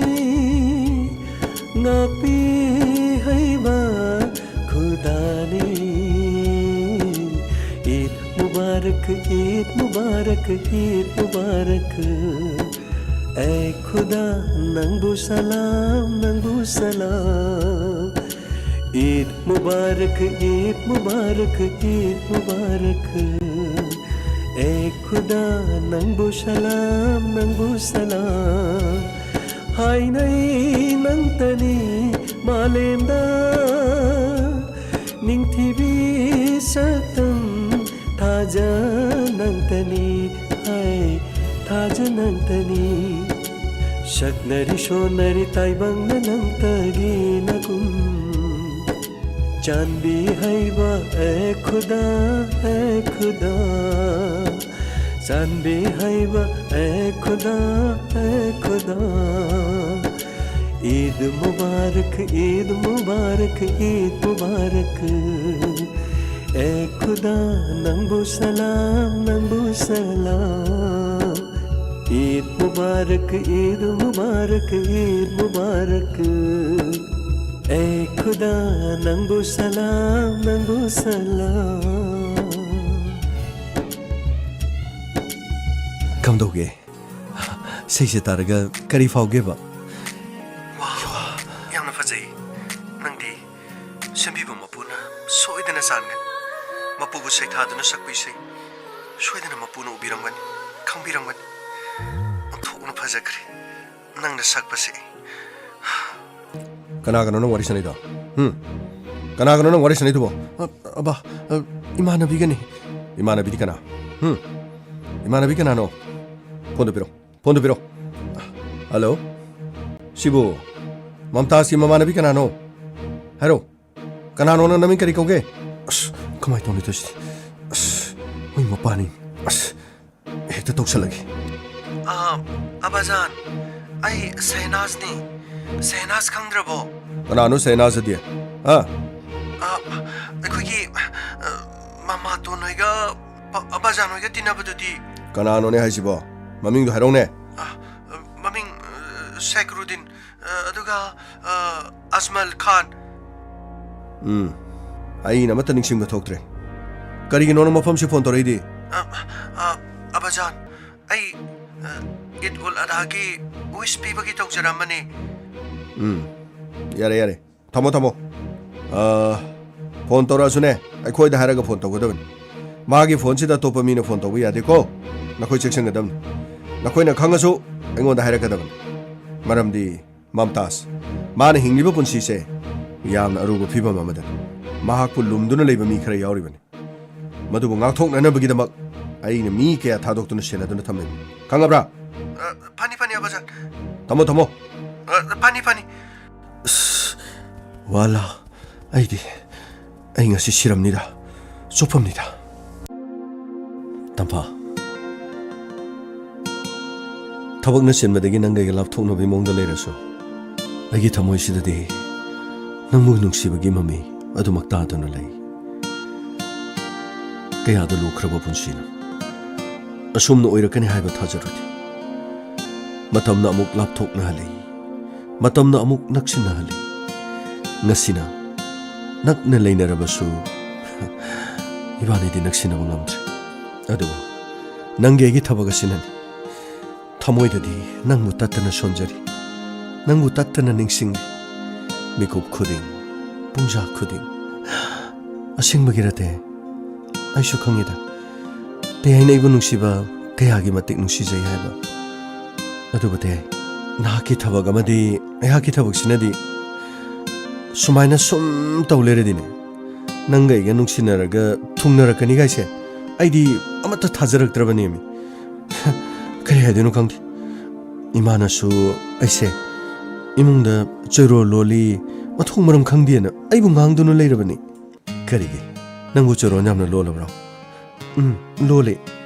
ꯉꯥꯛꯄꯤ ꯍꯩꯕ ꯈꯨꯗꯥꯅꯤ꯫ ꯏꯗ ꯃꯨꯕꯥꯔꯛ, ꯏꯗ ꯃꯨꯕꯥꯔꯛ, ꯏꯗ ꯃꯨꯕꯥꯔꯛ꯫ ꯑꯦ ꯈꯨꯗꯥ, ꯅꯪꯕꯨ ꯁꯂꯥꯝ, ꯅꯪꯕꯨ ꯁꯂꯥꯝ꯫ ꯏꯗ ꯃꯨꯕꯥꯔꯛ, ꯏꯗ ꯃꯨꯕꯥꯔꯛ, ꯏꯗ ꯃꯨꯕꯥꯔꯛ꯫ ꯑꯦ ꯈꯨꯗꯥ, ꯅꯪꯕꯨ ꯁꯂꯥꯝ, ꯅꯪꯕꯨ ꯁꯂꯥꯝ꯫ ꯍꯥꯏꯅꯩ ꯅꯪꯇꯅꯤ ꯃꯥꯂꯦꯝꯗ, ꯅꯤꯡꯊꯤꯕꯤ ꯁꯛꯇꯝ ꯊꯥꯖ ꯅꯪꯇꯅꯤ, ꯍꯥꯏ, ꯊꯥꯖ ꯅꯪꯇꯅꯤ꯫ ꯁꯛꯅꯔꯤ ꯁꯣꯟꯅꯔꯤ ꯇꯥꯏꯕꯪꯅ ꯅꯪꯇꯒꯤ ꯅꯒꯨꯟ꯫ ꯆꯥꯟꯕꯤ ꯍꯩꯕ ꯑꯦ ꯈꯨꯗꯥ, ꯑꯦ ꯈꯨꯗꯥ꯫ ꯆꯥꯟꯕꯤ ꯍꯩꯕ ꯑꯦ ꯈꯨꯗꯥ, ꯑꯦ ꯈꯨꯗꯥ꯫ ꯏꯗ ꯃꯨꯕꯥꯔꯛ, ꯏꯗ ꯃꯨꯕꯥꯔꯛ, ꯏꯗ ꯃꯨꯕꯥꯔꯛ꯫ ꯑꯦ ꯈꯨꯗꯥ, ꯅꯪꯕꯨ ꯁꯂꯥꯝ, ꯅꯪꯕꯨ ꯁꯂꯥꯝ꯫ ꯏꯗ ꯃꯨꯕꯥꯔꯛ, ꯏꯗ ꯃꯨꯕꯥꯔꯛ, ꯏꯗ ꯃꯨꯕꯥꯔꯛ꯫ ꯑꯦ ꯈꯨꯗꯥ, ꯅꯪꯕꯨ ꯁꯂꯥꯝ, ꯅꯪꯕꯨ ꯁꯂꯥꯝ꯫ ꯀꯝꯗꯧꯒꯦ? ꯏꯁꯩꯁꯦ ꯇꯥꯔꯒ ꯀꯔꯤ ꯐꯥꯎꯒꯦꯕ? ꯋꯥ, ꯌꯥꯝꯅ ꯐꯖꯩ꯫ ꯅꯪꯗꯤ ꯁꯦꯝꯕꯤꯕ ꯃꯄꯨꯅ ꯁꯣꯏꯗꯅ ꯆꯥꯟꯒꯅꯤ꯫ ꯃꯄꯨꯕꯨ ꯁꯩꯊꯥꯗꯨꯅ ꯁꯛꯄ ꯏꯁꯩ ꯁꯣꯏꯗꯅ ꯃꯄꯨꯅ ꯎꯕꯤꯔꯝꯒꯅꯤ, ꯈꯪꯕꯤꯔꯝꯒꯅꯤ꯫ ꯑꯣꯟꯊꯣꯛꯅ ꯐꯖꯈ꯭ꯔꯦ ꯅꯪꯅ ꯁꯛꯄꯁꯦ꯫ ꯀꯅꯥꯒꯅꯣ ꯅꯪ ꯋꯥꯔꯤ ꯁꯥꯟꯅꯩꯗꯣ? ꯎꯝ? ꯀꯅꯥꯒꯅꯣ ꯅꯪ ꯋꯥꯔꯤ ꯁꯥꯟꯅꯩꯗꯨꯕꯣ? ꯑ, ꯑꯕꯥ, ꯑ, ꯏꯃꯥꯟꯅꯕꯤꯒꯅꯤ꯫ ꯏꯃꯥꯟꯅꯕꯤꯗꯤ ꯀꯅꯥ? ꯎꯝ? ꯏꯃꯥꯟꯅꯕꯤ ꯀꯅꯥꯅꯣ? ꯐꯣꯟꯗꯣ ꯄꯤꯔꯣ꯫ ꯐꯣꯟꯗꯣ ꯄꯤꯔꯣ꯫ ꯍꯜꯂꯣ? ꯁꯤꯕꯨ ꯃꯝꯇꯥꯖꯀꯤ ꯃꯃꯥꯟꯅꯕꯤ ꯀꯅꯥꯅꯣ? ꯍꯥꯏꯔꯣ꯫ ꯀꯅꯥꯅꯣ ꯅꯪ? ꯅꯃꯤꯡ ꯀꯔꯤ ꯀꯧꯒꯦ? ꯑꯁ, ꯀꯃꯥꯏꯅ ꯇꯧꯅꯤ ꯇꯧꯔꯤꯁꯤꯗꯤ? ꯑꯁ, ꯃꯣꯏ ꯃꯄꯥꯅꯤ꯫ ꯑꯁ, ꯍꯦꯛꯇ ꯇꯧꯁꯜꯂꯒꯦ꯫ ꯑꯥ, ꯑꯕꯥꯖꯥꯟ, ꯑꯩ ꯁꯦꯍꯅꯥꯖꯅꯤ꯫ ꯁꯦꯍꯅꯥꯖ ꯈꯪꯗ꯭ꯔꯕꯣ? ꯀꯅꯥꯅꯣ ꯁꯦꯍꯅꯥꯖ ꯑꯗꯤ? ꯍꯥ? ꯑꯥ, ꯑꯩꯈꯣꯏꯒꯤ, ꯑꯥ, ꯃꯃꯥꯇꯣꯟ ꯍꯣꯏꯒ ꯄ-, ꯑꯕꯥꯖꯥꯟ ꯍꯣꯏꯒ ꯇꯤꯟꯅꯕꯗꯨꯗꯤ꯫ ꯀꯅꯥꯅꯣꯅꯦ ꯍꯥꯏꯁꯤꯕꯣ? ꯃꯃꯤꯡꯗꯣ ꯍꯥꯏꯔꯧꯅꯦ꯫ ꯑꯥ, ꯃꯃꯤꯡ, ꯑꯥ, ꯁꯦꯈꯔꯨꯗꯤꯟ, ꯑꯥ, ꯑꯗꯨꯒ, ꯑꯥ, ꯑꯖꯃꯜ ꯈꯥꯟ꯫ ꯎꯝ, ꯑꯩꯅ ꯑꯃꯠꯇ ꯅꯤꯡꯁꯤꯡꯕ ꯊꯣꯛꯇ꯭ꯔꯦ꯫ ꯀꯔꯤꯒꯤꯅꯣ ꯅꯪ ꯃꯐꯝꯁꯤ ꯐꯣꯟ ꯇꯧꯔꯛꯏꯗꯤ? ꯑꯥ, ꯑꯥ, ꯑꯕꯥꯖꯥꯟ, ꯑꯩ, ꯑꯥ, ꯏꯗ ꯎꯜ ꯑꯗꯥꯒꯤ ꯋꯤꯁ ꯄꯤꯕꯒꯤ ꯇꯧꯖꯔꯝꯕꯅꯤ꯫ ꯎꯝ, ꯌꯥꯔꯦ, ꯌꯥꯔꯦ꯫ ꯊꯝꯃꯣ, ꯊꯝꯃꯣ꯫ ꯑ, ꯐꯣꯟ ꯇꯧꯔꯛꯑꯁꯨꯅꯦ, ꯑꯩꯈꯣꯏꯗ ꯍꯥꯏꯔꯒ ꯐꯣꯟ ꯇꯧꯒꯗꯕꯅꯤ꯫ ꯃꯥꯒꯤ ꯐꯣꯟꯁꯤꯗ ꯑꯇꯣꯞꯄ ꯃꯤꯅ ꯐꯣꯟ ꯇꯧꯕ ꯌꯥꯗꯦꯀꯣ꯫ ꯅꯈꯣꯏ ꯆꯦꯛꯁꯤꯟꯒꯗꯕꯅꯤ꯫ ꯅꯈꯣꯏꯅ ꯈꯪꯉꯁꯨ ꯑꯩꯉꯣꯟꯗ ꯍꯥꯏꯔꯛꯀꯗꯕꯅꯤ꯫ ꯃꯔꯝꯗꯤ ꯃꯝꯇꯥꯖ, ꯃꯥꯅ ꯍꯤꯡꯂꯤꯕ ꯄꯨꯟꯁꯤꯁꯦ ꯌꯥꯝꯅ ꯑꯔꯨꯕ ꯐꯤꯕꯝ ꯑꯃꯗꯅꯤ꯫ ꯃꯍꯥꯛꯄꯨ ꯂꯨꯝꯗꯨꯅ ꯂꯩꯕ ꯃꯤ ꯈꯔ ꯌꯥꯎꯔꯤꯕꯅꯤ꯫ ꯃꯗꯨꯕꯨ ꯉꯥꯛꯊꯣꯛꯅꯅꯕꯒꯤꯗꯃꯛ ꯑꯩꯅ ꯃꯤ ꯀꯌꯥ ꯊꯥꯗꯣꯛꯇꯨꯅ ꯁꯦꯟꯅꯗꯨꯅ ꯊꯝꯂꯤꯕꯅꯤ꯫ ꯈꯪꯉꯕ꯭ꯔꯥ? ꯑ, ꯐꯅꯤ, ꯐꯅꯤ, ꯑꯕꯥꯖꯥꯟ꯫ ꯊꯝꯃꯣ, ꯊꯝꯃꯣ꯫ ꯑ, ꯐꯅꯤ, ꯐꯅꯤ꯫ ꯑꯁ, ꯋꯥꯂꯥ, ꯑꯩꯗꯤ, ꯑꯩ ꯉꯁꯤ ꯁꯤꯔꯝꯅꯤꯗ, ꯆꯣꯞꯄꯝꯅꯤꯗ꯫ ꯇꯝꯐꯥ, ꯊꯕꯛꯅ ꯆꯤꯟꯕꯗꯒꯤ ꯅꯪꯒ ꯑꯩꯒ ꯂꯥꯞꯊꯣꯛꯅꯕꯒꯤ ꯃꯑꯣꯡꯗ ꯂꯩꯔꯁꯨ, ꯑꯩꯒꯤ ꯊꯃꯣꯏꯁꯤꯗꯗꯤ ꯅꯪꯕꯨ ꯅꯨꯡꯁꯤꯕꯒꯤ ꯃꯃꯤ ꯑꯗꯨꯃꯛ ꯇꯥꯗꯨꯅ ꯂꯩ꯫ ꯀꯌꯥꯗ ꯂꯨꯈ꯭ꯔꯕ ꯄꯨꯟꯁꯤꯅꯣ꯫ ꯑꯁꯨꯝꯅ ꯑꯣꯏꯔꯛꯀꯅꯤ ꯍꯥꯏꯕ ꯊꯥꯖꯔꯨꯗꯦ꯫ ꯃꯇꯝꯅ ꯑꯃꯨꯛ ꯂꯥꯞꯊꯣꯛꯅꯍꯜꯂꯤ, ꯃꯇꯝꯅ ꯑꯃꯨꯛ ꯅꯛꯁꯤꯟꯅꯍꯜꯂꯤ꯫ ꯉꯁꯤꯅ ꯅꯛꯅ ꯂꯩꯅꯔꯕꯁꯨ, ꯏꯕꯥꯅꯤꯗꯤ ꯅꯛꯁꯤꯟꯅꯕ ꯉꯝꯗ꯭ꯔꯦ꯫ ꯑꯗꯨꯕꯨ ꯅꯪꯒꯤ ꯑꯩꯒꯤ ꯊꯕꯛ ꯑꯁꯤꯅꯅꯤ꯫ ꯊꯃꯣꯏꯗꯗꯤ ꯅꯪꯕꯨ ꯇꯠꯇꯅ ꯁꯣꯟꯖꯔꯤ, ꯅꯪꯕꯨ ꯇꯠꯇꯅ ꯅꯤꯡꯁꯤꯡꯂꯤ꯫ ꯃꯤꯀꯨꯞ ꯈꯨꯗꯤꯡ, ꯄꯨꯡꯖꯥ ꯈꯨꯗꯤꯡ꯫ ꯑꯁꯦꯡꯕꯒꯤꯔ ꯇꯦ? ꯑꯩꯁꯨ ꯈꯪꯉꯤꯗ, ꯇꯦ ꯑꯩꯅ ꯑꯩꯕꯨ ꯅꯨꯡꯁꯤꯕ ꯀꯌꯥꯒꯤ ꯃꯇꯤꯛ ꯅꯨꯡꯁꯤꯖꯩ ꯍꯥꯏꯕ꯫ ꯑꯗꯨꯕꯨ ꯇꯦ, ꯅꯍꯥꯛꯀꯤ ꯊꯕꯛ ꯑꯃꯗꯤ ꯑꯩꯍꯥꯛꯀꯤ ꯊꯕꯛꯁꯤꯅꯗꯤ ꯁꯨꯃꯥꯏꯅ ꯁꯨꯝ ꯇꯧ ꯂꯩꯔꯗꯤꯅꯦ, ꯅꯪꯒ ꯑꯩꯒ ꯅꯨꯡꯁꯤꯅꯔꯒ ꯊꯨꯡꯅꯔꯛꯀꯅꯤ ꯀꯥꯏꯁꯦ ꯑꯩꯗꯤ ꯑꯃꯠꯇ ꯊꯥꯖꯔꯛꯇ꯭ꯔꯕꯅꯦꯃꯤ꯫ ꯀꯔꯤ ꯍꯥꯏꯗꯣꯏꯅꯣ ꯈꯪꯗꯦ꯫ ꯏꯃꯥꯅꯁꯨ ꯑꯩꯁꯦ ꯏꯃꯨꯡꯗ ꯆꯣꯏꯔꯣꯜ ꯂꯣꯜꯂꯤ, ꯃꯊꯣꯡ ꯃꯔꯝ ꯈꯪꯗꯦꯅ ꯑꯩꯕꯨ ꯉꯥꯡꯗꯨꯅ ꯂꯩꯔꯕꯅꯤ꯫ ꯀꯔꯤꯒꯤ? ꯅꯪꯕꯨ ꯆꯣꯏꯔꯣꯜ ꯌꯥꯝꯅ ꯂꯣꯜꯂꯕ꯭ꯔꯣ? ꯎꯝ, ꯂꯣꯜꯂꯤ꯫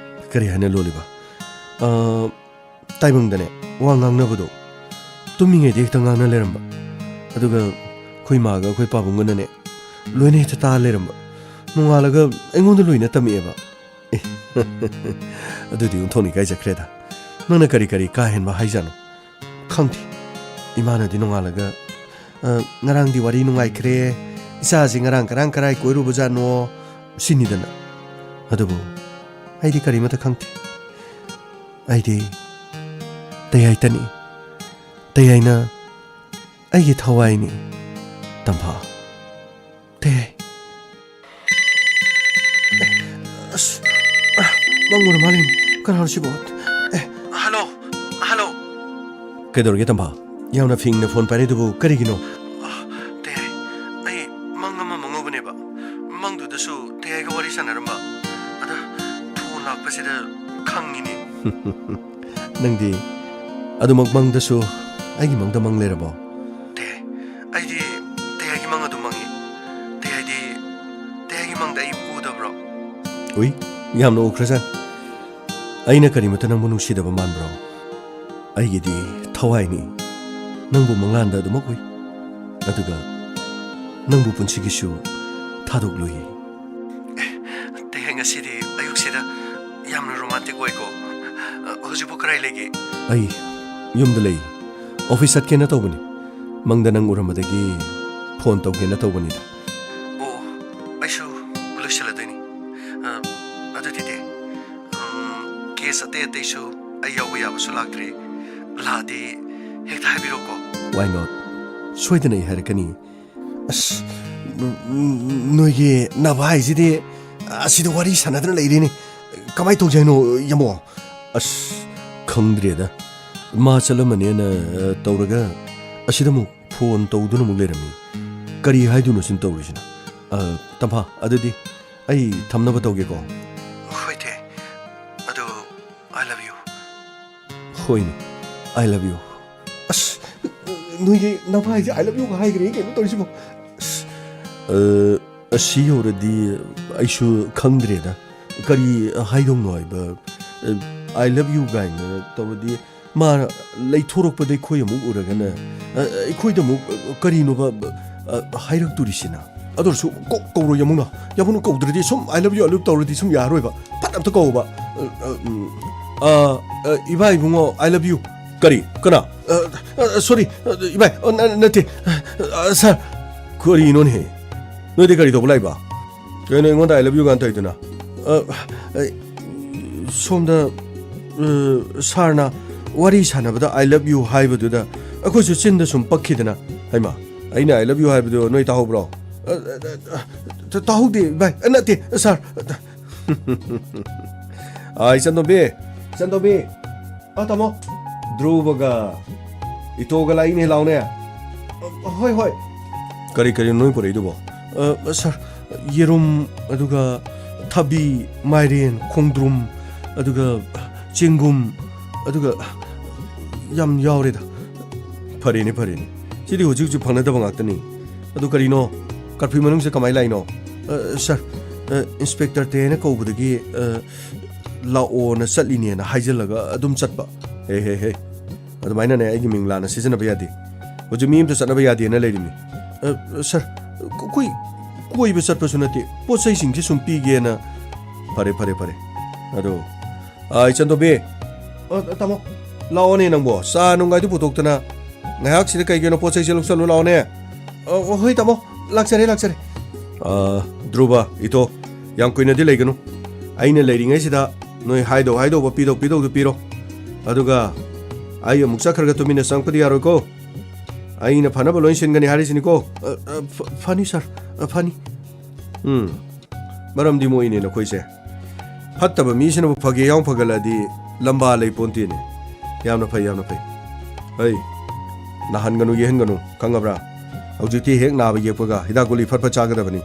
ꯀꯔꯤ ꯍꯥꯏꯅ ꯂꯣꯜꯂꯤꯕ? ꯑ, ꯇꯥꯏꯕꯪꯗꯅꯦ, ꯋꯥ ꯉꯥꯡꯅꯕꯗꯣ ꯇꯨꯝꯃꯤꯉꯩꯗ ꯍꯦꯛꯇ ꯉꯥꯡꯅ ꯂꯩꯔꯝꯕ꯫ ꯑꯗꯨꯒ ꯑꯩꯈꯣꯏ ꯃꯥꯒ ꯑꯩꯈꯣꯏ ꯄꯥꯕꯨꯡꯒꯅꯅꯦ, ꯂꯣꯏꯅ ꯍꯦꯛꯇ ꯇꯥ ꯂꯩꯔꯝꯕ꯫ ꯅꯣꯡꯉꯥꯜꯂꯒ ꯑꯩꯉꯣꯟꯗ ꯂꯣꯏꯅ ꯇꯝꯃꯛꯑꯦꯕ꯫ ꯑꯦ, ꯑꯗꯨꯗꯤ ꯑꯣꯟꯊꯣꯛꯅ ꯏꯀꯥꯏꯖꯈ꯭ꯔꯦꯗ꯫ ꯅꯪꯅ ꯀꯔꯤ ꯀꯔꯤ ꯀꯥ ꯍꯦꯟꯕ ꯍꯥꯏꯖꯥꯠꯅꯣ? ꯈꯪꯗꯦ꯫ ꯏꯃꯥꯅꯗꯤ ꯅꯣꯡꯉꯥꯜꯂꯒ, "ꯑ, ꯉꯔꯥꯡꯗꯤ ꯋꯥꯔꯤ ꯅꯨꯡꯉꯥꯏꯈ꯭ꯔꯦ꯫ ꯏꯆꯥꯁꯤ ꯉꯔꯥꯡ ꯀꯔꯥꯡ ꯀꯔꯥꯏ ꯀꯣꯏꯔꯨꯕꯖꯥꯠꯅꯣ?" ꯁꯤꯅꯤꯗꯅ꯫ ꯑꯗꯨꯕꯨ ꯑꯩꯗꯤ ꯀꯔꯤꯃꯠꯇ ꯈꯪꯗꯦ꯫ ꯑꯩꯗꯤ ꯇꯌꯥꯏꯇꯅꯤ꯫ ꯇꯌꯥꯏꯅ ꯑꯩꯒꯤ ꯊꯋꯥꯏꯅꯤ꯫ ꯇꯝꯐꯥ꯫ ꯇꯌꯥꯏ꯫ ꯑꯦ, ꯑꯁ, ꯑ, ꯃꯪ ꯑꯣꯏꯔ ꯃꯥꯜꯂꯦ꯫ ꯀꯅꯥꯅꯣ ꯁꯤꯕꯣ? ꯑꯦ, ꯍꯜꯂꯣ, ꯍꯜꯂꯣ꯫ ꯀꯩꯗꯧꯔꯒꯦ, ꯇꯝꯐꯥ? ꯌꯥꯝꯅ ꯐꯤꯡꯅ ꯐꯣꯟ ꯄꯥꯏꯔꯛꯏꯗꯨꯕꯨ ꯀꯔꯤꯒꯤꯅꯣ? ꯑ, ꯇꯌꯥꯏ, ꯑꯩ ꯃꯪ ꯑꯃ ꯃꯪꯉꯨꯕꯅꯦꯕ꯫ ꯃꯪꯗꯨꯗꯁꯨ ꯇꯌꯥꯏꯒ ꯋꯥꯔꯤ ꯁꯥꯟꯅꯔꯝꯕ꯫ ꯑꯗ ꯐꯣꯟ ꯂꯥꯛꯄꯁꯤꯗ ꯈꯪꯉꯤꯅꯦ꯫ ꯅꯪꯗꯤ ꯑꯗꯨꯃꯛ ꯃꯪꯗꯁꯨ ꯑꯩꯒꯤ ꯃꯪꯗ ꯃꯪ ꯂꯩꯔꯕꯣ? ꯇꯌꯥꯏ, ꯑꯩꯗꯤ ꯇꯌꯥꯏꯒꯤ ꯃꯪ ꯑꯗꯨꯝ ꯃꯪꯉꯤ꯫ ꯇꯌꯥꯏꯗꯤ, ꯇꯌꯥꯏꯒꯤ ꯃꯪꯗ ꯑꯩ ꯎꯗꯕ꯭ꯔꯣ? ꯎꯏ, ꯌꯥꯝꯅ ꯎꯈ꯭ꯔꯖꯥꯠꯅꯤ꯫ ꯑꯩꯅ ꯀꯔꯤꯃꯠꯇ ꯅꯪꯕꯨ ꯅꯨꯡꯁꯤꯗꯕ ꯃꯥꯟꯕ꯭ꯔꯣ? ꯑꯩꯒꯤꯗꯤ ꯊꯋꯥꯏꯅꯤ꯫ ꯅꯪꯕꯨ ꯃꯪꯂꯥꯟꯗ ꯑꯗꯨꯃꯛ ꯎꯏ꯫ ꯑꯗꯨꯒ ꯅꯪꯕꯨ ꯄꯨꯟꯁꯤꯒꯤꯁꯨ ꯊꯥꯗꯣꯛꯂꯨꯏ꯫ ꯑꯦ, ꯇꯌꯥꯏ, ꯉꯁꯤꯗꯤ ꯑꯌꯨꯛꯁꯤꯗ ꯌꯥꯝꯅ ꯔꯣꯃꯥꯟꯇꯤꯛ ꯑꯣꯏꯀꯣ꯫ ꯑ, ꯍꯧꯖꯤꯛꯄꯨ ꯀꯗꯥꯏ ꯂꯩꯒꯦ? ꯑꯩ ꯌꯨꯝꯗ ꯂꯩ꯫ ꯑꯣꯐꯤꯁ ꯆꯠꯀꯦꯅ ꯇꯧꯕꯅꯤ꯫ ꯃꯪꯗ ꯅꯪ ꯎꯔꯝꯕꯗꯒꯤ ꯐꯣꯟ ꯇꯧꯒꯦꯅ ꯇꯧꯕꯅꯤꯗ꯫ ꯑꯣ, ꯑꯩꯁꯨ ꯂꯣꯏꯁꯤꯜꯂꯗꯣꯏꯅꯤ꯫ ꯑ, ꯑꯗꯨꯗꯤ ꯇꯌꯥꯏ, ꯎꯝ, ꯀꯦꯁ ꯑꯇꯩ ꯑꯇꯩꯁꯨ ꯑꯩ ꯌꯥꯎꯕ ꯌꯥꯕꯁꯨ ꯂꯥꯛꯇ꯭ꯔꯤ꯫ ꯂꯥꯛꯑꯗꯤ ꯍꯦꯛꯇ ꯍꯥꯏꯕꯤꯔꯛꯎꯀꯣ꯫ Why not? ꯁꯣꯏꯗꯅ ꯑꯩ ꯍꯥꯏꯔꯛꯀꯅꯤ꯫ ꯑꯁ, ꯅꯣꯏꯒꯤ ꯅꯚꯥꯏ ꯍꯥꯏꯁꯤꯗꯤ ꯑꯁꯤꯗ ꯋꯥꯔꯤ ꯁꯥꯟꯅꯗꯅ ꯂꯩꯔꯦꯅꯦ꯫ ꯀꯃꯥꯏ ꯇꯧꯁꯦ ꯍꯥꯏꯅꯣ, ꯌꯥꯝꯕꯣ? ꯑꯁ, ꯈꯪꯗ꯭ꯔꯦꯗ꯫ ꯃꯥ ꯆꯠꯂꯝꯃꯅꯦꯅ, ꯑ, ꯇꯧꯔꯒ ꯑꯁꯤꯗ ꯑꯃꯨꯛ ꯐꯣꯟ ꯇꯧꯗꯨꯅ ꯑꯃꯨꯛ ꯂꯩꯔꯝꯃꯤ꯫ ꯀꯔꯤ ꯍꯥꯏꯗꯣꯏꯅꯣ ꯁꯤꯅ ꯇꯧꯔꯤꯁꯤꯅ? ꯑ, ꯇꯝꯐꯥ, ꯑꯗꯨꯗꯤ ꯑꯩ ꯊꯝꯅꯕ ꯇꯧꯒꯦꯀꯣ꯫ ꯍꯣꯏ, ꯇꯌꯥꯏ꯫ ꯑꯗꯣ, I love you꯫ ꯍꯣꯏꯅꯦ, "I love you"꯫ ꯑꯁ, ꯅꯣꯏꯒꯤ ꯅꯚꯥꯏꯁꯦ "I love you"ꯒ ꯍꯥꯏꯈ꯭ꯔꯦ ꯀꯩꯅꯣ ꯇꯧꯔꯤꯁꯤꯕꯣ? ꯑꯁ, ꯑ, ꯑꯁꯤ ꯌꯧꯔꯗꯤ ꯑꯩꯁꯨ ꯈꯪꯗ꯭ꯔꯦꯗ꯫ ꯀꯔꯤ ꯍꯥꯏꯗꯧꯅꯣ ꯍꯥꯏꯕ? ꯑ, "I love you" ꯀꯥꯏꯅ ꯇꯧꯔꯗꯤ ꯃꯥ ꯂꯩꯊꯣꯔꯛꯄꯗ ꯑꯩꯈꯣꯏ ꯑꯃꯨꯛ ꯎꯔꯒꯅ, ꯑ, ꯑꯩꯈꯣꯏꯗ ꯑꯃꯨꯛ ꯀꯔꯤꯅꯣꯕ, ꯑ, ꯍꯥꯏꯔꯛꯇꯣꯔꯤꯁꯤꯅ? ꯑꯗꯨ ꯑꯣꯏꯔꯁꯨ ꯀꯣꯛ ꯀꯧꯔꯣ ꯌꯥꯃꯨꯅ꯫ ꯌꯥꯃꯨꯅ ꯀꯧꯗ꯭ꯔꯗꯤ ꯁꯨꯝ "I love you, I love you" ꯇꯧꯔꯗꯤ ꯁꯨꯝ ꯌꯥꯔꯣꯏꯕ꯫ ꯐꯠ ꯑꯝꯇ ꯀꯧꯕ꯫ ꯑ, ꯑ, ꯎꯝ, ꯑ, ꯑ, "ꯏꯕꯥꯏ ꯏꯕꯨꯡꯉꯣ, I love you"꯫ "ꯀꯔꯤ? ꯀꯅꯥ?" "ꯑ, ꯑ, sorry, ꯑ, ꯏꯕꯥꯏ, ꯑ, ꯅ-, ꯅꯠꯇꯦ, ꯑ, sir"꯫ ꯀꯔꯤꯅꯣꯅꯦꯍꯦ? ꯅꯣꯏꯗꯤ ꯀꯔꯤ ꯇꯧꯕ ꯂꯥꯛꯏꯕ? ꯀꯩꯅꯣ ꯑꯩꯉꯣꯟꯗ "I love you" ꯒꯥꯏꯅ ꯇꯧꯔꯤꯗꯨꯅ? ꯑ, ꯑ, ꯁꯣꯝꯗ, ꯑ, sir ꯅ ꯋꯥꯔꯤ ꯁꯥꯟꯅꯕꯗ "I love you" ꯍꯥꯏꯕꯗꯨꯗ ꯑꯩꯈꯣꯏꯁꯨ ꯆꯤꯟꯗ ꯁꯨꯝ ꯄꯛꯈꯤꯗꯅ, ꯍꯩꯃꯥ, ꯑꯩꯅ "I love you" ꯍꯥꯏꯕꯗꯨ ꯅꯣꯏ ꯇꯥꯍꯧꯕ꯭ꯔꯣ? ꯑ, ꯑ, ꯑ, ꯇꯥꯍꯧꯗꯦ, ꯚꯥꯏ꯫ ꯑ, ꯅꯠꯇꯦ, sir꯫ ꯑ, ꯏꯆꯟꯇꯣꯝꯕꯤ, ꯏꯆꯟꯇꯣꯝꯕꯤ꯫ ꯑ, ꯇꯥꯃꯣ꯫ ꯙ꯭ꯔꯨꯕꯒ ꯏꯇꯣꯒ ꯂꯥꯛꯏꯅꯦ, ꯂꯥꯎꯅꯦ꯫ ꯑ, ꯍꯣꯏ, ꯍꯣꯏ꯫ ꯀꯔꯤ ꯀꯔꯤꯅꯣ ꯅꯣꯏ ꯄꯨꯔꯛꯏꯗꯨꯕꯣ? ꯑ, sir, ꯌꯦꯔꯨꯝ, ꯑꯗꯨꯒ ꯊꯕꯤ, ꯃꯥꯏꯔꯦꯟ, ꯈꯣꯡꯗ꯭ꯔꯨꯝ, ꯑꯗꯨꯒ ꯆꯦꯡꯒꯨꯝ, ꯑꯗꯨꯒ ꯌꯥꯝ ꯌꯥꯎꯔꯦꯗ꯫ ꯐꯔꯦꯅꯦ, ꯐꯔꯦꯅꯦ꯫ ꯁꯤꯗꯤ ꯍꯧꯖꯤꯛ ꯍꯧꯖꯤꯛ ꯐꯪꯅꯗꯕ ꯉꯥꯛꯇꯅꯤ꯫ ꯑꯗꯨ ꯀꯔꯤꯅꯣ? Curfew ꯃꯅꯨꯡꯁꯤꯗ ꯀꯃꯥꯏꯅ ꯂꯥꯛꯏꯅꯣ? ꯑ, sir, ꯑ, inspector ꯇꯦꯅ ꯀꯧꯕꯗꯒꯤ, ꯑ, ꯂꯥꯛꯑꯣꯅ ꯆꯠꯂꯤꯅꯦꯅ ꯍꯥꯏꯖꯤꯜꯂꯒ ꯑꯗꯨꯝ ꯆꯠꯄ꯫ ꯍꯦ, ꯍꯦ, ꯍꯦ꯫ ꯑꯗꯨꯃꯥꯏꯅꯅꯦ ꯑꯩꯒꯤ ꯃꯤꯡ ꯂꯥꯟꯅ ꯁꯤꯖꯤꯟꯅꯕ ꯌꯥꯗꯦ꯫ ꯍꯧꯖꯤꯛ ꯃꯤ ꯑꯝꯇ ꯆꯠꯅꯕ ꯌꯥꯗꯦꯅ ꯂꯩꯔꯤꯃꯤ꯫ ꯑ, sir, ꯑꯩꯈꯣꯏ ꯀꯣꯏꯕ ꯆꯠꯄꯁꯨ ꯅꯠꯇꯦ, ꯄꯣꯠ ꯆꯩꯁꯤꯡꯁꯦ ꯁꯨꯝ ꯄꯤꯒꯦꯅ꯫ ꯐꯔꯦ, ꯐꯔꯦ, ꯐꯔꯦ꯫ ꯑꯗꯣ, ꯑ, ꯏꯆꯟꯇꯣꯝꯕꯤ꯫ ꯑ, ꯇꯥꯃꯣ꯫ ꯂꯥꯛꯑꯣꯅꯦ ꯅꯪꯕꯣ, ꯆꯥ ꯅꯨꯡꯒꯥꯏꯗꯨ ꯄꯨꯊꯣꯛꯇꯅ꯫ ꯉꯥꯏꯍꯥꯛꯁꯤꯗ ꯀꯩ ꯀꯩꯅꯣ ꯄꯣꯠ ꯆꯩꯁꯦ ꯂꯧꯁꯜꯂꯨ ꯂꯥꯛꯑꯣꯅꯦ꯫ ꯑ, ꯑ, ꯍꯣꯏ ꯇꯥꯃꯣ, ꯂꯥꯛꯆꯔꯦ, ꯂꯥꯛꯆꯔꯦ꯫ ꯑ, ꯙ꯭ꯔꯨꯕ, ꯏꯇꯣ, ꯌꯥꯝ ꯀꯨꯏꯅꯗꯤ ꯂꯩꯒꯅꯨ꯫ ꯑꯩꯅ ꯂꯩꯔꯤꯉꯩꯁꯤꯗ ꯅꯣꯏ ꯍꯥꯏꯗꯧ ꯍꯥꯏꯗꯧꯕ, ꯄꯤꯗꯧ ꯄꯤꯗꯧꯗꯨ ꯄꯤꯔꯣ꯫ ꯑꯗꯨꯒ ꯑꯩ ꯑꯃꯨꯛ ꯆꯠꯈ꯭ꯔꯒ ꯇꯨꯃꯤꯟꯅ ꯆꯪꯉꯛꯄꯗꯤ ꯌꯥꯔꯣꯏꯀꯣ꯫ ꯑꯩꯅ ꯐꯅꯕ ꯂꯣꯏ ꯁꯤꯟꯒꯅꯤ ꯍꯥꯏꯔꯤꯁꯤꯅꯤꯀꯣ꯫ ꯑ, ꯑ, ꯐ-, ꯐꯅꯤ sir, ꯑ, ꯐꯅꯤ꯫ ꯎꯝ, ꯃꯔꯝꯗꯤ ꯃꯣꯏꯅꯦ ꯅꯈꯣꯏꯁꯦ꯫ ꯐꯠꯇꯕ ꯃꯤꯁꯤꯅꯕꯨ ꯐꯒꯦ ꯌꯥꯎꯅ ꯐꯒꯠꯂꯛꯑꯗꯤ ꯂꯝꯕꯥ ꯂꯩ ꯄꯣꯟꯇꯦꯅꯦ꯫ ꯌꯥꯝꯅ ꯐꯩ, ꯌꯥꯝꯅ ꯐꯩ꯫ ꯍꯩ, ꯅꯥꯍꯟꯒꯅꯨ, ꯌꯦꯛꯍꯟꯒꯅꯨ, ꯈꯪꯉꯕ꯭ꯔꯥ? ꯍꯧꯖꯤꯛꯇꯤ ꯍꯦꯛ ꯅꯥꯕ ꯌꯦꯛꯄꯒ ꯍꯤꯗꯥꯛ ꯒꯨꯂꯤ ꯐꯠ ꯐꯠ ꯆꯥꯒꯗꯕꯅꯤ꯫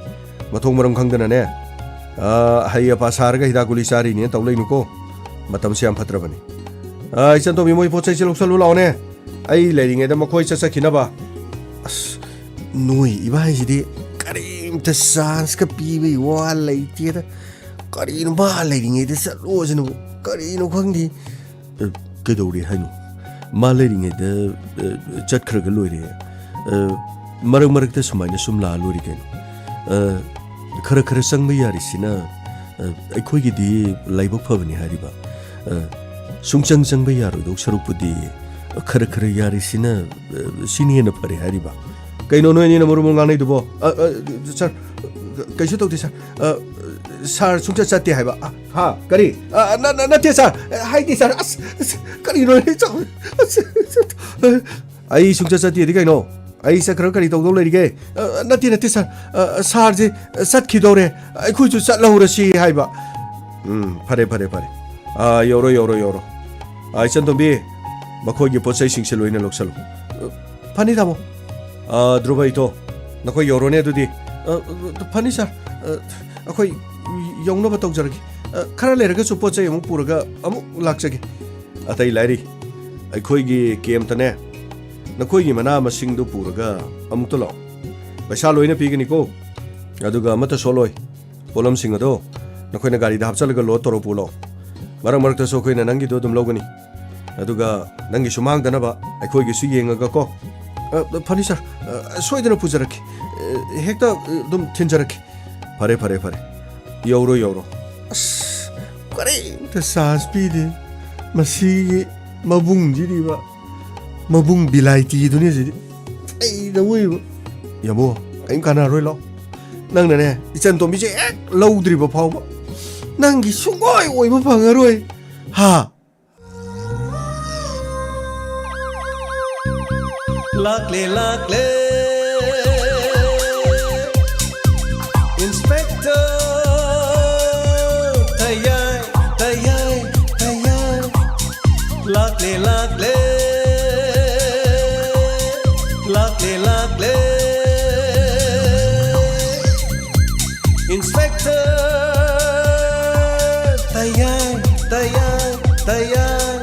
ꯃꯊꯣꯡ ꯃꯔꯝ ꯈꯪꯗꯅꯅꯦ, ꯑ, ꯑꯍꯩ ꯑꯄꯥ ꯁꯥꯔꯒ ꯍꯤꯗꯥꯛ ꯒꯨꯂꯤ ꯆꯥꯔꯤꯅꯦꯅ ꯇꯧ ꯂꯩꯅꯨꯀꯣ꯫ ꯃꯇꯝꯁꯦ ꯌꯥꯝ ꯐꯠꯇ꯭ꯔꯕꯅꯤ꯫ "ꯑ, ꯏꯆꯟꯇꯣꯝꯕꯤ, ꯃꯣꯏ ꯄꯣꯠ ꯆꯩꯁꯦ ꯂꯧꯁꯜꯂꯨ ꯂꯥꯛꯑꯣꯅꯦ, ꯑꯩ ꯂꯩꯔꯤꯉꯩꯗ ꯃꯈꯣꯏ ꯆꯠꯆꯈꯤꯅꯕ"꯫ ꯑꯁ, ꯅꯣꯏ ꯏꯕꯥꯏꯁꯤꯗꯤ ꯀꯔꯤꯝꯇ ꯆꯥꯟꯁꯀ ꯄꯤꯕꯩ ꯋꯥ ꯂꯩꯇꯦꯗ꯫ ꯀꯔꯤꯅꯣ, ꯃꯥ ꯂꯩꯔꯤꯉꯩꯗ ꯆꯠꯂꯣꯁꯤꯅꯕꯨ? ꯀꯔꯤꯅꯣ ꯈꯪꯗꯦ꯫ "ꯑ, ꯀꯩꯗꯧꯔꯦ ꯍꯥꯏꯅꯣ? ꯃꯥ ꯂꯩꯔꯤꯉꯩꯗ, ꯑ, ꯆꯠꯈ꯭ꯔꯒ ꯂꯣꯏꯔꯦ꯫ ꯑ, ꯃꯔꯛ ꯃꯔꯛꯇ ꯁꯨꯃꯥꯏꯅ ꯁꯨꯝ ꯂꯥꯛꯑ ꯂꯣꯏꯔꯦ ꯀꯩꯅꯣ꯫ ꯑ, ꯈꯔ ꯈꯔ ꯆꯪꯕ ꯌꯥꯔꯤꯁꯤꯅ, ꯑ, ꯑꯩꯈꯣꯏꯒꯤꯗꯤ ꯂꯥꯏꯕꯛ ꯐꯕꯅꯤ ꯍꯥꯏꯔꯤꯕ꯫ ꯑ, ꯁꯨꯡꯆꯪ ꯆꯪꯕ ꯌꯥꯔꯣꯏꯗꯧ ꯁꯔꯨꯛꯄꯨꯗꯤ ꯈꯔ ꯈꯔ ꯌꯥꯔꯤꯁꯤꯅ, ꯑ, ꯁꯤꯅ ꯍꯦꯟꯅ ꯐꯔꯦ ꯍꯥꯏꯔꯤꯕ"꯫ "ꯀꯩꯅꯣ ꯅꯣꯏ ꯑꯅꯤꯅ ꯃꯔꯨ ꯃꯔꯨ ꯉꯥꯡꯅꯩꯗꯨꯕꯣ?" "ꯑ, ꯑ, ꯁꯥꯔ, ꯀꯩꯁꯨ ꯇꯧꯗꯦ, ꯁꯥꯔ꯫ ꯑ, ꯁꯥꯔ ꯁꯨꯡꯆꯠ ꯆꯠꯇꯦ ꯍꯥꯏꯕ"꯫ "ꯑ, ꯍꯥ? ꯀꯔꯤ? ꯑ, ꯅ-, ꯅ-, ꯅꯠꯇꯦ, ꯁꯥꯔ꯫ ꯑ, ꯍꯥꯏꯗꯦ, ꯁꯥꯔ꯫ ꯑꯁ, ꯑꯁ, ꯀꯔꯤꯅꯣ? ꯑꯁ, ꯑꯁ, ꯑꯁ, ꯑ, ꯑꯩ ꯁꯨꯡꯆꯠ ꯆꯠꯇꯦꯗꯤ ꯀꯩꯅꯣ? ꯑꯩ ꯆꯠꯈ꯭ꯔ ꯀꯔꯤ ꯇꯧꯗꯧ ꯂꯩꯔꯤꯒꯦ?" "ꯑ, ꯅꯠꯇꯦ, ꯅꯠꯇꯦ, ꯁꯥꯔ꯫ ꯑ, ꯁꯥꯔꯁꯦ ꯆꯠꯈꯤꯗꯧꯔꯦ꯫ ꯑꯩꯈꯣꯏꯁꯨ ꯆꯠꯂꯧꯔꯁꯤ ꯍꯥꯏꯕ"꯫ "ꯎꯝ, ꯐꯔꯦ, ꯐꯔꯦ, ꯐꯔꯦ꯫ ꯑ, ꯌꯧꯔꯣ, ꯌꯧꯔꯣ, ꯌꯧꯔꯣ꯫ ꯑ, ꯏꯆꯟꯇꯣꯝꯕꯤ, ꯃꯈꯣꯏꯒꯤ ꯄꯣꯠ ꯆꯩꯁꯤꯡꯁꯦ ꯂꯣꯏꯅ ꯂꯧꯁꯜꯂꯨ"꯫ "ꯑ, ꯐꯅꯤ, ꯇꯥꯃꯣ"꯫ "ꯑ, ꯙ꯭ꯔꯨꯕ, ꯏꯇꯣ, ꯅꯈꯣꯏ ꯌꯧꯔꯣꯅꯦ ꯑꯗꯨꯗꯤ"꯫ "ꯑ, ꯑ, ꯐꯅꯤ, ꯁꯥꯔ꯫ ꯑ, ꯑꯩꯈꯣꯏ ꯌꯧꯅꯕ ꯇꯧꯖꯔꯒꯦ꯫ ꯑ, ꯈꯔ ꯂꯩꯔꯒꯁꯨ ꯄꯣꯠ ꯆꯩ ꯑꯃꯨꯛ ꯄꯨꯔꯒ ꯑꯃꯨꯛ ꯂꯥꯛꯆꯒꯦ"꯫ "ꯑꯇꯩ ꯂꯥꯏꯔꯤ, ꯑꯩꯈꯣꯏꯒꯤ ꯀꯦꯝꯇꯅꯦ, ꯅꯈꯣꯏꯒꯤ ꯃꯅꯥ ꯃꯁꯤꯡꯗꯨ ꯄꯨꯔꯒ ꯑꯃꯨꯛꯇ ꯂꯥꯛꯑꯣ꯫ ꯄꯩꯁꯥ ꯂꯣꯏꯅ ꯄꯤꯒꯅꯤꯀꯣ, ꯑꯗꯨꯒ ꯑꯃꯠꯇ ꯁꯣꯠꯂꯣꯏ꯫ ꯄꯣꯠꯂꯝꯁꯤꯡ ꯑꯗꯣ ꯅꯈꯣꯏꯅ ꯒꯥꯔꯤꯗ ꯍꯥꯞꯆꯜꯂꯒ ꯂꯣꯗ ꯇꯧꯔ ꯄꯨꯂꯣ꯫ ꯃꯔꯛ ꯃꯔꯛꯇꯁꯨ ꯑꯩꯈꯣꯏꯅ ꯅꯪꯒꯤꯗꯣ ꯑꯗꯨꯝ ꯂꯧꯒꯅꯤ꯫ ꯑꯗꯨꯒ ꯅꯪꯒꯤꯁꯨ ꯃꯥꯡꯗꯅꯕ ꯑꯩꯈꯣꯏꯒꯤꯁꯨ ꯌꯦꯡꯉꯒꯀꯣ"꯫ "ꯑ, ꯐꯅꯤ, ꯁꯥꯔ꯫ ꯑ, ꯁꯣꯏꯗꯅ ꯄꯨꯖꯔꯛꯀꯦ꯫ ꯑ, ꯍꯦꯛꯇ, ꯑ, ꯑꯗꯨꯝ ꯊꯤꯟꯖꯔꯛꯀꯦ"꯫ "ꯐꯔꯦ, ꯐꯔꯦ, ꯐꯔꯦ꯫ ꯌꯧꯔꯣ, ꯌꯧꯔꯣ"꯫ ꯑꯁ, ꯀꯔꯤꯝꯇ ꯆꯥꯟꯁ ꯄꯤꯗꯦ꯫ ꯃꯁꯤꯒꯤ ꯃꯕꯨꯡꯁꯤꯗꯤꯕ, ꯃꯕꯨꯡ ꯕꯤꯂꯥꯏꯇꯤꯗꯨꯅꯤ ꯁꯤꯗꯤ꯫ ꯑꯩ ꯅꯋꯣꯏꯕ꯫ "ꯌꯥꯃꯣ, ꯀꯔꯤꯝ ꯀꯥꯟꯅꯔꯣꯏ, ꯂꯥꯛꯑꯣ꯫ ꯅꯪꯅꯅꯦ, ꯏꯆꯟ ꯇꯣꯝꯕꯤꯁꯦ ꯍꯦꯛ ꯂꯧꯗ꯭ꯔꯤꯕ ꯐꯥꯎꯕ ꯅꯪꯒꯤ ꯁꯨꯡꯑꯣꯏ ꯑꯣꯏꯕ ꯐꯪꯉꯔꯣꯏ꯫ ꯍꯥ?" ꯂꯥꯛꯂꯦ, ꯂꯥꯛꯂꯦ, Inspector ꯇꯌꯥꯏ, ꯇꯌꯥꯏ, ꯇꯌꯥꯏ꯫ ꯂꯥꯛꯂꯦ, ꯂꯥꯛꯂꯦ, ꯂꯥꯛꯂꯦ, ꯂꯥꯛꯂꯦ꯫ Inspector Tayai, Tayai, ꯇꯌꯥꯏ꯫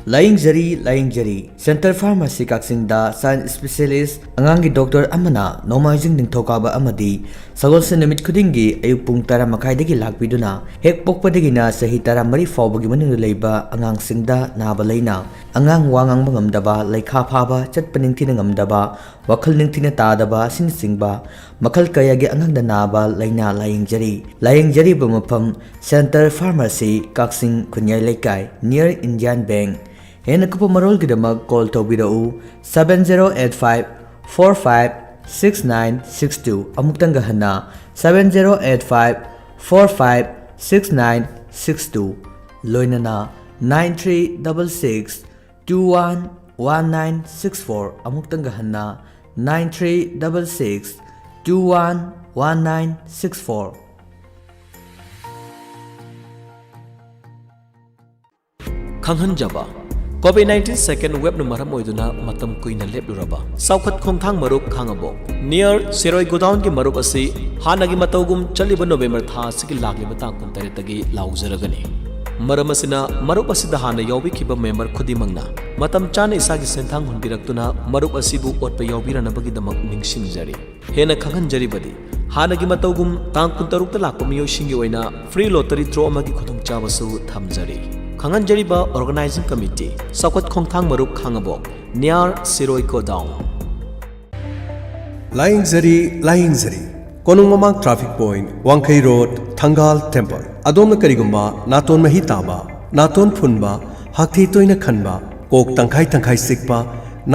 ꯂꯥꯌꯦꯡꯖꯔꯤ, ꯂꯥꯌꯦꯡꯖꯔꯤ꯫ Center Pharmacy ꯀꯛꯆꯤꯡꯗ child specialist, ꯑꯉꯥꯡꯒꯤ doctor ꯑꯃꯅ ꯅꯣꯡꯃꯥꯏꯖꯤꯡ, ꯅꯤꯡꯊꯧꯀꯥꯕ ꯑꯃꯗꯤ ꯁꯒꯣꯜꯁꯦꯟ ꯅꯨꯃꯤꯠ ꯈꯨꯗꯤꯡꯒꯤ ꯑꯌꯨꯛ ꯄꯨꯡ ꯇꯔꯥ ꯃꯈꯥꯏꯗꯒꯤ ꯂꯥꯛꯄꯤꯗꯨꯅ ꯍꯦꯛ ꯄꯣꯛꯄꯗꯒꯤꯅ ꯆꯍꯤ ꯇꯔꯥꯃꯔꯤ ꯐꯥꯎꯕꯒꯤ ꯃꯅꯨꯡꯗ ꯂꯩꯕ ꯑꯉꯥꯡꯁꯤꯡꯗ ꯅꯥꯕ ꯂꯩꯅ, ꯑꯉꯥꯡ ꯋꯥ ꯉꯥꯡꯕ ꯉꯝꯗꯕ, ꯂꯩꯈꯥ ꯐꯥꯕ, ꯆꯠꯄ ꯅꯤꯡꯊꯤꯅ ꯉꯝꯗꯕ, ꯋꯥꯈꯜ ꯅꯤꯡꯊꯤꯅ ꯇꯥꯗꯕ ꯑꯁꯤꯅꯆꯤꯡꯕ ꯃꯈꯜ ꯀꯌꯥꯒꯤ ꯑꯉꯥꯡꯗ ꯅꯥꯕ ꯂꯥꯏꯅꯥ ꯂꯥꯌꯦꯡꯖꯔꯤ꯫ ꯂꯥꯌꯦꯡꯖꯔꯤꯕ ꯃꯐꯝ Center Pharmacy, ꯀꯛꯆꯤꯡ ꯈꯨꯟꯌꯥꯏ ꯂꯩꯀꯥꯏ, near Indian Bank꯫ ꯍꯦꯟꯅ ꯀꯨꯞꯄ ꯃꯔꯣꯜꯒꯤꯗꯃꯛ call ꯇꯧꯕꯤꯔꯛꯎ, seven zero eight five four five six nine six two꯫ ꯑꯃꯨꯛꯇꯪꯒ ꯍꯟꯅ, seven zero eight five four five six nine six two꯫ ꯂꯣꯏꯅꯅ nine three double six two one one nine six four꯫ ꯑꯃꯨꯛꯇꯪꯒ ꯍꯟꯅ, nine three double six two one one nine six four꯫ ꯈꯪꯍꯟꯖꯕ, COVID nineteen second wave ꯅ ꯃꯔꯝ ꯑꯣꯏꯗꯨꯅ ꯃꯇꯝ ꯀꯨꯏꯅ ꯂꯦꯞꯂꯨꯔꯕ ꯆꯥꯎꯈꯠ ꯈꯣꯡꯊꯥꯡ ꯃꯔꯨꯞ ꯈꯥꯉꯕꯣꯛ near ꯁꯤꯔꯣꯏ ꯒꯣꯗꯥꯎꯟꯒꯤ ꯃꯔꯨꯞ ꯑꯁꯤ ꯍꯥꯟꯅꯒꯤ ꯃꯇꯧꯒꯨꯝ ꯆꯠꯂꯤꯕ November ꯊꯥ ꯑꯁꯤꯒꯤ ꯂꯥꯛꯂꯤꯕ ꯇꯥꯡ ꯀꯨꯟꯇꯔꯦꯠꯇꯒꯤ ꯂꯥꯎꯖꯔꯒꯅꯤ꯫ ꯃꯔꯝ ꯑꯁꯤꯅ, ꯃꯔꯨꯞ ꯑꯁꯤꯗ ꯍꯥꯟꯅ ꯌꯥꯎꯕꯤꯈꯤꯕ member ꯈꯨꯗꯤꯡꯃꯛꯅ ꯃꯇꯝ ꯆꯥꯅ ꯏꯁꯥꯒꯤ ꯁꯦꯟꯊꯥꯡ ꯍꯨꯟꯕꯤꯔꯛꯇꯨꯅ ꯃꯔꯨꯞ ꯑꯁꯤꯕꯨ ꯑꯣꯠꯄ ꯌꯥꯎꯕꯤꯔꯅꯕꯒꯤꯗꯃꯛ ꯅꯤꯡꯁꯤꯡꯖꯔꯤ꯫ ꯍꯦꯟꯅ ꯈꯪꯍꯟꯖꯔꯤꯕꯗꯤ, ꯍꯥꯟꯅꯒꯤ ꯃꯇꯧꯒꯨꯝ ꯇꯥꯡ ꯀꯨꯟꯇꯔꯨꯛꯇ ꯂꯥꯛꯄ ꯃꯤꯑꯣꯏꯁꯤꯡꯒꯤ ꯑꯣꯏꯅ free lottery draw ꯑꯃꯒꯤ ꯈꯨꯗꯣꯡꯆꯥꯕꯁꯨ ꯊꯝꯖꯔꯤ꯫ ꯈꯪꯍꯟꯖꯔꯤꯕ Organising Committee, ꯆꯥꯎꯈꯠ ꯈꯣꯡꯊꯥꯡ ꯃꯔꯨꯞ ꯈꯥꯉꯕꯣꯛ near ꯁꯤꯔꯣꯏ ꯒꯣꯗꯥꯎꯟ꯫ ꯂꯥꯌꯦꯡꯖꯔꯤ, ꯂꯥꯌꯦꯡꯖꯔꯤ꯫ ꯀꯣꯅꯨꯡ ꯃꯃꯥꯡ traffic point, ꯋꯥꯡꯈꯩ road, ꯊꯪꯒꯥꯜ temple꯫ ꯑꯗꯣꯝꯅ ꯀꯔꯤꯒꯨꯝꯕ ꯅꯥꯇꯣꯟ ꯃꯍꯤ ꯇꯥꯕ, ꯅꯥꯇꯣꯟ ꯐꯨꯟꯕ, ꯍꯥꯛꯊꯤ ꯇꯣꯏꯅ ꯈꯟꯕ, ꯀꯣꯛ ꯇꯪꯈꯥꯏ ꯇꯪꯈꯥꯏ ꯆꯤꯛꯄ,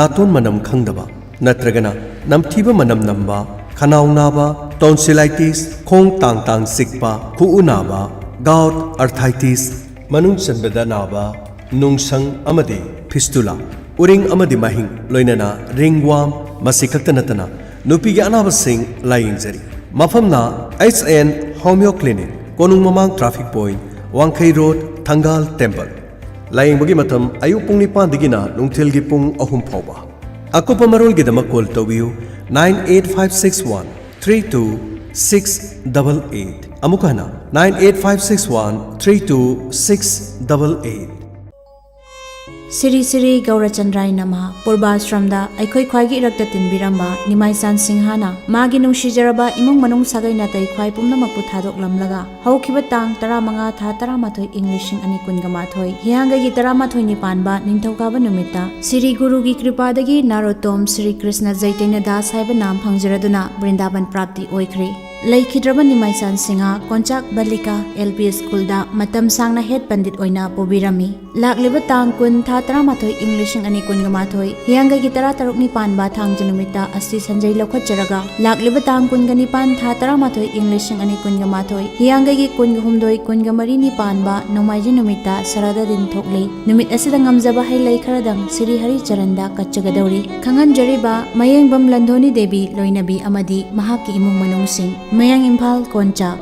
ꯅꯥꯇꯣꯟ ꯃꯅꯝ ꯈꯪꯗꯕ, ꯅꯠꯇ꯭ꯔꯒꯅ ꯅꯝꯊꯤꯕ ꯃꯅꯝ ꯅꯝꯕ, ꯈꯅꯥꯎ ꯅꯥꯕ, tonsillitis, ꯈꯣꯡ ꯇꯥꯡ ꯇꯥꯡ ꯆꯤꯛꯄ, ꯈꯨꯎ ꯅꯥꯕ, gout, arthritis, ꯃꯅꯨꯡ ꯆꯟꯕꯗ ꯅꯥꯕ, ꯅꯨꯡꯁꯪ ꯑꯃꯗꯤ fistula, ꯎꯔꯤꯡ ꯑꯃꯗꯤ ꯃꯍꯤꯡ, ꯂꯣꯏꯅꯅ ringworm, ꯃꯁꯤ ꯈꯛꯇ ꯅꯠꯇꯅ ꯅꯨꯄꯤꯒꯤ ꯑꯅꯥꯕꯁꯤꯡ ꯂꯥꯌꯦꯡꯖꯔꯤ꯫ ꯃꯐꯝꯅ H N Homeo Clinic, ꯀꯣꯅꯨꯡ ꯃꯃꯥꯡ traffic point, ꯋꯥꯡꯈꯩ road, ꯊꯪꯒꯥꯜ temple꯫ ꯂꯥꯌꯦꯡꯕꯒꯤ ꯃꯇꯝ ꯑꯌꯨꯛ ꯄꯨꯡ ꯅꯤꯄꯥꯟꯗꯒꯤꯅ ꯅꯨꯡꯊꯤꯜꯒꯤ ꯄꯨꯡ ꯑꯍꯨꯝ ꯐꯥꯎꯕ꯫ ꯑꯀꯨꯞꯄ ꯃꯔꯣꯜꯒꯤꯗꯃꯛ call ꯇꯧꯕꯤꯌꯨ, nine eight five six one three two six double eight꯫ ꯑꯃꯨꯛ ꯍꯟꯅ, nine eight five six one three two six double eight꯫ ꯁꯤꯔꯤ ꯁꯤꯔꯤ ꯒꯧꯔꯆꯟꯗ꯭ꯔꯥꯏ ꯅꯃ꯫ ꯄꯨꯔꯕꯥꯁ꯭ꯔꯝꯗ ꯑꯩꯈꯣꯏ ꯈ꯭ꯋꯥꯏꯒꯤ ꯏꯔꯛꯇ ꯇꯤꯟꯕꯤꯔꯝꯕ ꯅꯤꯃꯥꯏꯆꯥꯟ ꯁꯤꯡꯍꯅ ꯃꯥꯒꯤ ꯅꯨꯡꯁꯤꯖꯔꯕ ꯏꯃꯨꯡ ꯃꯅꯨꯡ ꯁꯥꯒꯩ ꯅꯥꯇꯩ ꯈ꯭ꯋꯥꯏ ꯄꯨꯝꯅꯃꯛꯄꯨ ꯊꯥꯗꯣꯛꯂꯝꯂꯒ ꯍꯧꯈꯤꯕ ꯇꯥꯡ ꯇꯔꯥꯃꯉꯥ ꯊꯥ ꯇꯔꯥꯃꯥꯊꯣꯏ ꯏꯪ ꯂꯤꯁꯤꯡ ꯑꯅꯤ ꯀꯨꯟꯒ ꯃꯥꯊꯣꯏ ꯍꯤꯌꯥꯡꯒꯩꯒꯤ ꯇꯔꯥꯃꯥꯊꯣꯏꯅꯤ ꯄꯥꯟꯕ ꯅꯤꯡꯊꯧꯀꯥꯕ ꯅꯨꯃꯤꯠꯇ ꯁꯤꯔꯤ ꯒꯨꯔꯨꯒꯤ ꯀ꯭ꯔꯤꯄꯥꯗꯒꯤ ꯅꯥꯔꯣꯇꯣꯝ ꯁꯤꯔꯤ ꯀ꯭ꯔꯤꯁꯅ ꯆꯩꯇꯟꯌ ꯗꯥꯁ ꯍꯥꯏꯕ ꯅꯥꯝ ꯐꯪꯖꯔꯗꯨꯅ ꯕ꯭ꯔꯤꯟꯗꯥꯕꯟ ꯄ꯭ꯔꯥꯞꯇꯤ ꯑꯣꯏꯈ꯭ꯔꯦ꯫ ꯂꯩꯈꯤꯗ꯭ꯔꯕ ꯅꯤꯃꯥꯏꯆꯥꯟ ꯁꯤꯡꯍ ꯀꯣꯟꯆꯥꯛ ꯕꯂꯤꯀꯥ ꯑꯦꯜ ꯄꯤ ꯁ꯭ꯀꯨꯜꯗ ꯃꯇꯝ ꯁꯥꯡꯅ ꯍꯦꯗ ꯄꯟꯗꯤꯠ ꯑꯣꯏꯅ ꯄꯨꯕꯤꯔꯝꯃꯤ꯫ ꯂꯥꯛꯂꯤꯕ ꯇꯥꯡ ꯀꯨꯟ ꯊꯥ ꯇꯔꯥꯃꯥꯊꯣꯏ ꯏꯪ ꯂꯤꯁꯤꯡ ꯑꯅꯤ ꯀꯨꯟꯒ ꯃꯥꯊꯣꯏ ꯍꯤꯌꯥꯡꯒꯩꯒꯤ ꯇꯔꯥꯇꯔꯨꯛꯅꯤ ꯄꯥꯟꯕ ꯊꯥꯡꯖ ꯅꯨꯃꯤꯠꯇ ꯑꯁꯇꯤ ꯁꯟꯖꯩ ꯂꯧꯈꯠꯆꯔꯒ ꯂꯥꯛꯂꯤꯕ ꯇꯥꯡ ꯀꯨꯟꯒ ꯅꯤꯄꯥꯟ ꯊꯥ ꯇꯔꯥꯃꯥꯊꯣꯏ ꯏꯪ ꯂꯤꯁꯤꯡ ꯑꯅꯤ ꯀꯨꯟꯒ ꯃꯥꯊꯣꯏ ꯍꯤꯌꯥꯡꯒꯩꯒꯤ ꯀꯨꯟꯒ ꯍꯨꯝꯗꯣꯏ ꯀꯨꯟꯒ ꯃꯔꯤꯅꯤ ꯄꯥꯟꯕ ꯅꯣꯡꯃꯥꯏꯖꯤꯡ ꯅꯨꯃꯤꯠꯇ ꯁꯔꯥꯗ ꯗꯤꯟ ꯊꯣꯛꯂꯤ꯫ ꯅꯨꯃꯤꯠ ꯑꯁꯤꯗ ꯉꯝꯖꯕ ꯍꯩ ꯂꯩ ꯈꯔꯗꯪ ꯁꯤꯔꯤ ꯍꯔꯤꯆꯔꯟꯗ ꯀꯠꯆꯒꯗꯧꯔꯤ꯫ ꯈꯪꯍꯟꯖꯔꯤꯕ ꯃꯌꯦꯡꯕꯝ ꯂꯟꯗꯣꯅꯤ ꯗꯦꯕꯤ ꯂꯣꯏꯅꯕꯤ ꯑꯃꯗꯤ ꯃꯍꯥꯛꯀꯤ ꯏꯃꯨꯡ ꯃꯅꯨꯡꯁꯤꯡ꯫ ꯃꯌꯥꯡ ꯏꯝꯐꯥꯜ ꯀꯣꯟꯆꯥꯛ꯫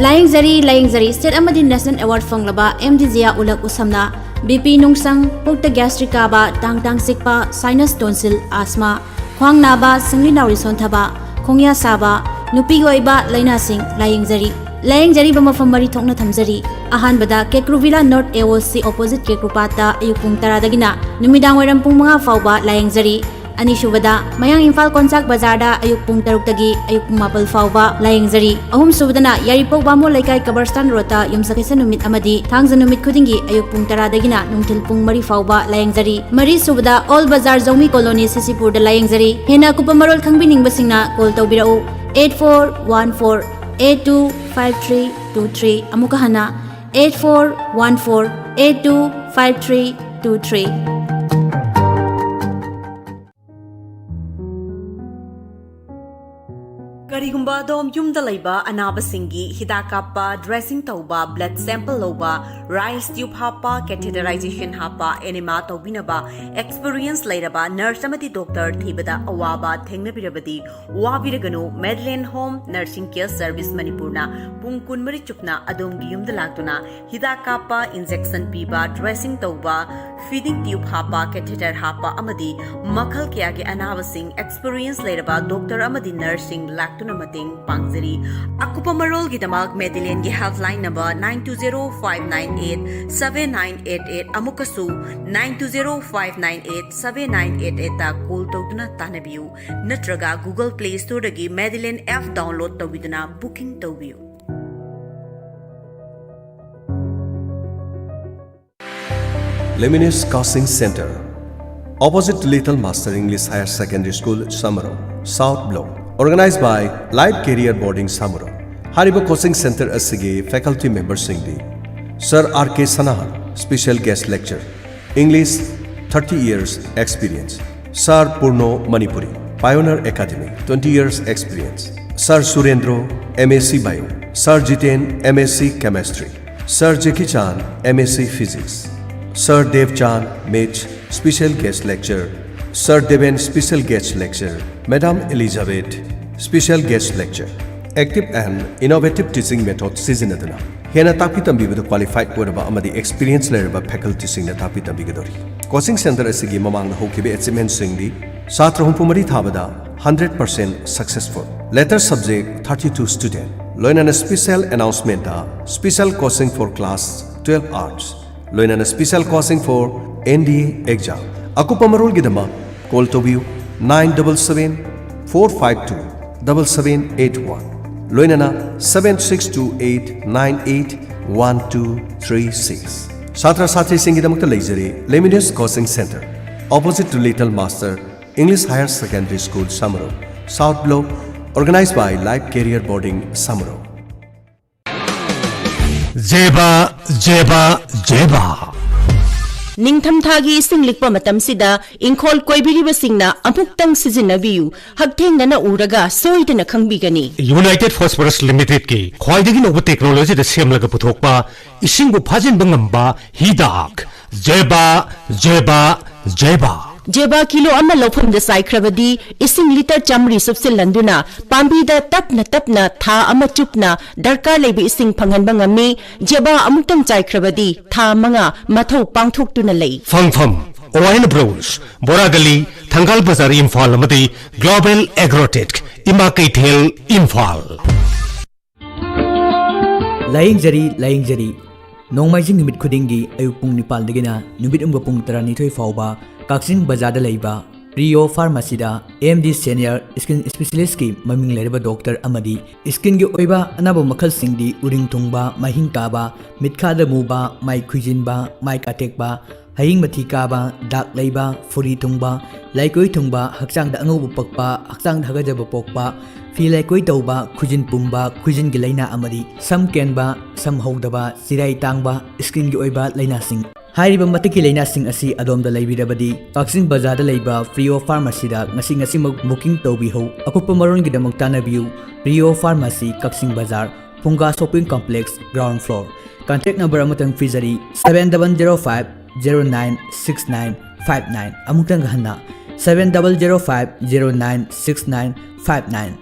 ꯂꯥꯌꯦꯡꯖꯔꯤ, ꯂꯥꯌꯦꯡꯖꯔꯤ꯫ ꯁ꯭ꯇꯦꯠ ꯑꯃꯗꯤ ꯅꯦꯁꯅꯦꯜ ꯑꯦꯋꯥꯔꯗ ꯐꯪꯂꯕ ꯑꯦꯝ ꯗꯤ ꯖꯤꯌꯥ ꯎꯂꯛ ꯎꯁꯝꯅ ꯕꯤ ꯄꯤ ꯅꯨꯡꯁꯪ, ꯄꯨꯛꯇ ꯒ꯭ꯌꯥꯁꯇ꯭ꯔꯤꯛ ꯀꯥꯕ, ꯇꯥꯡ ꯇꯥꯡ ꯆꯤꯛꯄ, ꯁꯥꯏꯅꯁ ꯇꯣꯟꯁꯤꯜ, ꯑꯁꯃꯥ, ꯈ꯭ꯋꯥꯡ ꯅꯥꯕ, ꯁꯤꯡꯂꯤ ꯅꯥꯎꯔꯤ ꯁꯣꯟꯊꯕ, ꯈꯣꯡꯌꯥ ꯁꯥꯕ, ꯅꯨꯄꯤꯒꯤ ꯑꯣꯏꯕ ꯂꯥꯏꯅꯥꯁꯤꯡ ꯂꯥꯌꯦꯡꯖꯔꯤ꯫ ꯂꯥꯌꯦꯡꯖꯔꯤꯕ ꯃꯐꯝ ꯃꯔꯤ ꯊꯣꯛꯅ ꯊꯝꯖꯔꯤ꯫ ꯑꯍꯥꯟꯕꯗ ꯀꯦꯀ꯭ꯔꯨꯚꯤꯂꯥ ꯅꯣꯔꯠ ꯑꯦ ꯑꯣ ꯁꯤ ꯑꯣꯄꯣꯖꯤꯠ ꯀꯦꯀ꯭ꯔꯨꯄꯥꯠꯇ ꯑꯌꯨꯛ ꯄꯨꯡ ꯇꯔꯥꯗꯒꯤꯅ ꯅꯨꯃꯤꯗꯥꯡ ꯋꯥꯏꯔꯝ ꯄꯨꯡ ꯃꯉꯥ ꯐꯥꯎꯕ ꯂꯥꯌꯦꯡꯖꯔꯤ꯫ ꯑꯅꯤꯁꯨꯕꯗ, ꯃꯌꯥꯡ ꯏꯝꯐꯥꯜ ꯀꯣꯟꯆꯥꯛ ꯕꯖꯥꯔꯗ ꯑꯌꯨꯛ ꯄꯨꯡ ꯇꯔꯨꯛꯇꯒꯤ ꯑꯌꯨꯛ ꯄꯨꯡ ꯃꯥꯄꯜ ꯐꯥꯎꯕ ꯂꯥꯌꯦꯡꯖꯔꯤ꯫ ꯑꯍꯨꯝꯁꯨꯕꯗꯅ, ꯌꯥꯏꯔꯤꯄꯣꯛ ꯕꯥꯃꯣꯟ ꯂꯩꯀꯥꯏ ꯀꯕꯔꯁꯇꯥꯟ ꯔꯣꯗꯇ ꯌꯨꯝꯁꯀꯩꯁ ꯅꯨꯃꯤꯠ ꯑꯃꯗꯤ ꯊꯥꯡꯖ ꯅꯨꯃꯤꯠ ꯈꯨꯗꯤꯡꯒꯤ ꯑꯌꯨꯛ ꯄꯨꯡ ꯇꯔꯥꯗꯒꯤꯅ ꯅꯨꯡꯊꯤꯜ ꯄꯨꯡ ꯃꯔꯤ ꯐꯥꯎꯕ ꯂꯥꯌꯦꯡꯖꯔꯤ꯫ ꯃꯔꯤꯁꯨꯕꯗ, ꯑꯣꯜ ꯕꯖꯥꯔ ꯖꯧꯃꯤ ꯀꯣꯂꯣꯅꯤ ꯁꯤꯁꯤꯄꯨꯔꯗ ꯂꯥꯌꯦꯡꯖꯔꯤ꯫ ꯍꯦꯟꯅ ꯑꯀꯨꯞꯄ ꯃꯔꯣꯜ ꯈꯪꯕꯤꯅꯤꯡꯕꯁꯤꯡꯅ ꯀꯣꯜ ꯇꯧꯕꯤꯔꯛꯎ, eight four one four eight two five three two three꯫ ꯑꯃꯨꯛꯀ ꯍꯟꯅ, eight four one four eight two five three two three꯫ ꯀꯔꯤꯒꯨꯝꯕ ꯑꯗꯣꯝ ꯌꯨꯝꯗ ꯂꯩꯕ ꯑꯅꯥꯕꯁꯤꯡꯒꯤ ꯍꯤꯗꯥꯛ ꯀꯥꯞꯄ, ꯗ꯭ꯔꯦꯁꯤꯡ ꯇꯧꯕ, ꯕ꯭ꯂꯗ ꯁꯦꯝꯄꯜ ꯂꯧꯕ, ꯔꯥꯏꯁ ꯇ꯭ꯌꯨꯕ ꯍꯥꯞꯄ, ꯀꯦꯊꯦꯇꯔꯥꯏꯖꯦꯁꯟ ꯍꯥꯞꯄ, ꯑꯦꯅꯤꯃꯥ ꯇꯧꯕꯤꯅꯕ ꯑꯦꯛꯁꯄꯤꯔꯤꯌꯦꯟꯁ ꯂꯩꯔꯕ ꯅꯔꯁ ꯑꯃꯗꯤ ꯗꯣꯛꯇꯔ ꯊꯤꯕꯗ ꯑꯋꯥꯕ ꯊꯦꯡꯅꯕꯤꯔꯕꯗꯤ ꯋꯥꯕꯤꯔꯒꯅꯨ꯫ ꯃꯦꯗꯂꯦꯟ ꯍꯣꯝ ꯅꯔꯁꯤꯡ ꯀꯦꯌꯔ ꯁꯔꯚꯤꯁ ꯃꯅꯤꯄꯨꯔꯅ ꯄꯨꯡ ꯀꯨꯟꯃꯔꯤ ꯆꯨꯞꯅ ꯑꯗꯣꯝꯒꯤ ꯌꯨꯝꯗ ꯂꯥꯛꯇꯨꯅ ꯍꯤꯗꯥꯛ ꯀꯥꯞꯄ, ꯏꯟꯖꯦꯛꯁꯟ ꯄꯤꯕ, ꯗ꯭ꯔꯦꯁꯤꯡ ꯇꯧꯕ, ꯐꯤꯗꯤꯡ ꯇ꯭ꯌꯨꯕ ꯍꯥꯞꯄ, ꯀꯦꯊꯦꯇꯔ ꯍꯥꯞꯄ ꯑꯃꯗꯤ ꯃꯈꯜ ꯀꯌꯥꯒꯤ ꯑꯅꯥꯕꯁꯤꯡ ꯑꯦꯛꯁꯄꯤꯔꯤꯌꯦꯟꯁ ꯂꯩꯔꯕ ꯗꯣꯛꯇꯔ ꯑꯃꯗꯤ ꯅꯔꯁꯁꯤꯡ ꯂꯥꯛꯇꯨꯅ ꯃꯇꯦꯡ ꯄꯥꯡꯖꯔꯤ꯫ ꯑꯀꯨꯞꯄ ꯃꯔꯣꯜꯒꯤꯗꯃꯛ ꯃꯦꯗꯤꯂꯦꯟꯒꯤ helpline number nine two zero five nine eight seven nine eight eight ꯑꯃꯨꯛꯀꯁꯨ nine two zero five nine eight seven nine eight eight call ꯇꯧꯗꯨꯅ ꯇꯥꯟꯅꯕꯤꯌꯨ, ꯅꯠꯇ꯭ꯔꯒ Google Play Storeꯗꯒꯤ ꯃꯦꯗꯤꯂꯦꯟ ꯑꯦꯞ ꯗꯥꯎꯟꯂꯣꯗ ꯇꯧꯕꯤꯗꯨꯅ ꯕꯨꯀꯤꯡ ꯇꯧꯕꯤꯌꯨ꯫ Luminous Coaching Center, opposite to Little Master English Higher Secondary School, Samaram, South Block. Organized by Life Career Boarding, Samaram. ꯍꯥꯏꯔꯤꯕ coaching center ꯑꯁꯤꯒꯤ faculty memberꯁꯤꯡꯗꯤ: Sir R K Sanahan, special guest lecturer, English, thirty years experience. Sir Purno Manipuri, Pioneer Academy, twenty years experience. Sir Surendro, M S C Bio. Sir Jiten, M S C Chemistry. Sir Jackie Chan, M S C Physics. Sir Dev Chan, Maths, special guest lecturer. Sir Deven, special guest lecturer. Madam Elizabeth, special guest lecturer. Active and innovative teaching method ꯁꯤꯖꯤꯟꯅꯗꯨꯅ ꯍꯦꯟꯅ ꯇꯥꯛꯄꯤ ꯇꯝꯕꯤꯕꯗ qualified ꯑꯣꯏꯔꯕ ꯑꯃꯗꯤ experience ꯂꯩꯔꯕ facultyꯁꯤꯡꯅ ꯇꯥꯛꯄꯤ ꯇꯝꯕꯤꯒꯗꯧꯔꯤ꯫ Coaching center ꯑꯁꯤꯒꯤ ꯃꯃꯥꯡꯗ ꯍꯧꯈꯤꯕ achievementꯁꯤꯡꯗꯤ: ꯁꯥꯇ꯭ꯔ ꯍꯨꯝꯐꯨ ꯃꯔꯤ ꯊꯥꯕꯗ hundred percent successful, letter subject thirty two student, ꯂꯣꯏꯅꯅ special announcementꯇ special coaching for class twelve arts, ꯂꯣꯏꯅꯅ special coaching for N D A exam꯫ ꯑꯀꯨꯞꯄ ꯃꯔꯣꯜꯒꯤꯗꯃꯛ call ꯇꯧꯕꯤꯌꯨ, nine double seven four five two double seven eight one, ꯂꯣꯏꯅꯅ seven six two eight nine eight one two three six꯫ ꯁꯥꯇ꯭ꯔ ꯁꯥꯇ꯭ꯔꯤꯁꯤꯡꯒꯤꯗꯃꯛꯇ ꯂꯩꯖꯔꯤ Luminous Coaching Center, opposite to Little Master English Higher Secondary School, Samaram, South Block, organized by Life Career Boarding, Samaram. ꯖꯦꯕꯥ, ꯖꯦꯕꯥ, ꯖꯦꯕꯥ꯫ ꯅꯤꯡꯊꯝꯊꯥꯒꯤ ꯏꯁꯤꯡ ꯂꯤꯛꯄ ꯃꯇꯝꯁꯤꯗ ꯏꯪꯈꯣꯜ ꯀꯣꯏꯕꯤꯔꯤꯕꯁꯤꯡꯅ ꯑꯃꯨꯛꯇꯪ ꯁꯤꯖꯤꯟꯅꯕꯤꯌꯨ꯫ ꯍꯛꯊꯦꯡꯅꯅ ꯎꯔꯒ ꯁꯣꯏꯗꯅ ꯈꯪꯕꯤꯒꯅꯤ꯫ United Phosphorus Limitedꯀꯤ ꯈ꯭ꯋꯥꯏꯗꯒꯤ ꯅꯧꯕ technologyꯗ ꯁꯦꯝꯂꯒ ꯄꯨꯊꯣꯛꯄ ꯏꯁꯤꯡꯕꯨ ꯐꯥꯖꯤꯟꯕ ꯉꯝꯕ ꯍꯤꯗꯥꯛ ꯖꯦꯕꯥ, ꯖꯦꯕꯥ, ꯖꯦꯕꯥ꯫ ꯖꯦꯕꯥ ꯀꯤꯂꯣ ꯑꯃ ꯂꯧꯐꯝꯗ ꯆꯥꯏꯈ꯭ꯔꯕꯗꯤ ꯏꯁꯤꯡ ꯂꯤꯇꯔ ꯆꯥꯃꯔꯤ ꯁꯨꯞꯆꯤꯜꯍꯟꯗꯨꯅ ꯄꯥꯝꯕꯤꯗ ꯇꯞꯅ ꯇꯞꯅ ꯊꯥ ꯑꯃ ꯆꯨꯞꯅ ꯗꯔꯀꯥꯔ ꯂꯩꯕ ꯏꯁꯤꯡ ꯐꯪꯍꯟꯕ ꯉꯝꯃꯤ꯫ ꯖꯦꯕꯥ ꯑꯃꯨꯛꯇꯪ ꯆꯥꯏꯈ꯭ꯔꯕꯗꯤ ꯊꯥ ꯃꯉꯥ ꯃꯊꯧ ꯄꯥꯡꯊꯣꯛꯇꯨꯅ ꯂꯩ꯫ ꯐꯪꯐꯝ: Orion Bros, ꯕꯣꯔꯥꯒꯂꯤ, ꯊꯪꯒꯥꯜ ꯕꯖꯥꯔ, ꯏꯝꯐꯥꯜ, ꯑꯃꯗꯤ Global Agrotech, ꯏꯃꯥ ꯀꯩꯊꯦꯜ, ꯏꯝꯐꯥꯜ꯫ ꯂꯥꯌꯦꯡꯖꯔꯤ, ꯂꯥꯌꯦꯡꯖꯔꯤ꯫ ꯅꯣꯡꯃꯥꯏꯖꯤꯡ ꯅꯨꯃꯤꯠ ꯈꯨꯗꯤꯡꯒꯤ ꯑꯌꯨꯛ ꯄꯨꯡ ꯅꯤꯄꯥꯟꯗꯒꯤꯅ ꯅꯨꯃꯤꯠ ꯌꯨꯡꯕ ꯄꯨꯡ ꯇꯔꯥꯅꯤꯊꯣꯏ ꯐꯥꯎꯕ ꯀꯛꯆꯤꯡ ꯕꯖꯥꯔꯗ ꯂꯩꯕ ꯄ꯭ꯔꯤꯌꯣ ꯐꯥꯔꯃꯥꯁꯤꯗ ꯑꯦꯝ ꯗꯤ ꯁꯦꯅꯤꯌꯔ ꯁ꯭ꯀꯤꯟ ꯁ꯭ꯄꯦꯁꯤꯌꯦꯂꯤꯁꯀꯤ ꯃꯃꯤꯡ ꯂꯩꯔꯕ ꯗꯣꯛꯇꯔ ꯑꯃꯗꯤ ꯁ꯭ꯀꯤꯟꯒꯤ ꯑꯣꯏꯕ ꯑꯅꯥꯕ ꯃꯈꯜꯁꯤꯡꯗꯤ ꯎꯔꯤꯡ ꯊꯨꯡꯕ, ꯃꯍꯤꯡ ꯀꯥꯕ, ꯃꯤꯠꯈꯥꯗ ꯃꯨꯕ, ꯃꯥꯏ ꯈꯨꯏꯖꯤꯟꯕ, ꯃꯥꯏ ꯀꯥꯊꯦꯛꯄ, ꯍꯌꯤꯡ ꯃꯊꯤ ꯀꯥꯕ, ꯗꯥꯛ ꯂꯩꯕ, ꯐꯨꯔꯤ ꯊꯨꯡꯕ, ꯂꯩꯀꯣꯏ ꯊꯨꯡꯕ, ꯍꯛꯆꯥꯡꯗ ꯑꯉꯧꯕ ꯄꯛꯄ, ꯍꯛꯆꯥꯡꯗ ꯍꯥꯒꯠꯆꯕ ꯄꯣꯛꯄ, ꯐꯤ ꯂꯩꯀꯣꯏ ꯇꯧꯕ, ꯈꯨꯖꯤꯟ ꯄꯨꯝꯕ, ꯈꯨꯖꯤꯟꯒꯤ ꯂꯥꯏꯅꯥ ꯑꯃꯗꯤ ꯁꯝ ꯀꯦꯟꯕ, ꯁꯝ ꯍꯧꯗꯕ, ꯆꯤꯔꯥꯏ ꯇꯥꯡꯕ, ꯁ꯭ꯀꯤꯟꯒꯤ ꯑꯣꯏꯕ ꯂꯥꯏꯅꯥꯁꯤꯡ꯫ ꯍꯥꯏꯔꯤꯕ ꯃꯇꯤꯛꯀꯤ ꯂꯥꯏꯅꯥꯁꯤꯡ ꯑꯁꯤ ꯑꯗꯣꯝꯗ ꯂꯩꯕꯤꯔꯕꯗꯤ ꯀꯛꯆꯤꯡ ꯕꯖꯥꯔꯗ ꯂꯩꯕ ꯄ꯭ꯔꯤꯌꯣ ꯐꯥꯔꯃꯥꯁꯤꯗ ꯉꯁꯤ ꯉꯁꯤꯃꯛ ꯕꯨꯀꯤꯡ ꯇꯧꯕꯤꯍꯧ꯫ ꯑꯀꯨꯞꯄ ꯃꯔꯣꯜꯒꯤꯗꯃꯛ ꯇꯥꯟꯅꯕꯤꯌꯨ ꯄ꯭ꯔꯤꯌꯣ ꯐꯥꯔꯃꯥꯁꯤ, ꯀꯛꯆꯤꯡ ꯕꯖꯥꯔ, ꯐꯨꯡꯒꯥ shopping complex, ground floor. Contact number ꯑꯃꯇꯪ ꯄꯤꯖꯔꯤ, seven double zero five zero nine six nine five nine꯫ ꯑꯃꯨꯛꯇꯪꯒ ꯍꯟꯅ, seven double zero five zero nine six nine five nine꯫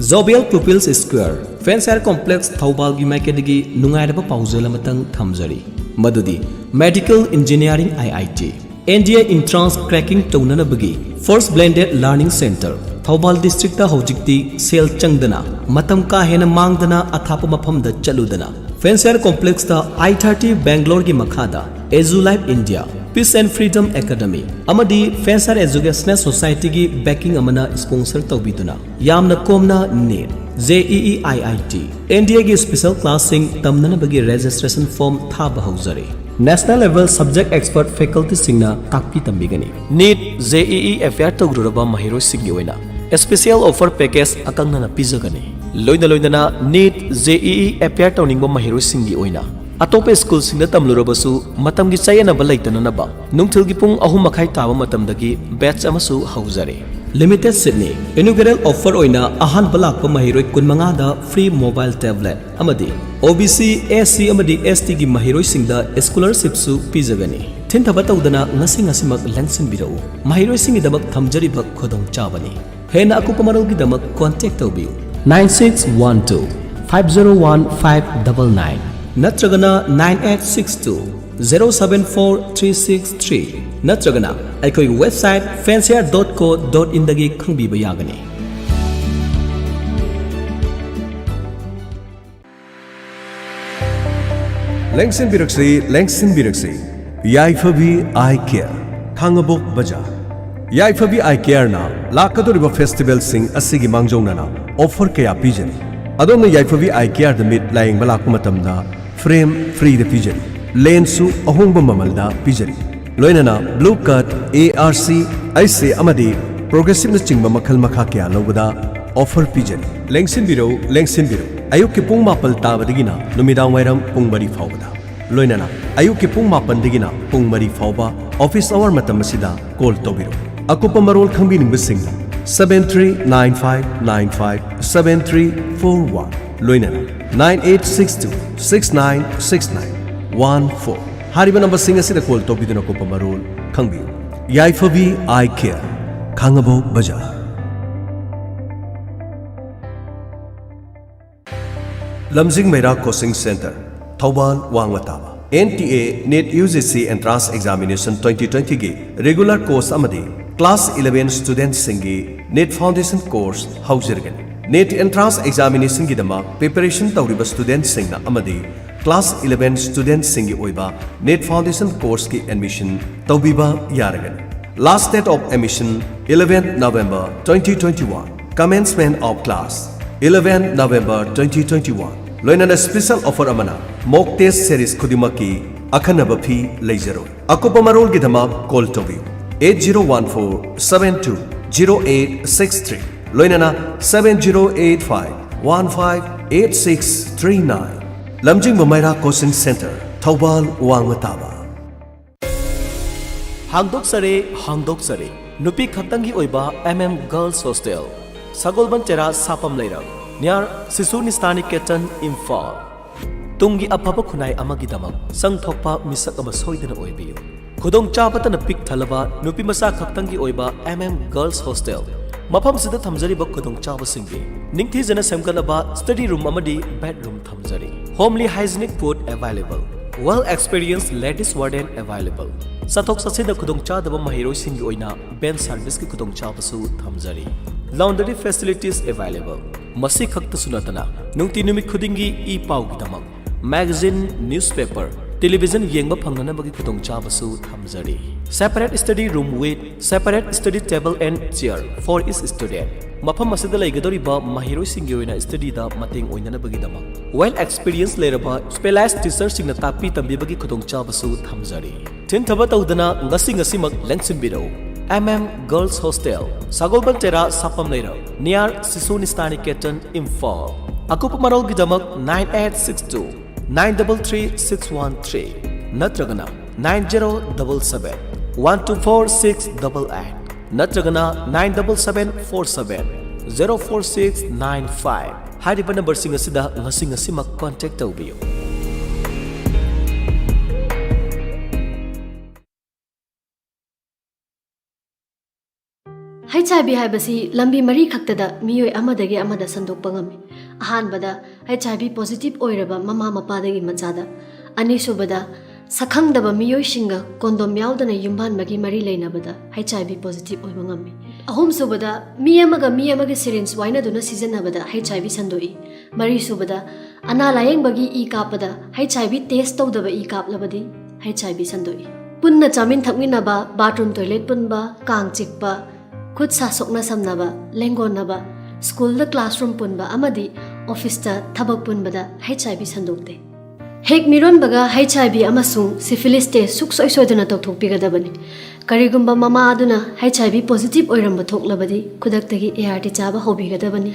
Zobel Pupils Square, Fanshare Complex, ꯊꯧꯕꯥꯜꯒꯤ ꯃꯥꯏꯀꯩꯗꯒꯤ ꯅꯨꯡꯉꯥꯏꯔꯕ ꯄꯥꯎꯖꯦꯜ ꯑꯃꯇꯪ ꯊꯝꯖꯔꯤ, ꯃꯗꯨꯗꯤ Medical Engineering I I T, N D A Entrance Cracking ꯇꯧꯅꯅꯕꯒꯤ First Blended Learning Center, Thoubal district ꯍꯧꯖꯤꯛꯇꯤ ꯁꯦꯜ ꯆꯪꯗꯅ, ꯃꯇꯝ ꯀꯥ ꯍꯦꯟꯅ ꯃꯥꯡꯗꯅ ꯑꯊꯥꯞꯄ ꯃꯐꯝꯗ ꯆꯠꯂꯨꯗꯅ, Fanshare Complex ꯇ I thirty Bangalore ꯒꯤ ꯃꯈꯥꯗ Edu Life India, Peace and Freedom Academy ꯑꯃꯗꯤ Fanshare Educational Society ꯒꯤ backing ꯑꯃꯅ sponsor ꯇꯧꯕꯤꯗꯨꯅ ꯌꯥꯝꯅ ꯀꯣꯝꯅ NEET, JEE IIT, N D A ꯒꯤ special class ꯁꯤꯡ ꯇꯝꯅꯅꯕꯒꯤ registration form ꯊꯥꯕ ꯍꯧꯖꯔꯦ꯫ National level subject expert faculty ꯁꯤꯡꯅ ꯇꯥꯛꯄꯤ ꯇꯝꯕꯤꯒꯅꯤ꯫ NEET, JEE appear ꯇꯧꯔꯨꯔꯕ ꯃꯍꯩꯔꯣꯏꯁꯤꯡꯒꯤ ꯑꯣꯏꯅ special offer package ꯑꯀꯛꯅꯅ ꯄꯤꯖꯒꯅꯤ꯫ ꯂꯣꯏꯅ ꯂꯣꯏꯅꯅ NEET, JEE appear ꯇꯧꯅꯤꯡꯕ ꯃꯍꯩꯔꯣꯏꯁꯤꯡꯒꯤ ꯑꯣꯏꯅ ꯑꯇꯣꯞꯄ ꯁ꯭ꯀꯨꯜꯁꯤꯡꯗ ꯇꯝꯂꯨꯔꯕꯁꯨ ꯃꯇꯝꯒꯤ ꯆꯌꯦꯠꯅꯕ ꯂꯩꯇꯅꯅꯕ ꯅꯨꯡꯊꯤꯜꯒꯤ ꯄꯨꯡ ꯑꯍꯨꯝ ꯃꯈꯥꯏ ꯇꯥꯕ ꯃꯇꯝꯗꯒꯤ batch ꯑꯃꯁꯨ ꯍꯧꯖꯔꯦ꯫ Limited seat ꯅꯤ꯫ Inaugural offer ꯑꯣꯏꯅ ꯑꯍꯥꯟꯕ ꯂꯥꯛꯄ ꯃꯍꯩꯔꯣꯏ ꯀꯨꯟꯃꯉꯥꯗ free mobile tablet ꯑꯃꯗꯤ OBC, SC ꯑꯃꯗꯤ ST ꯒꯤ ꯃꯍꯩꯔꯣꯏꯁꯤꯡꯗ scholarship ꯁꯨ ꯄꯤꯖꯒꯅꯤ꯫ ꯊꯤꯟꯊꯕ ꯇꯧꯗꯅ ꯉꯁꯤ ꯉꯁꯤꯃꯛ ꯂꯦꯡꯁꯤꯟꯕꯤꯔꯛꯎ꯫ ꯃꯍꯩꯔꯣꯏꯁꯤꯡꯒꯤꯗꯃꯛ ꯊꯝꯖꯔꯤꯕ ꯈꯨꯗꯣꯡꯆꯥꯕꯅꯤ꯫ ꯍꯦꯟꯅ ꯑꯀꯨꯞꯄ ꯃꯔꯣꯜꯒꯤꯗꯃꯛ contact ꯇꯧꯕꯤꯌꯨ nine six one two five zero one five double nine ꯅꯠꯇ꯭ꯔꯒꯅ nine eight six two Zero seven four three six three ꯅꯠꯇ꯭ꯔꯒꯅ ꯑꯩꯈꯣꯏꯒꯤ website fancier dot co dot inꯗꯒꯤ ꯈꯪꯕꯤꯕ ꯌꯥꯒꯅꯤ꯫ ꯂꯦꯡꯁꯤꯟꯕꯤꯔꯛꯁꯤ, ꯂꯦꯡꯁꯤꯟꯕꯤꯔꯛꯁꯤ꯫ ꯌꯥꯏꯐꯕꯤ ꯑꯥꯏ ꯀꯦꯌꯔ, ꯈꯥꯡꯉꯕꯣꯛ ꯕꯖꯥꯔ꯫ ꯌꯥꯏꯐꯕꯤ ꯑꯥꯏ ꯀꯦꯌꯔꯅ ꯂꯥꯛꯀꯗꯧꯔꯤꯕ ꯐꯦꯁꯇꯤꯚꯦꯜꯁꯤꯡ ꯑꯁꯤꯒꯤ ꯃꯥꯡꯖꯧꯅꯅ ꯑꯣꯐꯔ ꯀꯌꯥ ꯄꯤꯖꯔꯤ꯫ ꯑꯗꯣꯝꯅ ꯌꯥꯏꯐꯕꯤ ꯑꯥꯏ ꯀꯦꯌꯔꯗ ꯃꯤꯠ ꯂꯥꯌꯦꯡꯕ ꯂꯥꯛꯄ ꯃꯇꯝꯗ ꯐ꯭ꯔꯦꯝ ꯐ꯭ꯔꯤꯗ ꯄꯤꯖꯔꯤ꯫ ꯂꯦꯟꯁꯁꯨ ꯑꯍꯣꯡꯕ ꯃꯃꯜꯗ ꯄꯤꯖꯔꯤ꯫ ꯂꯣꯏꯅꯅ blue cut, A R C, ꯑꯩꯁ ꯑꯦ ꯑꯃꯗꯤ ꯄ꯭ꯔꯣꯒ꯭ꯔꯦꯁꯤꯞꯅꯆꯤꯡꯕ ꯃꯈꯜ ꯃꯈꯥ ꯀꯌꯥ ꯂꯧꯕꯗ ꯑꯣꯐꯔ ꯄꯤꯖꯔꯤ꯫ ꯂꯦꯡꯁꯤꯟꯕꯤꯔꯧ, ꯂꯦꯡꯁꯤꯟꯕꯤꯔꯧ꯫ ꯑꯌꯨꯛꯀꯤ ꯄꯨꯡ ꯃꯥꯄꯜ ꯇꯥꯕꯗꯒꯤꯅ ꯅꯨꯃꯤꯗꯥꯡ ꯋꯥꯏꯔꯝ ꯄꯨꯡ ꯃꯔꯤ ꯐꯥꯎꯕꯗ꯫ ꯂꯣꯏꯅꯅ ꯑꯌꯨꯛꯀꯤ ꯄꯨꯡ ꯃꯥꯄꯟꯗꯒꯤꯅ ꯄꯨꯡ ꯃꯔꯤ ꯐꯥꯎꯕ ꯑꯣꯐꯤꯁ ꯑꯋꯥꯔ ꯃꯇꯝ ꯑꯁꯤꯗ ꯀꯣꯜ ꯇꯧꯕꯤꯔꯛꯎ꯫ ꯑꯀꯨꯞꯄ ꯃꯔꯣꯜ ꯈꯪꯕꯤꯅꯤꯡꯕꯁꯤꯡꯅ seven three nine five nine five seven three four one, ꯂꯣꯏꯅꯅ nine eight six two six nine six nine one four ꯍꯥꯏꯔꯤꯕ ꯅꯝꯕꯔꯁꯤꯡ ꯑꯁꯤꯗ ꯀꯣꯜ ꯇꯧꯕꯤꯗꯨꯅ ꯑꯀꯨꯞꯄ ꯃꯔꯣꯜ ꯈꯪꯕꯤꯌꯨ꯫ ꯌꯥꯏꯐꯕꯤ I care, Khangabok bazaar. Lamjing Meira coaching centre, Thoubal ꯋꯥꯡꯃ ꯇꯥꯕ꯫ N T A NET U G C entrance examination twenty twenty ꯒꯤ regular course ꯑꯃꯗꯤ ꯀ꯭ꯂꯥꯁ eleven ꯁ꯭ꯇꯨꯗꯦꯟꯠꯁꯤꯡꯒꯤ ꯅꯦꯠ ꯐꯥꯎꯟꯗꯦꯁꯟ ꯀꯣꯔꯁ ꯍꯧꯖꯔꯒꯅꯤ꯫ ꯅꯦꯠ ꯑꯦꯟꯇ꯭ꯔꯥꯟꯁ ꯑꯦꯛꯖꯥꯃꯤꯅꯦꯁꯟꯒꯤꯗꯃꯛ ꯄ꯭ꯔꯤꯄꯦꯔꯦꯁꯟ ꯇꯧꯔꯤꯕ ꯁ꯭ꯇꯨꯗꯦꯟꯠꯁꯤꯡꯅ ꯑꯃꯗꯤ ꯀ꯭ꯂꯥꯁ eleven ꯁ꯭ꯇꯨꯗꯦꯟꯠꯁꯤꯡꯒꯤ ꯑꯣꯏꯕ ꯅꯦꯠ ꯐꯥꯎꯟꯗꯦꯁꯟ ꯀꯣꯔꯁꯀꯤ ꯑꯦꯗꯃꯤꯁꯟ ꯇꯧꯕꯤꯕ ꯌꯥꯔꯒꯅꯤ꯫ Last date of admission eleven November twenty twenty-one. Commencement of class eleven November twenty twenty-one. ꯂꯣꯏꯅꯅ ꯁ꯭ꯄꯦꯁꯦꯜ ꯑꯣꯐꯔ ꯑꯃꯅ ꯃꯣꯛ ꯇꯦꯁ ꯁꯦꯔꯤꯁ ꯈꯨꯗꯤꯡꯃꯛꯀꯤ ꯑꯈꯟꯅꯕ ꯐꯤ ꯂꯩꯖꯔꯣꯏ꯫ ꯑꯀꯨꯞꯄ ꯃꯔꯣꯜꯒꯤꯗꯃꯛ ꯀꯣꯜ ꯇꯧꯕꯤꯌꯨ eight zero one four seven two zero eight six three, ꯂꯣꯏꯅꯅ seven zero eight five one five eight six three nine꯫ ꯂꯝꯖꯤꯡꯕ ꯃꯩꯔꯥ coaching centre, Thoubal ꯋꯥꯡꯃ ꯇꯥꯕ꯫ ꯍꯥꯡꯗꯣꯛꯆꯔꯦ, ꯍꯥꯡꯗꯣꯛꯆꯔꯦ꯫ ꯅꯨꯄꯤ ꯈꯛꯇꯪꯒꯤ ꯑꯣꯏꯕ ꯑꯦꯝ ꯑꯦꯝ ꯒꯔꯜꯁ ꯍꯣꯁꯇꯦꯜ, ꯁꯒꯣꯜꯕꯟ ꯇꯦꯔꯥ ꯁꯥꯄꯝ ꯂꯩꯔꯛ, near ꯁꯤꯁꯨ ꯅꯤꯁꯇꯥꯅꯤꯀꯦꯇꯟ, ꯏꯝꯐꯥꯜ꯫ ꯇꯨꯡꯒꯤ ꯑꯐꯕ ꯈꯨꯟꯅꯥꯏ ꯑꯃꯒꯤꯗꯃꯛ ꯆꯪꯊꯣꯛꯄ ꯃꯤꯁꯛ ꯑꯃ ꯁꯣꯏꯗꯅ ꯑꯣꯏꯕꯤꯌꯨ꯫ ꯈꯨꯗꯣꯡꯆꯥꯕꯇꯅ ꯄꯤꯛ ꯊꯜꯂꯕ ꯅꯨꯄꯤ ꯃꯆꯥ ꯈꯛꯇꯪꯒꯤ ꯑꯣꯏꯕ ꯑꯦꯝ ꯑꯦꯝ ꯒꯔꯜꯁ ꯍꯣꯁꯇꯦꯜ꯫ ꯃꯐꯝꯁꯤꯗ ꯊꯝꯖꯔꯤꯕ ꯈꯨꯗꯣꯡꯆꯥꯕꯁꯤꯡꯗꯤ ꯅꯤꯡꯊꯤꯖꯅ ꯁꯦꯝꯒꯠꯂꯕ ꯁ꯭ꯇꯗꯤ ꯔꯨꯝ ꯑꯃꯗꯤ ꯕꯦꯗꯔꯨꯝ ꯊꯝꯖꯔꯤ꯫ Homely hygienic food available. Well experienced ladies warden available. ꯆꯠꯊꯣꯛ ꯆꯠꯁꯤꯟꯗ ꯈꯨꯗꯣꯡꯆꯥꯗꯕ ꯃꯍꯩꯔꯣꯏꯁꯤꯡꯒꯤ ꯑꯣꯏꯅ bench service ꯀꯤ ꯈꯨꯗꯣꯡꯆꯥꯕꯁꯨ ꯊꯝꯖꯔꯤ꯫ Laundry facilities available. ꯃꯁꯤ ꯈꯛꯇꯁꯨ ꯅꯠꯇꯅ ꯅꯨꯡꯇꯤ ꯅꯨꯃꯤꯠ ꯈꯨꯗꯤꯡꯒꯤ ꯏ ꯄꯥꯎꯒꯤꯗꯃꯛ magazine, newspaper, television ꯌꯦꯡꯕ ꯐꯪꯅꯅꯕꯒꯤ ꯈꯨꯗꯣꯡꯆꯥꯕꯁꯨ ꯊꯝꯖꯔꯤ꯫ Separate study room with separate study table and chair for each student. ꯃꯐꯝ ꯑꯁꯤꯗ ꯂꯩꯒꯗꯧꯔꯤꯕ ꯃꯍꯩꯔꯣꯏꯁꯤꯡꯒꯤ ꯑꯣꯏꯅ study ꯗ ꯃꯇꯦꯡ ꯑꯣꯏꯅꯅꯕꯒꯤꯗꯃꯛ well experience ꯂꯩꯔꯕ specialized teacher ꯁꯤꯡꯅ ꯇꯥꯛꯄꯤ ꯇꯝꯕꯤꯕꯒꯤ ꯈꯨꯗꯣꯡꯆꯥꯕꯁꯨ ꯊꯝꯖꯔꯤ꯫ ꯊꯤꯟꯊꯕ ꯇꯧꯗꯅ ꯉꯁꯤ ꯉꯁꯤꯃꯛ ꯂꯦꯡꯁꯤꯟꯕꯤꯔꯧ꯫ M M Girls Hostel, ꯁꯒꯣꯜꯕꯟ ꯇꯦꯔꯥ, ꯁꯥꯄꯝ ꯂꯩꯔꯛ, near ꯁꯤꯁꯨ ꯅꯤꯁꯇꯥ ꯅꯤꯀꯦꯇꯟ, ꯏꯝꯐꯥꯜ꯫ ꯑꯀꯨꯞꯄ ꯃꯔꯣꯜꯒꯤꯗꯃꯛ nine eight six two nine three three six one three ꯅꯠꯇ꯭ꯔꯒꯅ nine zero double seven one two four six double eight ꯅꯠꯇ꯭ꯔꯒꯅ nine double seven four seven zero four six nine five ꯍꯥꯏꯔꯤꯕ ꯅꯝꯕꯔꯁꯤꯡ ꯑꯁꯤꯗ ꯉꯁꯤ ꯉꯁꯤꯃꯛ contact ꯇꯧꯕꯤꯌꯨ꯫ H I V ꯍꯥꯏꯕꯁꯤ ꯂꯝꯕꯤ ꯃꯔꯤ ꯈꯛꯇꯗ ꯃꯤꯑꯣꯏ ꯑꯃꯗꯒꯤ ꯑꯃꯗ ꯁꯟꯗꯣꯛꯄ ꯉꯝꯃꯤ꯫ ꯑꯍꯥꯟꯕꯗ, ꯍꯩꯆ ꯑꯥꯏ ꯚꯤ ꯄꯣꯖꯤꯇꯤꯚ ꯑꯣꯏꯔꯕ ꯃꯃꯥ ꯃꯄꯥꯗꯒꯤ ꯃꯆꯥꯗ꯫ ꯑꯅꯤꯁꯨꯕꯗ, ꯁꯛꯈꯪꯗꯕ ꯃꯤꯑꯣꯏꯁꯤꯡꯒ ꯀꯣꯟꯗꯣꯝ ꯌꯥꯎꯗꯅ ꯌꯨꯝꯕꯥꯟꯕꯒꯤ ꯃꯔꯤ ꯂꯩꯅꯕꯗ ꯍꯩꯆ ꯑꯥꯏ ꯚꯤ ꯄꯣꯖꯤꯇꯤꯚ ꯑꯣꯏꯕ ꯉꯝꯃꯤ꯫ ꯑꯍꯨꯝꯁꯨꯕꯗ, ꯃꯤ ꯑꯃꯒ ꯃꯤ ꯑꯃꯒꯤ ꯁꯤꯔꯤꯟꯖ ꯋꯥꯏꯅꯗꯨꯅ ꯁꯤꯖꯤꯟꯅꯕꯗ ꯍꯩꯆ ꯑꯥꯏ ꯚꯤ ꯁꯟꯗꯣꯛꯏ꯫ ꯃꯔꯤꯁꯨꯕꯗ, ꯑꯅꯥ ꯂꯥꯌꯦꯡꯕꯒꯤ ꯏ ꯀꯥꯞꯄꯗ ꯍꯩꯆ ꯑꯥꯏ ꯚꯤ ꯇꯦꯁ ꯇꯧꯗꯕ ꯏ ꯀꯥꯞꯂꯕꯗꯤ ꯍꯩꯆ ꯑꯥꯏ ꯚꯤ ꯁꯟꯗꯣꯛꯏ꯫ ꯄꯨꯟꯅ ꯆꯥꯃꯤꯟ ꯊꯛꯃꯤꯟꯅꯕ, ꯕꯥꯊꯔꯨꯝ ꯇꯣꯏꯂꯦꯠ ꯄꯨꯟꯕ, ꯀꯥꯡ ꯆꯤꯛꯄ, ꯈꯨꯠ ꯁꯥ ꯁꯣꯛꯅ ꯁꯝꯅꯕ, ꯂꯦꯡꯒꯣꯟꯅꯕ, ꯁ꯭ꯀꯨꯜꯗ ꯀ꯭ꯂꯥꯁꯔꯨꯝ ꯄꯨꯟꯕ ꯑꯃꯗꯤ ꯑꯣꯐꯤꯁꯇ ꯊꯕꯛ ꯄꯨꯟꯕꯗ ꯍꯩꯆ ꯑꯥꯏ ꯚꯤ ꯁꯟꯗꯣꯛꯇꯦ꯫ ꯍꯦꯛ ꯃꯤꯔꯣꯟꯕꯒ ꯍꯩꯆ ꯑꯥꯏ ꯚꯤ ꯑꯃꯁꯨꯡ ꯁꯤꯐꯤꯂꯤꯁ ꯇꯦꯁ ꯁꯨꯛꯁꯣꯏ ꯁꯣꯏꯗꯅ ꯇꯧꯊꯣꯛꯄꯤꯒꯗꯕꯅꯤ꯫ ꯀꯔꯤꯒꯨꯝꯕ ꯃꯃꯥ ꯑꯗꯨꯅ ꯍꯩꯆ ꯑꯥꯏ ꯚꯤ ꯄꯣꯖꯤꯇꯤꯚ ꯑꯣꯏꯔꯝꯕ ꯊꯣꯛꯂꯕꯗꯤ ꯈꯨꯗꯛꯇꯒꯤ ꯑꯦ ꯑꯥꯔ ꯇꯤ ꯆꯥꯕ ꯍꯧꯕꯤꯒꯗꯕꯅꯤ꯫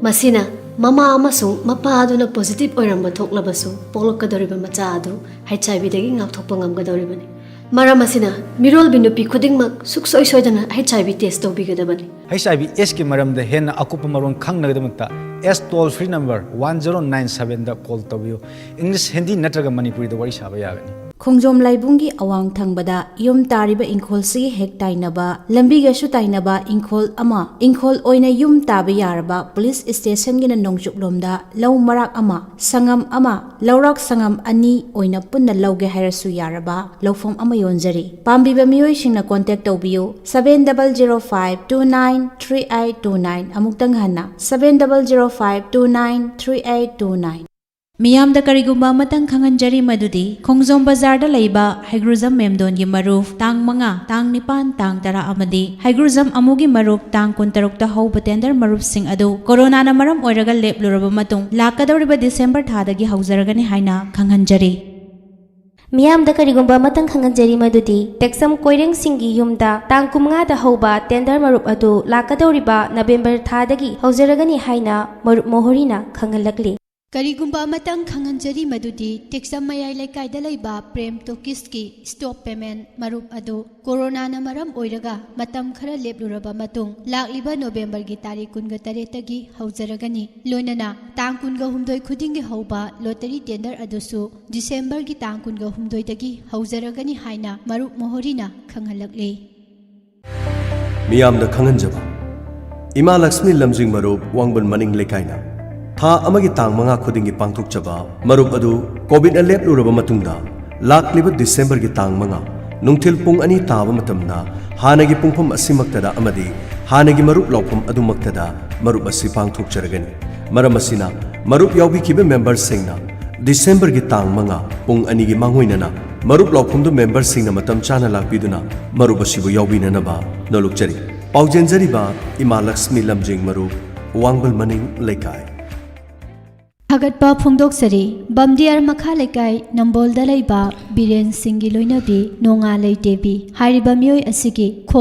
ꯃꯁꯤꯅ ꯃꯃꯥ ꯑꯃꯁꯨꯡ ꯃꯄꯥ ꯑꯗꯨꯅ ꯄꯣꯖꯤꯇꯤꯚ ꯑꯣꯏꯔꯝꯕ ꯊꯣꯛꯂꯕꯁꯨ ꯄꯣꯛꯂꯛꯀꯗꯧꯔꯤꯕ ꯃꯆꯥ ꯑꯗꯨ ꯍꯩꯆ ꯑꯥꯏ ꯚꯤꯗꯒꯤ ꯉꯥꯛꯊꯣꯛꯄ ꯉꯝꯒꯗꯧꯔꯤꯕꯅꯤ꯫ ꯃꯔꯝ ꯑꯁꯤꯅ ꯃꯤꯔꯣꯜꯕꯤ ꯅꯨꯄꯤ ꯈꯨꯗꯤꯡꯃꯛ ꯁꯨꯛꯁꯣꯏ ꯁꯣꯏꯗꯅ ꯍꯩꯆ ꯑꯥꯏ ꯚꯤ ꯇꯦꯁ ꯇꯧꯕꯤꯒꯗꯕꯅꯤ꯫ ꯍꯩꯆ ꯑꯥꯏ ꯚꯤ ꯑꯦꯁꯀꯤ ꯃꯔꯝꯗ ꯍꯦꯟꯅ ꯑꯀꯨꯞꯄ ꯃꯔꯣꯜ ꯈꯪꯅꯒꯗꯕꯃꯛꯇ ꯑꯦꯁ toll free number one zero nine ꯁꯕꯦꯟꯗ ꯀꯣꯜ ꯇꯧꯕꯤꯌꯨ꯫ ꯏꯪꯂꯤꯁ, ꯍꯤꯟꯗꯤ ꯅꯠꯇ꯭ꯔꯒ ꯃꯅꯤꯄꯨꯔꯤꯗ ꯋꯥꯔꯤ ꯁꯥꯕ ꯌꯥꯒꯅꯤ꯫ ꯈꯣꯡꯖꯣꯝ ꯂꯥꯏꯕꯨꯡꯒꯤ ꯑꯋꯥꯡ ꯊꯪꯕꯗ ꯌꯨꯝ ꯇꯥꯔꯤꯕ ꯏꯪꯈꯣꯜꯁꯤꯒꯤ ꯍꯦꯛ ꯇꯥꯏꯅꯕ, ꯂꯝꯕꯤꯒꯁꯨ ꯇꯥꯏꯅꯕ ꯏꯪꯈꯣꯜ ꯑꯃ, ꯏꯪꯈꯣꯜ ꯑꯣꯏꯅ ꯌꯨꯝ ꯇꯥꯕ ꯌꯥꯔꯕ ꯄꯨꯂꯤꯁ ꯁ꯭ꯇꯦꯁꯟꯒꯤꯅ ꯅꯣꯡꯆꯨꯞꯂꯣꯝꯗ ꯂꯧ ꯃꯔꯥꯛ ꯑꯃ, ꯁꯪꯉꯝ ꯑꯃ, ꯂꯧꯔꯥꯛ ꯁꯪꯉꯝ ꯑꯅꯤ ꯑꯣꯏꯅ ꯄꯨꯟꯅ ꯂꯧꯒꯦ ꯍꯥꯏꯔꯁꯨ ꯌꯥꯔꯕ ꯂꯧꯐꯝ ꯑꯃ ꯌꯣꯟꯖꯔꯤ꯫ ꯄꯥꯝꯕꯤꯕ ꯃꯤꯑꯣꯏꯁꯤꯡꯅ contact ꯇꯧꯕꯤꯌꯨ, seven double zero five two nine three eight two nine꯫ ꯑꯃꯨꯛꯇꯪ ꯍꯟꯅ, seven double zero five two nine three eight two nine꯫ ꯃꯤꯌꯥꯝꯗ ꯀꯔꯤꯒꯨꯝꯕ ꯑꯃꯇꯪ ꯈꯪꯍꯟꯖꯔꯤ, ꯃꯗꯨꯗꯤ ꯈꯣꯡꯖꯣꯝ ꯕꯖꯥꯔꯗ ꯂꯩꯕ ꯍꯩꯒ꯭ꯔꯨꯖꯝ ꯃꯦꯝꯗꯣꯟꯒꯤ ꯃꯔꯨꯞ ꯇꯥꯡ ꯃꯉꯥ, ꯇꯥꯡ ꯅꯤꯄꯥꯟ, ꯇꯥꯡ ꯇꯔꯥ ꯑꯃꯗꯤ ꯍꯩꯒ꯭ꯔꯨꯖꯝ ꯑꯃꯨꯒꯤ ꯃꯔꯨꯞ ꯇꯥꯡ ꯀꯨꯟꯇꯔꯨꯛꯇ ꯍꯧꯕ tender ꯃꯔꯨꯞꯁꯤꯡ ꯑꯗꯨ ꯀꯣꯔꯣꯅꯥꯅ ꯃꯔꯝ ꯑꯣꯏꯔꯒ ꯂꯦꯞꯂꯨꯔꯕ ꯃꯇꯨꯡ ꯂꯥꯛꯀꯗꯧꯔꯤꯕ ꯗꯤꯁꯦꯝꯕꯔ ꯊꯥꯗꯒꯤ ꯍꯧꯖꯔꯒꯅꯤ ꯍꯥꯏꯅ ꯈꯪꯍꯟꯖꯔꯤ꯫ ꯃꯤꯌꯥꯝꯗ ꯀꯔꯤꯒꯨꯝꯕ ꯑꯃꯇꯪ ꯈꯪꯍꯟꯖꯔꯤ, ꯃꯗꯨꯗꯤ ꯇꯦꯛꯁꯝ ꯀꯣꯏꯔꯦꯡꯁꯤꯡꯒꯤ ꯌꯨꯝꯗ ꯇꯥꯡ ꯀꯨꯟꯃꯉꯥꯗ ꯍꯧꯕ tender ꯃꯔꯨꯞ ꯑꯗꯨ ꯂꯥꯛꯀꯗꯧꯔꯤꯕ ꯅꯕꯦꯝꯕꯔ ꯊꯥꯗꯒꯤ ꯍꯧꯖꯔꯒꯅꯤ ꯍꯥꯏꯅ ꯃꯔꯨꯞ ꯃꯣꯍꯣꯔꯤꯅ ꯈꯪꯍꯜꯂꯛꯂꯤ꯫ ꯀꯔꯤꯒꯨꯝꯕ ꯑꯃꯇꯪ ꯈꯪꯍꯟꯖꯔꯤ, ꯃꯗꯨꯗꯤ ꯇꯦꯛꯁꯝ ꯃꯌꯥꯏ ꯂꯩꯀꯥꯏꯗ ꯂꯩꯕ ꯄ꯭ꯔꯦꯝ ꯇꯣꯀꯤꯁꯀꯤ stop payment ꯃꯔꯨꯞ ꯑꯗꯨ ꯀꯣꯔꯣꯅꯥꯅ ꯃꯔꯝ ꯑꯣꯏꯔꯒ ꯃꯇꯝ ꯈꯔ ꯂꯦꯞꯂꯨꯔꯕ ꯃꯇꯨꯡ ꯂꯥꯛꯂꯤꯕ ꯅꯣꯕꯦꯝꯕꯔꯒꯤ ꯇꯥꯔꯤꯛ ꯀꯨꯟꯒ ꯇꯔꯦꯠꯇꯒꯤ ꯍꯧꯖꯔꯒꯅꯤ꯫ ꯂꯣꯏꯅꯅ ꯇꯥꯡ ꯀꯨꯟꯒ ꯍꯨꯝꯗꯣꯏ ꯈꯨꯗꯤꯡꯒꯤ ꯍꯧꯕ lottery tender ꯑꯗꯨꯁꯨ ꯗꯤꯁꯦꯝꯕꯔꯒꯤ ꯇꯥꯡ ꯀꯨꯟꯒ ꯍꯨꯝꯗꯣꯏꯗꯒꯤ ꯍꯧꯖꯔꯒꯅꯤ ꯍꯥꯏꯅ ꯃꯔꯨꯞ ꯃꯣꯍꯣꯔꯤꯅ ꯈꯪꯍꯜꯂꯛꯂꯤ꯫ ꯃꯤꯌꯥꯝꯗ ꯈꯪꯍꯟꯖꯕ, ꯏꯃꯥ ꯂꯛꯁꯃꯤ ꯂꯝꯖꯤꯡ ꯃꯔꯨꯞ ꯋꯥꯡꯕꯟ ꯃꯅꯤꯡ ꯂꯩꯀꯥꯏꯅ ꯊꯥ ꯑꯃꯒꯤ ꯇꯥꯡ ꯃꯉꯥ ꯈꯨꯗꯤꯡꯒꯤ ꯄꯥꯡꯊꯣꯛꯆꯕ ꯃꯔꯨꯞ ꯑꯗꯨ ꯀꯣꯚꯤꯗꯅ ꯂꯦꯞꯂꯨꯔꯕ ꯃꯇꯨꯡꯗ ꯂꯥꯛꯂꯤꯕ ꯗꯤꯁꯦꯝꯕꯔꯒꯤ ꯇꯥꯡ ꯃꯉꯥ ꯅꯨꯡꯊꯤꯜ ꯄꯨꯡ ꯑꯅꯤ ꯇꯥꯕ ꯃꯇꯝꯗ ꯍꯥꯟꯅꯒꯤ ꯄꯨꯡꯐꯝ ꯑꯁꯤꯃꯛꯇꯗ ꯑꯃꯗꯤ ꯍꯥꯟꯅꯒꯤ ꯃꯔꯨꯞ ꯂꯥꯎꯐꯝ ꯑꯗꯨꯃꯛꯇꯗ ꯃꯔꯨꯞ ꯑꯁꯤ ꯄꯥꯡꯊꯣꯛꯆꯔꯒꯅꯤ꯫ ꯃꯔꯝ ꯑꯁꯤꯅ, ꯃꯔꯨꯞ ꯌꯥꯎꯕꯤꯈꯤꯕ ꯃꯦꯝꯕꯔꯁꯤꯡꯅ ꯗꯤꯁꯦꯝꯕꯔꯒꯤ ꯇꯥꯡ ꯃꯉꯥ ꯄꯨꯡ ꯑꯅꯤꯒꯤ ꯃꯥꯡꯑꯣꯏꯅꯅ ꯃꯔꯨꯞ ꯂꯥꯎꯐꯝꯗꯨ ꯃꯦꯝꯕꯔꯁꯤꯡꯅ ꯃꯇꯝ ꯆꯥꯅ ꯂꯥꯛꯄꯤꯗꯨꯅ ꯃꯔꯨꯞ ꯑꯁꯤꯕꯨ ꯌꯥꯎꯕꯤꯅꯅꯕ ꯅꯣꯜꯂꯨꯛꯆꯔꯤ꯫ ꯄꯥꯎꯖꯦꯟꯖꯔꯤꯕ ꯏꯃꯥ ꯂꯛꯁꯃꯤ ꯂꯝꯖꯤꯡ ꯃꯔꯨꯞ, ꯋꯥꯡꯕꯜ ꯃꯅꯤꯡ ꯂꯩꯀꯥꯏ꯫ ꯊꯥꯒꯠꯄ ꯐꯣꯡꯗꯣꯛꯆꯔꯤ, ꯕꯝꯗꯤꯌꯥꯔ ꯃꯈꯥ ꯂꯩꯀꯥꯏ ꯅꯝꯕꯣꯜꯗ ꯂꯩꯕ ꯕꯤꯔꯦꯟ ꯁꯤꯡꯒꯤ ꯂꯣꯏꯅꯕꯤ ꯅꯣꯡꯉꯥꯂꯩ ꯗꯦꯕꯤ ꯍꯥꯏꯔꯤꯕ ꯃꯤꯑꯣꯏ ꯑꯁꯤꯒꯤ ꯈꯣꯡ